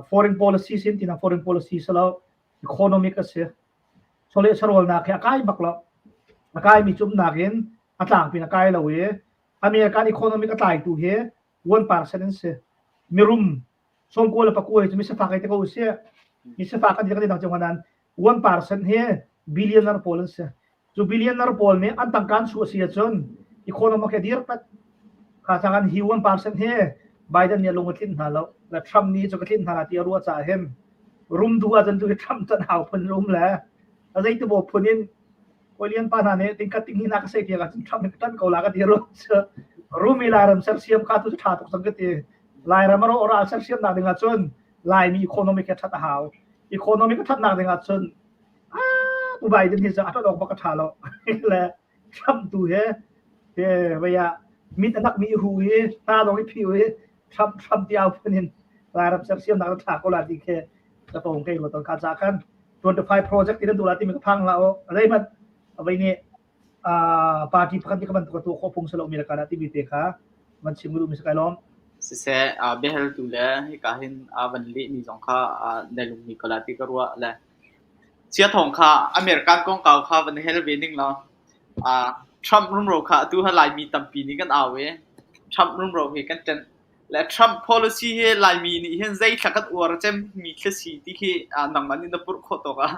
foreign policy sin tina foreign policy salo economic a si. Chawleh sarawlnak hi a kai bak lo. A kaimi cumnak in a tlangpin a kai lo i American economic a tlaitu hi 1% an si. Mirum sawmkua le pakua hi cu misifak ai te ko si. Misifak kan ti kan dang chung nan 1% hi billionaire pawl an si. Cu billionaire pawl nih an tangka an chuah si ahcun economic hi a dir pat. Kha cang hi 1% hi Biden nih a lung a tlinh hna lo. Le Trump nih cu ka tlinh hna la ti a ruah caah hin rum duh ahcun tu hi Trump can hau phun um le a zeitimaw phun in Kawilian pa hna nih tingkhat tinghnih na ka sei tiang ahcun Trump hi ka ṭanh ko la ka ti ruang cu rum i Lairam sersiam kha tu cu ṭha tuk cang ka ti. Lairam a rawh ral sersiam nak ding ahcun Laimi economic hi a ṭhat a hau. Economic a ṭhatnak ding ahcun ah Pu Biden hi cu a ṭhat awk bak a ṭha lo. Le Trump tu hi he vei ah mit a nak mi hu hi hna dong i phiu hi Trump Trump ti au phun in Lairam sersiamnak na ṭha ko la ti khi ka tong kei ruat ka ca khan 25 project ti nan tu la timi ka phang la o zeihmanh avei nih party pakhat nih ka bantuk tu khawh phung selo mi la kana timi te kha van chim duh mi si kai lawm. Siseh, biahaltu le hika hin a van lehmi zong kha na lungmi ko la ti ka ruah le Chia thawng kha American kongkau kha van hel ve ning law Trump rumro kha atu ha Laimi tampi nih kan au i Trump rumro hi kan ṭanh. Le Trump policy hi Laimi nih hin zeithla kan uar cem mi thla si ti khi nangmah nih na purh khawh tawk ah.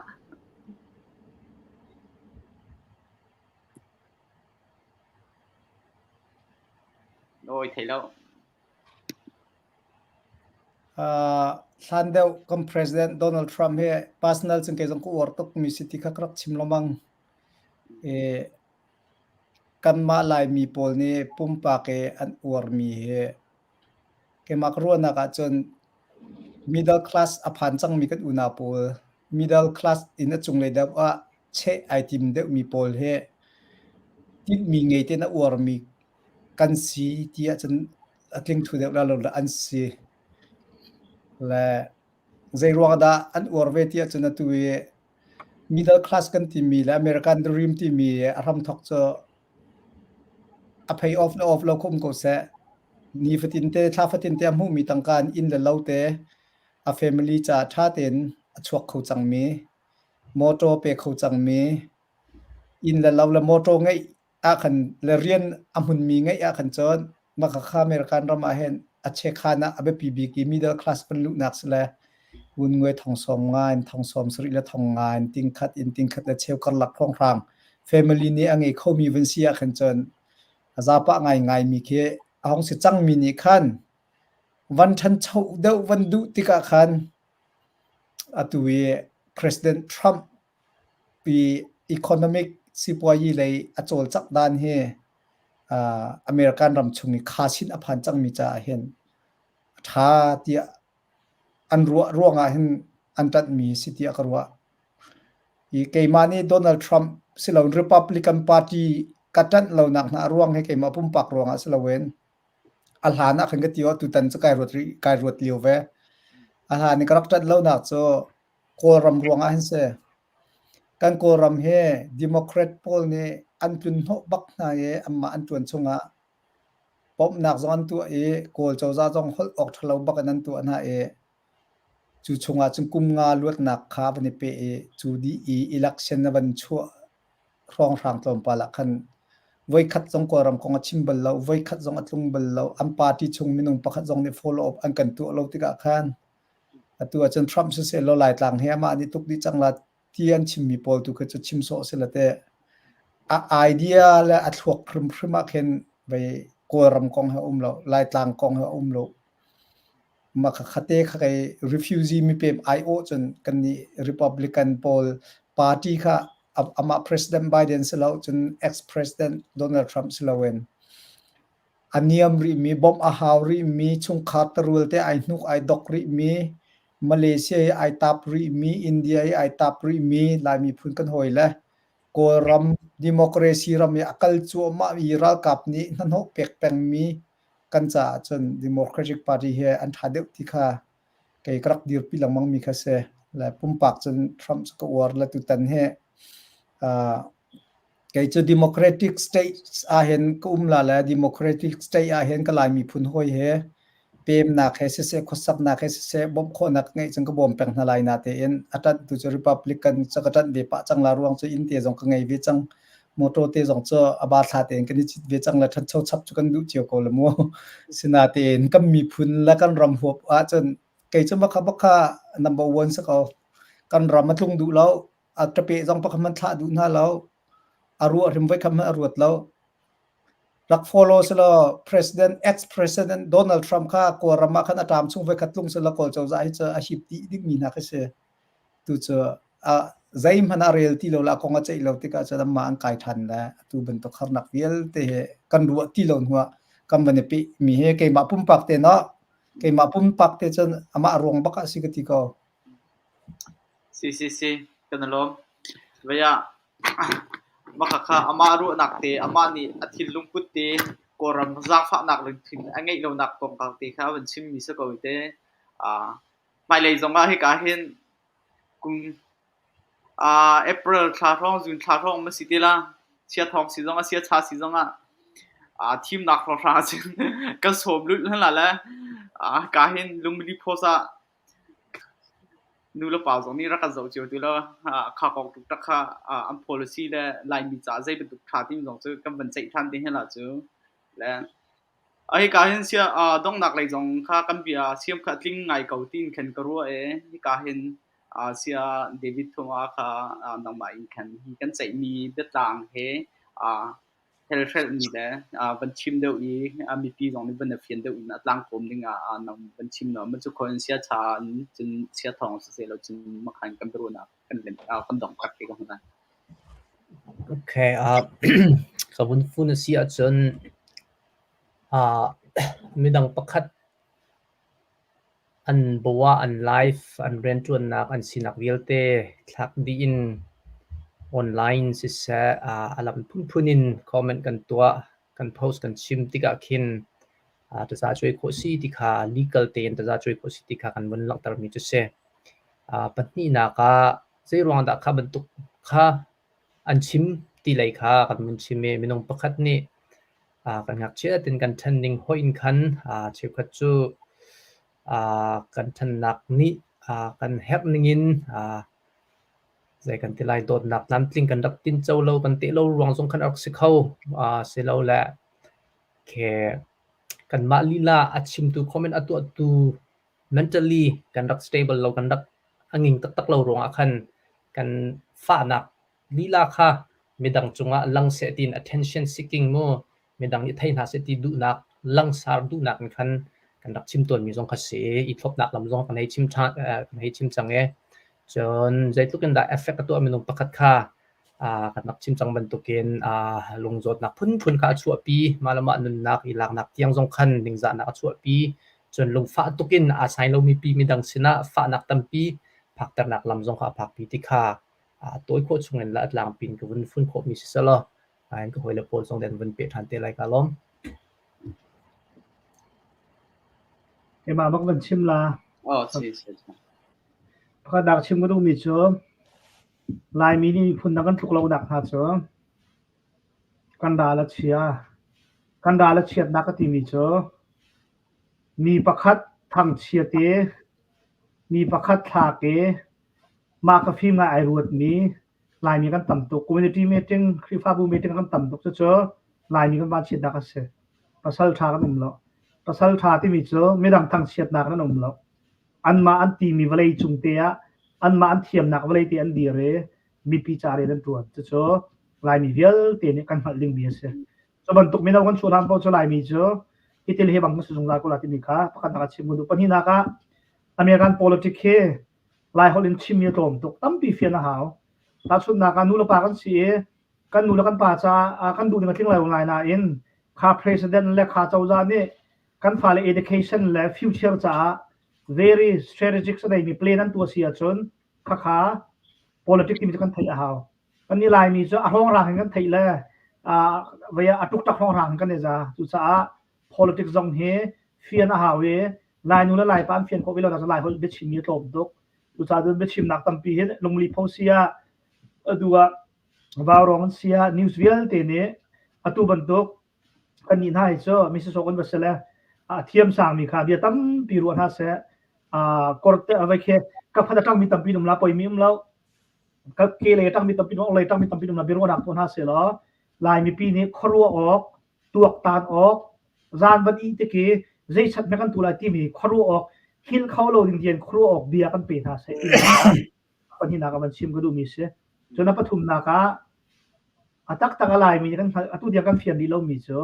Nawi thei lo. Hlan deuh kan President Donald Trump hi personal cun kei zong ka uar tukmi si ti kha ka rak chim lengmang. I kanmah Laimi pawl nih pumpak i an uarmi hi keimah ka ruahnak ahcun middle class a phan cangmi kan unau pawl, middle class in a cunglei deuh ah cheh ai tim deuhmi pawl hi tinhmi ngei tein a uarmi kan si ti ahcun a tling thu deuh la lo an si. Le zeiruang dah an uar ve ti ahcun atu i middle class kan timi le American dream timi a hramthawk cu a pay off le off lo kho um ko seh. Nifatin te thla fatin te a hmuhmi tangka in inn le lo te a family caah ṭha tein a chuak kho cangmi, motor pe kho cangmi, inn le lo le motor ngeih ah khan le rian a hmunmi ngeih ah khan cun mah khakha American ram ah hin a chekhan ah a biapi bik i middle class van luhnak si le ngunngui thong sawm nga in thong sawm sarih le thong nga in tingkhat in tingkhat le cheu karlak hrawnghrang family nih a ngei khomi van si ah khan cun a zapah ngaingai mi khi a hong si cangmi nih khan van ṭhancho deuh van duh tikah khan atu i President Trump i economic sipuayi lei a cawlcangh dan hi American ram chung i kha sin a phan cangmi caah hin a ṭha tiah an ruah ruangah hin an ṭanhmi si tiah ka ruah. I keimah nih Donald Trump siloin Republican Party ka ṭanh lonak hna a ruang hi keimah pumpak ruangah si loin a hlan ah khan ka ti aw tutan cu kai ruat rih kai ruat lio ve. A hlan i ka rak ṭanh lonak cu Kawlram ruangah hin si. Kan Kawlram hi Democrat pawl nih an tlun hnawh bak hna i anmah an ṭuan chungah bawmhnak zong an tuah i Kawl cozah zong holh awk ṭhalo bak in an tuah hna i cu chungah cun kum nga luatnak kha van i peh i cu dih i election a van chuah hrawnghrang tlawmpal ah khan voikhat zong Kawlram kong a chim bal lo, voikhat zong a tlung bal lo, an party chung minung pakhat zong nih follow up an kan tuah lo tikah khan Atu ahcun Trump siseh law Laitlang hi amah nih tuk dih cang la ti an chimmi pawl tu khi cu chim sawh si la teh. A idea le a thluak hrimhrim ah khin vei Kawlram kong he um lo, Laitlang kong he um lo. Mah kha khate kha kei refugee mipem aiawh cun kannih Republican pawl party kha amah President Biden si lo cun ex-President Donald Trump si loin A niam rihmi, bawmh a hau rihmi, chungkhar terual te ai hnuk ai dok rihmi, Malaysia i ai tap rihmi, India i ai tap rihmi Lai miphun kan hawi le Kawlram democracy ram i a kal cuahmah i ralkap nih hnahnawh pek pengmi kan caah cun Democratic Party hi an ṭha deuh ti kha kei ka rak dirpi lengmang mi kha si. Le pumpak cun Trump cu ka uar le tutan hi uh, Kei cu democratic state ahhin ka um la le democratic state ahhin ka Lai miphun hawi he pemnak he siseh khuasaknak he siseh bawmh khawhnak ngeih cun ka bawm peng hna lai natein a ṭanhtu cu Republican cu ka ṭanh ve pah cang la ruang cu inn te zong ka ngei ve cang motor te zong cu a ba thla tein kan i cit ve cang le ṭhancho chap cu kan duh cio ko le mu. Sinatein kan miphun le kan ram huap ahcun kei cu bakha bakha number one si ko. Kan ram a tlung duh lo a ṭapeh zong pakhat hmanh thlah duh hna lo. A ruah hrim voikhat hmanh a ruat lo. Rak follow selaw President ex-President Donald Trump kha Kawlram ah khan a ṭam chung voikhat tlung selaw Kawl cozah hi cu a hip dih dingmi hna khi si. Tu cu a zeihmanh a rel ti lo le a kong a ceih lo tikah cun anmah an kai ṭhan le atu bantuk harnak vialte hi kan ruah ti lo hnuah kan van i pehmi hi keimah pumpak te no keimah pumpak te cun amah ruang bak ah si ka ti ko. Si si si kan i lawm. Vei ah mah kha amah ruahnak te amah nih a thinlung put te Kawlram zaangfahnak lungthin a ngeih lonak kongkau te kha a van chimmi si ko te. Hmailei zongah hika hin kum April thla hrawng, June thla hrawng ma si te la. Chia thawng si zongah, sia cha si zongah thimnak hrawnghrang ahcun kan sawm lulh hna la le ka hin lungmili post ah Nu le pa zong nih rak kan zoh cio ti lo. Kha kong tuk kha an policy le Laimi caah zei bantuk ṭha timi zong cu kan van ceih ṭhan te hin la cu. Le hika hin sia donghnak lei zong kha kan bia siam kha a tling ngai ko tiin khan ka ruah i hika hin sia David Thuma kha nangmah in khan hi kan ceihmi biatlang he helhrelhmi le van chim deuh i mipi zong nih van i fian deuh in a tlangkawm ding ah nang van chim law cu khon sia cha in cun sia thawng siseh law cun makhan kan biaruahnak kan kan dong tak te ko hna. Okay, uh, ka vun fun a si ahcun uh, midang pakhat An bo ah an live, an rianṭuannak, an sinak vialte thlak dih in online siseh a lam phunphun in comment kan tuah, kan post kan chim tikah khin tazacuai khawh si ti kha legal tein tazacuai khawh si ti kha kan vun langhtermi cu si. Pahnihnak ah zeiruang dah kha bantuk kha an chim ti lei kha kan vun chim i minung pakhat nih Kan ngakchia tein kan ṭhen ning hoih in khan cheukhat cu kan ṭhennak nih kan herh ningin zei kan ti lai dawtnak tlamtling kan rak tinco lo kan teh lo ruang zong khan a rak si kho. Silole kanmah lila a chimtu comment a tuahtu mentally kan rak stable lo kan rak a nging taktak lo ruangah khan kan fahnak lila kha midang cungah lang seh tiin attention seeking mu midang nih thei hna seh ti duhnak langsar duhnak in khan kan rak chim tawnmi zong kha si i thlopnak lam zong kan hei chim ṭhan kan hei chim cang i cun zeitluk in dah effect a tuah minung pakhat kha kan rak chim cang bantukin lungzawtnak phunphun kha a chuahpi mah le mah nunnak i laknak tiang zong khan ningzahnak a chuahpi cun lungfah tukin aa sai lomi pi midang sinah fahnak tampi phakternak lam zong kha a phakpi ti kha a tawi khawh chungin le a tlangpi in ka vun fun khawhmi si selaw ka hawile pawl zong an vun peh ṭhan te lai ka lawm. Keimah bak van chim la. Oh, si, si. Pakhat dak chim ka duhmi cu Laimi nih miphun dang kan tluk lonak hna cu kan ral a chia. Kan ral a chiatnak ka timi cu mi pakhat thangchiat i mi pakhat thlak i Mah ka fim ngai ai ruatmi Laimi kan tam tuk. Community meeting, Khrihfabu meeting kan tam tuk. Cucu Laimi kan vanchiatnak a si. Pasal ṭha kan um lo. Pasal ṭha timi cu midang thangchiatnak an um lo. Anmah an timi vawlei cung te ah anmah an thiamnak vawlei te an dir i mipi ca rian an ṭuan. Cucu Laimi vialte nih kan hngalh dingmi a si. Cu bantuk mino kan chuah hlan paoh cu Laimi cu hitil hi bang kan si zungzal ko la timi kha pakhatnak ah chim ka duh. Pahnihnak ah American politic hi Laiholh in chimmi a tlawm tuk. Tampi fian a hau. Tahchunhnak ah nulepa kan si i kan nu le kan pa caah kan duh ning a tling lo ngai nain kha president le kha cozah nih kan fale education le future caah very strategic a neimi plan an tuah si ahcun khakha politics timi cu kan theih a hau. Kan i Laimi cu a hrawngrang in kan theih le vei a ṭukṭak hrawngrang in kan i za. Cucaah politics zong hi fian a hau i Lainu le Laipa an fian khawh ve lo nak cu Laiholh biachimmi a tlawm tuk. Cucaah cun biachimnak tampi hi lungli pho si ah atu ah vaurawng an si ah news vialte nih atu bantuk kannih hna hi cu misisawk an va si le a thiam sangmi kha bia tampi ruah hna seh korte vai khi ka phat a ṭangmi tampi um la poimi um lo ka ke lei a ṭangmi tampi um lei ṭangmi tampi um la biaruahnak tuah hna seh law Lai mipi nih khuaruah awk tuaktan awk zan van ih tik i zeichat hme kan tu lai timi khuaruah awk hngilh kho lo ding tian khuaruah awk bia kan pe hna seh timi pahnihnak ah van chim ka duhmi si. Cun a pathumnak ah a taktak a Laimi nih kan hngalh atu tiang kan fian rih lomi cu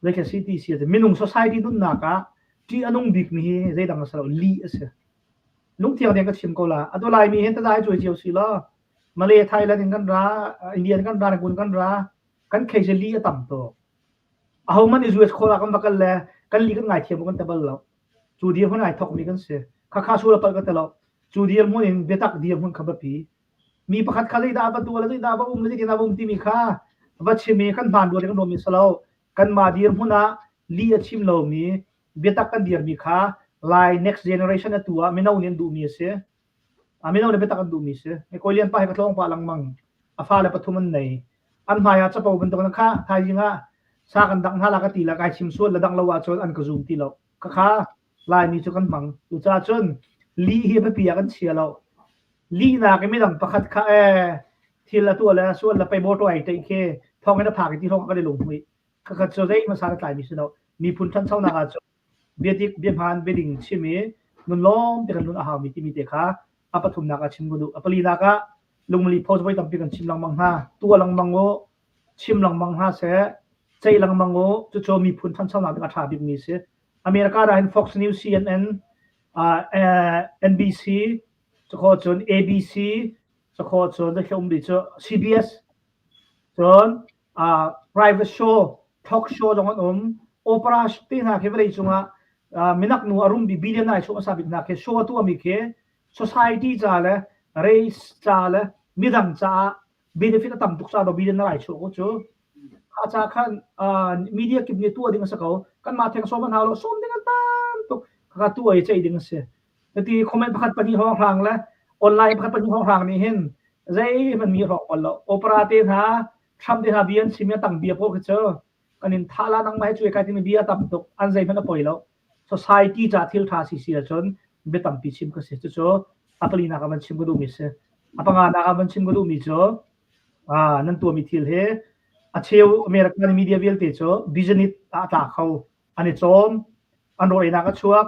Zeikha si ti si ahcun minung society nunnak ah ṭih a nung bikmi hi zeidang a si lo, lih a si. Lungthiang tein ka chim ko la. Atu Laimi hin tazai cuai cio si law Malay, Thailand in kan ra, India in kan ra, Rangoon kan ra, kan khei lih a tam tuk. Ahohmanh i US khawl ah kan va kal le kan li kan ngaithiam kan te bal lo. Cu dirhmun ai thokmi kan si. Khakha sul a palh ka te lo. Cu dirhmun in biatak dirhmun kha biapi. Mi pakhat kha zeidah va tuah le zeidah va um le zeitin va um timi kha va chim i kan hmaan rua kan ruahmi si lo. Kanmah dirhmun ah li a chim lomi biatak kan dirmi kha Lai next generation atu ah mino nih an duhmi a si. A mino nih biatak an duhmi a si. Kawi Lian pa he ka tlawng pah lengmang. A fale pathum an nei. An hmai ah capo bantuk in kha thaizing ah sa kan dangh hna la ka ti la kai chim sual la dangh lo ahcun an ka zum ti lo. Khakha Laimi cu kan hmang. Cucaah cun lih hi biapi ah kan chia lo. Lihnak i midang pakhat kha ee thil a tuah le sual le pei motor ai ṭeih khi thawnginn a phak i ti hrawng kan i lunghmuih. Khakha cu zeihmanh san a tlaimi si lo. Miphun ṭhanchonak ah cun biadik, biahmaan, biading chim i nun lawm te kan nun a haumi timi te kha a pathumnak ah chim ka duh. A palinak ah lungmali post voi tampi kan chim lengmang hna. Tuah lengmang u, chim lengmang hna seh, ceih lengmang u, cucu miphun ṭhanchonak ding a ṭha bikmi a si. America dah hin Fox News, CNN, uh, NBC, cakhaw cun ABC, cakhaw cun zeithil um rih cu CBS, cun uh, private show, talk show zong an um. Opera te hna khi vawlei cungah uh, minak nu a rum bi billion ai chung asa bik hna khi show a tuahmi khi society ca le race ca le midang caah benefit a tam tuk ca do billion na lai chuak ko cu. Kha ca khan uh, media kip nih tuah ding a si ko. Kanmah theng sawm an hau lo, sawm ding an tam tuk. Kha tuah i ceih ding a si. Hiti comment pakhat pahnih hrawng hrang le online pakhat pahnih hrawng hrang nih hin zeihmanh mi hrawk bal lo. Opera te hna, Trump te hna bia an chim i a tang bia pawl khi cu kan in thah la nangmah he cuai kai timi bia a tam tuk. An zeihmanh a poi lo. Society ca thil ṭha si si ahcun bia tampi chim ka si. Cucu a palinak ah van chim ka duhmi si. A panganak ah van chim ka duhmi cu ah nan tuahmi thil hi a cheu American media vialte cu business ah a tla kho. An i cawm, an rawl einak a chuak,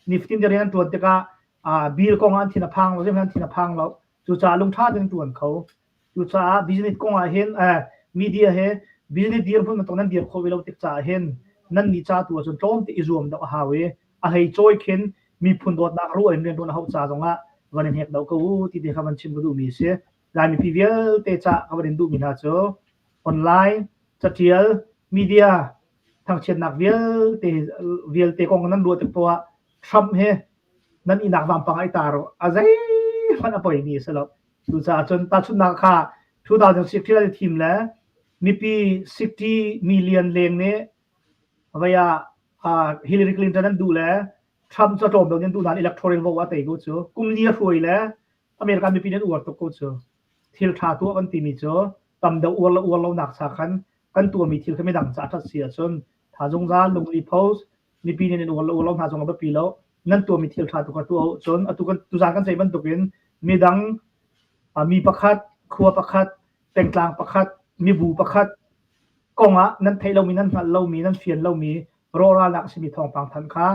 nifatin te rian an ṭuan tikah ah bill kong ah an thin a phang lo, zeihmanh an thin a phang lo. Cucaah lungṭha tein an ṭuan kho. Cucaah business kong ah hin eh, media he business dirhmun bantuk nan dir khawh ve lo tik caah hin nan nih ca tu ahcun tlawmte i zuam deuh a hau i a hlei cawi khin miphun dawtnak ruah in rianṭuan a hauh ca zongah van in hek deuh ko u ti te kha van chim ka duhmi a si. Lai mipi vialte ca ka van in duhmi hna cu online catial media thangchiatnak vialte vialte kong nan ruah tik poah ah Trump he nan ihnak vampang ai tar a zeihmanh a poimi a si lo. Cucaah cun tahchunhnak kha 2016 an i thim le mipi 60 million leng nih vei ah Hillary Clinton an duh le Trump cu a tlawm deuh nih an duh nain electoral vote a tei ko cu. Kum li a hruai le American mipi nih an uar tuk ko cu. Thil ṭha tuah kan timi cu tam deuh uar le uar lonak cha khan kan tuahmi thil kha midang ca a ṭhat si ahcun tha zungzal lungli post mipi nih nan uar lo uar lo hna zong a biapi lo nan tuahmi thil ṭha tu kha tuah u cun atu kan tuzaan kan ceih bantukin midang mi pakhat khua pakhat pengtlang pakhat mibu pakhat kong ah nan theih lomi nan hngalh lomi nan fian lomi rawhralnak a simi thawngpang than kha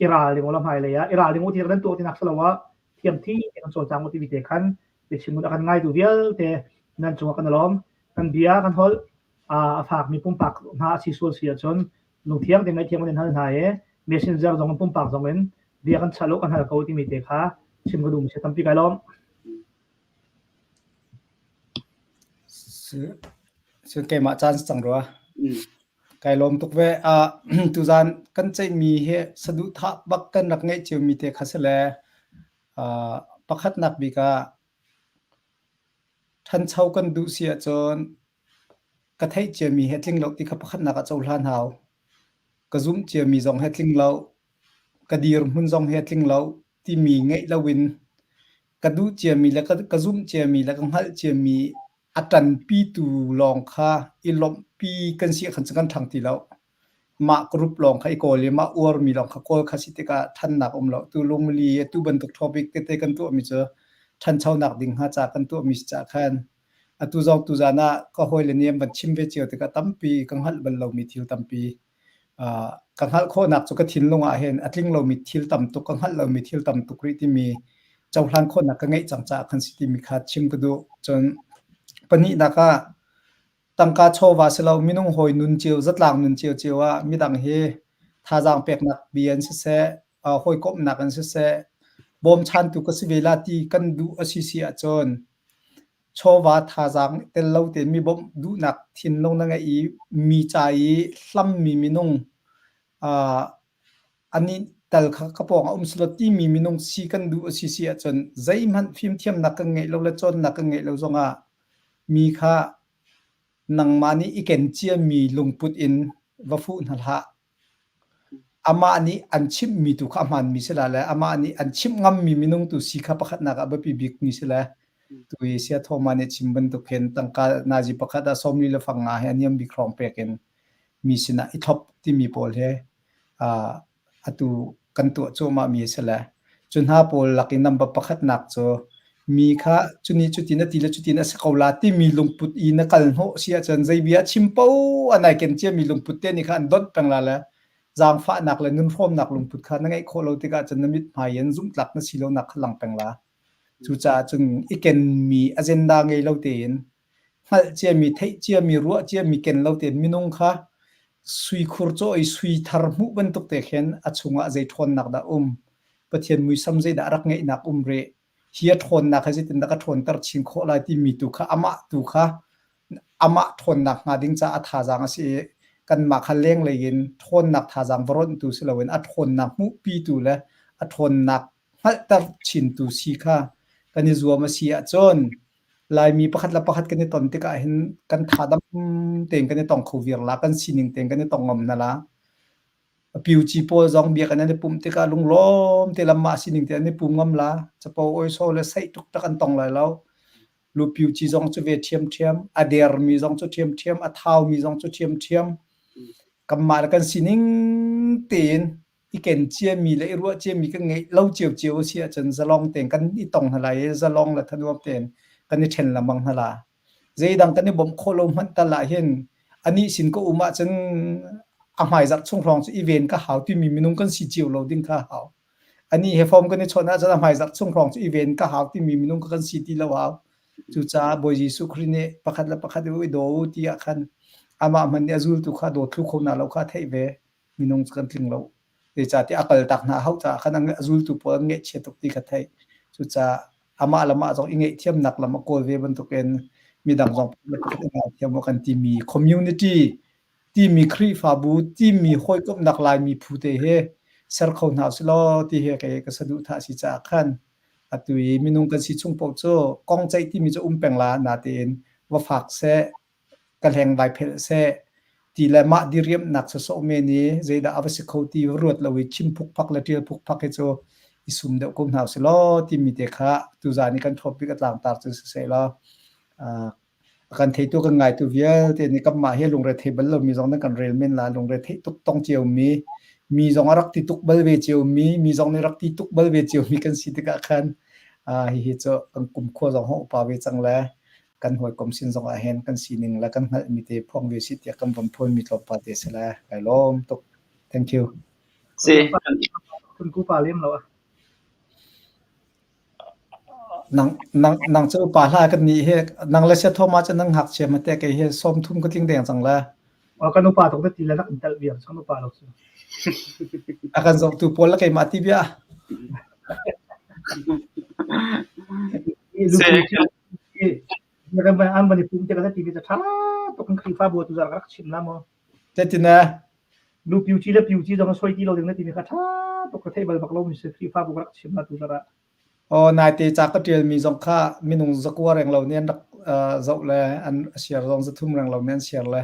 i ral ding u la hmailei ah i ral ding u ti nan tuah tinak si lo ah thiamthi kan cawlcang u timi te khan biachim a kan ngaitu vialte nan cungah kan i lawm kan bia kan holh a fakmi pumpak hna a si sual si ahcun lungthiang te ngaihthiam kan in hal hna i messenger zong in pumpak zong in bia kan chah lo kan hal ko timi te kha chim ka duhmi si tampi kai lawm. Cu keimah caan cang rua. Kai lawm tuk ve. Uh, tuzan kan ceihmi hi saduhthah bak kan rak ngeih ciomi te kha si le uh, pakhatnak bik ah ṭhancho kan duh si ahcun Ka theih ciami he tling lo ti kha pakhatnak ah cohlan hau. Ka zumh ciami zong he tling lo, ka dirhmun zong he tling lo timi ngeih loin ka duh ciami le ka zumh ciami le ka hngalh ciami a ṭanpitu lawng kha i lawmhpi kan si ahkhan cun kan ṭhang ti lo. Mah group lawng kha i kawl i mah uarmi lawng kha kawl kha si tikah ṭhannak um lo. Tu lungmili tu bantuk topic tete kan tuahmi cu ṭhanchonak ding hnga ca kan tuahmi si caah khan Atu zong tuzaan ah ka hawile nih an van chim ve cio tikah tampi ka hngalh bal lomi thil tampi uh, ka hngalh khawhnak cu ka thinlung ah hin a tling lomi thil tam tuk ka hngalh lomi thil tam tuk rih timi cohlan khawhnak ka ngeih cang caah khan si timi kha chim ka duh. Cun pahnihnak ah. Tangka chawva si lo minung hawi nun cio zatlang nun ciocio ah midang hi thazaang peknak bia in siseh, hawikomhnak in siseh, bawmchantu ka si ve la ti kan duh a si si ahcun chawva thazaang tel lo tein mi bawmh duhnak thinlung na ngeih i mi ca i hlammi minung anih tal kha ka pawng ah um selaw timi minung si kan duh a si si ahcun zeihmanh fimthiamnak kan ngeih lo le cawnnak kan ngeih lo zongah mi kha nangmah nih i ken ciami lungput in va fuh hna hlah. Amah nih an chimhmi tu kha a hmaanmi si la le amah nih an chimh ngammi minung tu si kha pakhatnak ah biapi bikmi si le tu i Saya Thawma nih chim bantuk hin tangka nazi pakhat ah 40 le fang nga he a niam bik hrawng pek in mi sinah i thlop timi pawl he atu kan tuah cuahmah mi a si le cu hna pawl lak i number pakhatnak cu mi kha cuni cutin na ti le cutin a si ko la timi lungput i na kal hnawh si ahcun zei bia chim paoh an ai ken ciami lungput te nih kha an donh peng la le zaangfahnak le nunhrawmnak lungput kha na ngeih khawh lo tikah cun na mithmai in zumhtlak na si lonak kha lang peng la. Cucaah cun i kenmi agenda ngei lo tein hngalh ciami, theih ciami, ruah ciami ken lo tein minung kha sui khur cawh i sui thar hmuh bantuk te khin a chungah zei ṭhawnnak dah um? Pathian muisam zeidah a rak ngeihnak um rih? Hi a ṭhawnnak hi zeitindah ka ṭhawnter chin khawh lai timi tu kha amah tu kha amah ṭhawnnak hnga ding caah a thazaang a si i kanmah kha lenglei in ṭhawnnak thazaang va ronhtu si loin a ṭhawnnak hmuhpitu le a ṭhawnnak hngalhter chintu si kha kan i zuam a si ahcun Laimi pakhat le pakhat kan i ton tikah hin kan thadam tein kan i tong kho viar la, kan sining tein kan i tong ngam hna la. Piuci pawl zong biakinn an i pumh tikah lunglawm te lam mah sining te an i pum ngam la. Capo oiso le seih tuktak an tong lai lo. Lu piuci zong cu ve ṭhiamṭhiam, a dermi zong cu ṭhiamṭhiam, a thaumi zong cu ṭhiamṭhiam. Kanmah le kan sining tein i ken ciami le i ruah ciami kan ngeih lo ciocio a si ahcun zalong tein kan i tong hna lai i zalong le thanuam tein kan i ṭhen lengmang hna la. Zeidang kan i bawmh khawh lo hmanh tal ah hin anih sin ka um ahcun a hmaizarh chung hrawng cu i ven ka hau timi minung kan si cio lo ding kha a hau. Anih he form kan i chawnh ahcun a hmaizarh chung hrawng cu i ven ka hau timi minung kan si ti lo hau. Cucaah Bawi Jesuh Khrih nih pakhat le pakhat i daw u ti ah khan amah hmanh nih a zultu kha daw thlu kho hna lo kha a theih ve. Minung cu kan tling lo. Zeicahtiah a kaltak hna hauh caah khan a zultu pawl an ngaihchia tuk ti kha theih. Cucaah amah le amah zong i ngaihthiamnak lam a kawl ve bantukin midang zong pakhat i ngaithiam u kan timi community timi Khrihfabu timi hawikomhnak Laimi phu te hi ser kho hna usih law ti hi kei ka saduhthah a si caah khan atu i minung kan si chung paoh cu kong ceih timi cu um peng la natein va fak seh ka hleng vai phelh seh ti le mah diriamhnak sawsawh men i zeidah a va si kho ti ruat lo i chim phukphak le ṭial phukphak hi cu i sum deuh ko hna usih law timi te kha tuzaan i kan topic a tlangtar cu siseh law a kan theitu kan ngaitu vialte nih kanmah hi lungre thei bal lomi zong nan kan rel men la lungre theih tuk tong ciomi mi zong a rak ti tuk bal ve ciomi mi zong nih rak ti tuk bal ve ciomi kan si tikah khan hihi cu kan kumkhua zong hong upa ve cang le kan hawikom sin zong ah hin kan sining le kan hngalhmi te phuang ve si tiah kan von phuanmi tlawmpal te si le kai lawm tuk. Thank you. Si. Kun ku pa lem lo ah. Nang nang nang cu pa hla kan ni he nang le sia thoma cu nang ngakchia ma te kei he som thum ka tling deng cang la. O kan upa tuk ti le nak in tal viar kan upa lo cu. A kan zoh tu pawl la keimah ti bia. An van i pum te ka ti mi tha tuk kan Khrihfabu tu zar rak chim la mu. Tetina. Nu piu chi le piu chi zong soi ti lo ding na ti mi kha tha tuk ka thei bal bak lo mi se Khrihfabu rak chim la tu zar ah. Oh naite ca ka tial mi zong kha minung zakua reng lo nih an rak zoh le an share zong zathum reng lo nih an share le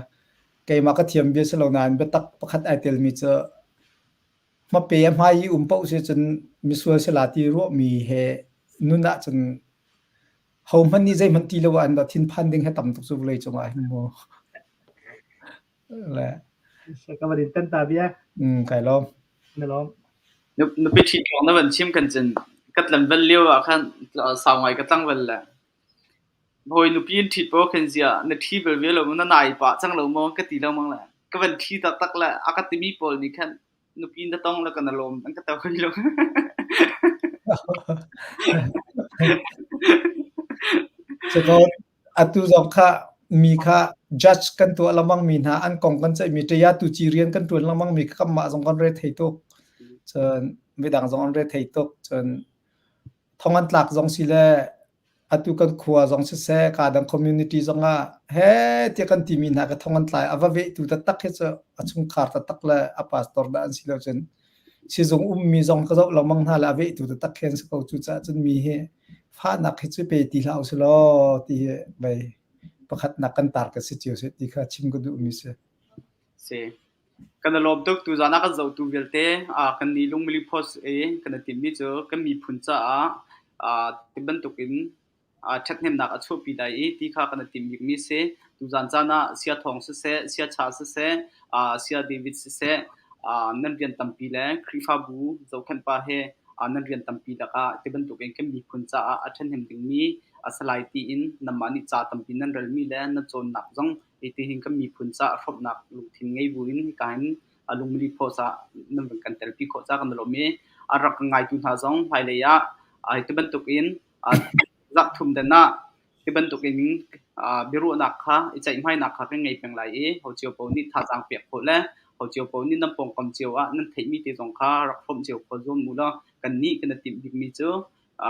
keimah ka thiam bia si lo nain biatak pakhat ai tel mi cu Hmape a hmai i um paoh si cun misual si la ti ruahmi he nun ahcun hohmanh nih zeihmanh ti lo ah an thinphan ding he tam tuk cu vawlei cungah hin mu. Le. Ka van in tan ta bia. Mm, kai lawm. Na lawm. Nupi ṭhit kong na van chim kan cun ka tlanval lio ah khan sau ngai ka tlangval le hawi nupi in ṭhit paoh khin ziah na ṭhi bal ve lo maw na nai pah cang lo maw ka ti lengmang le ka van ṭhi taktak le a ka timi pawl nih khan nupi na tong le kan lawm an ka to hoi lo. Cuko atu zong kha mi kha Judge kan tuah lengmang mi hna an kong kan ceihmi ṭaya tu ci rian kan ṭuan lengmang mi kanmah zong kan re thei tuk. Cun midang zong an re thei tuk. Cun thong an tlak zong si le atu kan khua zong siseh ka dang community zong ah he tiah kan timi hna ka thong an tlai a va vehtu taktak hi cu a chungkhar taktak le a pastor dah an si lo cun sizung ummi zong ka zoh lengmang hna le a vehtu taktak khi an si ko. Cucaah cun mi hi fahnak hi cu pe ti hlah usih law ti hi vei pakhatnak kan tar ka si cio seh ti kha chim ka duhmi si. Si. Kan i lawm tuk. Tuzaan ah kan zohtu vialte kan nih Lungmili Post i kan i timhmi cu kan miphun caah ti bantukin ṭhathnemnak a chuahpi lai i ti kha kan i timh bikmi si. Tuzaan caan ah Sia Thawng siseh, Sia Cha siseh, Sia David siseh, nan rian tampi le Khrihfabu zohkhenh pa he nan rian tampi lakah ti bantukin kan miphun caah a ṭhahnem dingmi a si lai tiin nanmah nih ca tampi nan relmi le nan cawnnak zong hitihin kan miphun caah hrawmhnak lungthin ngei buin hika hin lungmili phaw ah nan van kan telpi khawh caah kan i lawm i a rak kan ngaitu hna zong hmailei ah hi bantukin zarh thum dan ah hi bantukin biaruahnak kha i ceihmainak kha kan ngei peng lai i ho cio paoh nih thazaang pek khawh le ho cio paoh nih nan pawngkam cio ah nan theihmi te zong kha rak hrawmh cio khawh zuam u law kannih kan i timh bikmi cu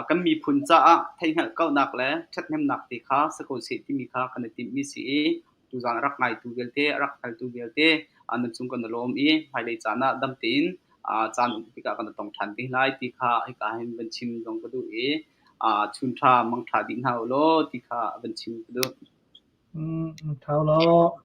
kan miphun caah theihhngalh kauhnak le ṭhathnemnak te kha si ko seh timi kha kan i timhmi si i tuzaan a rak ngaitu vialte, a rak hngaltu vialte nan cung kan i lawm i hmailei caan ah dam tein caan um tikah kan i tong ṭhan te lai ti kha hika hin van chim zong ka duh i chun ṭha mang ṭha dih hna u law ti kha van chim ka duh. Ṭha law.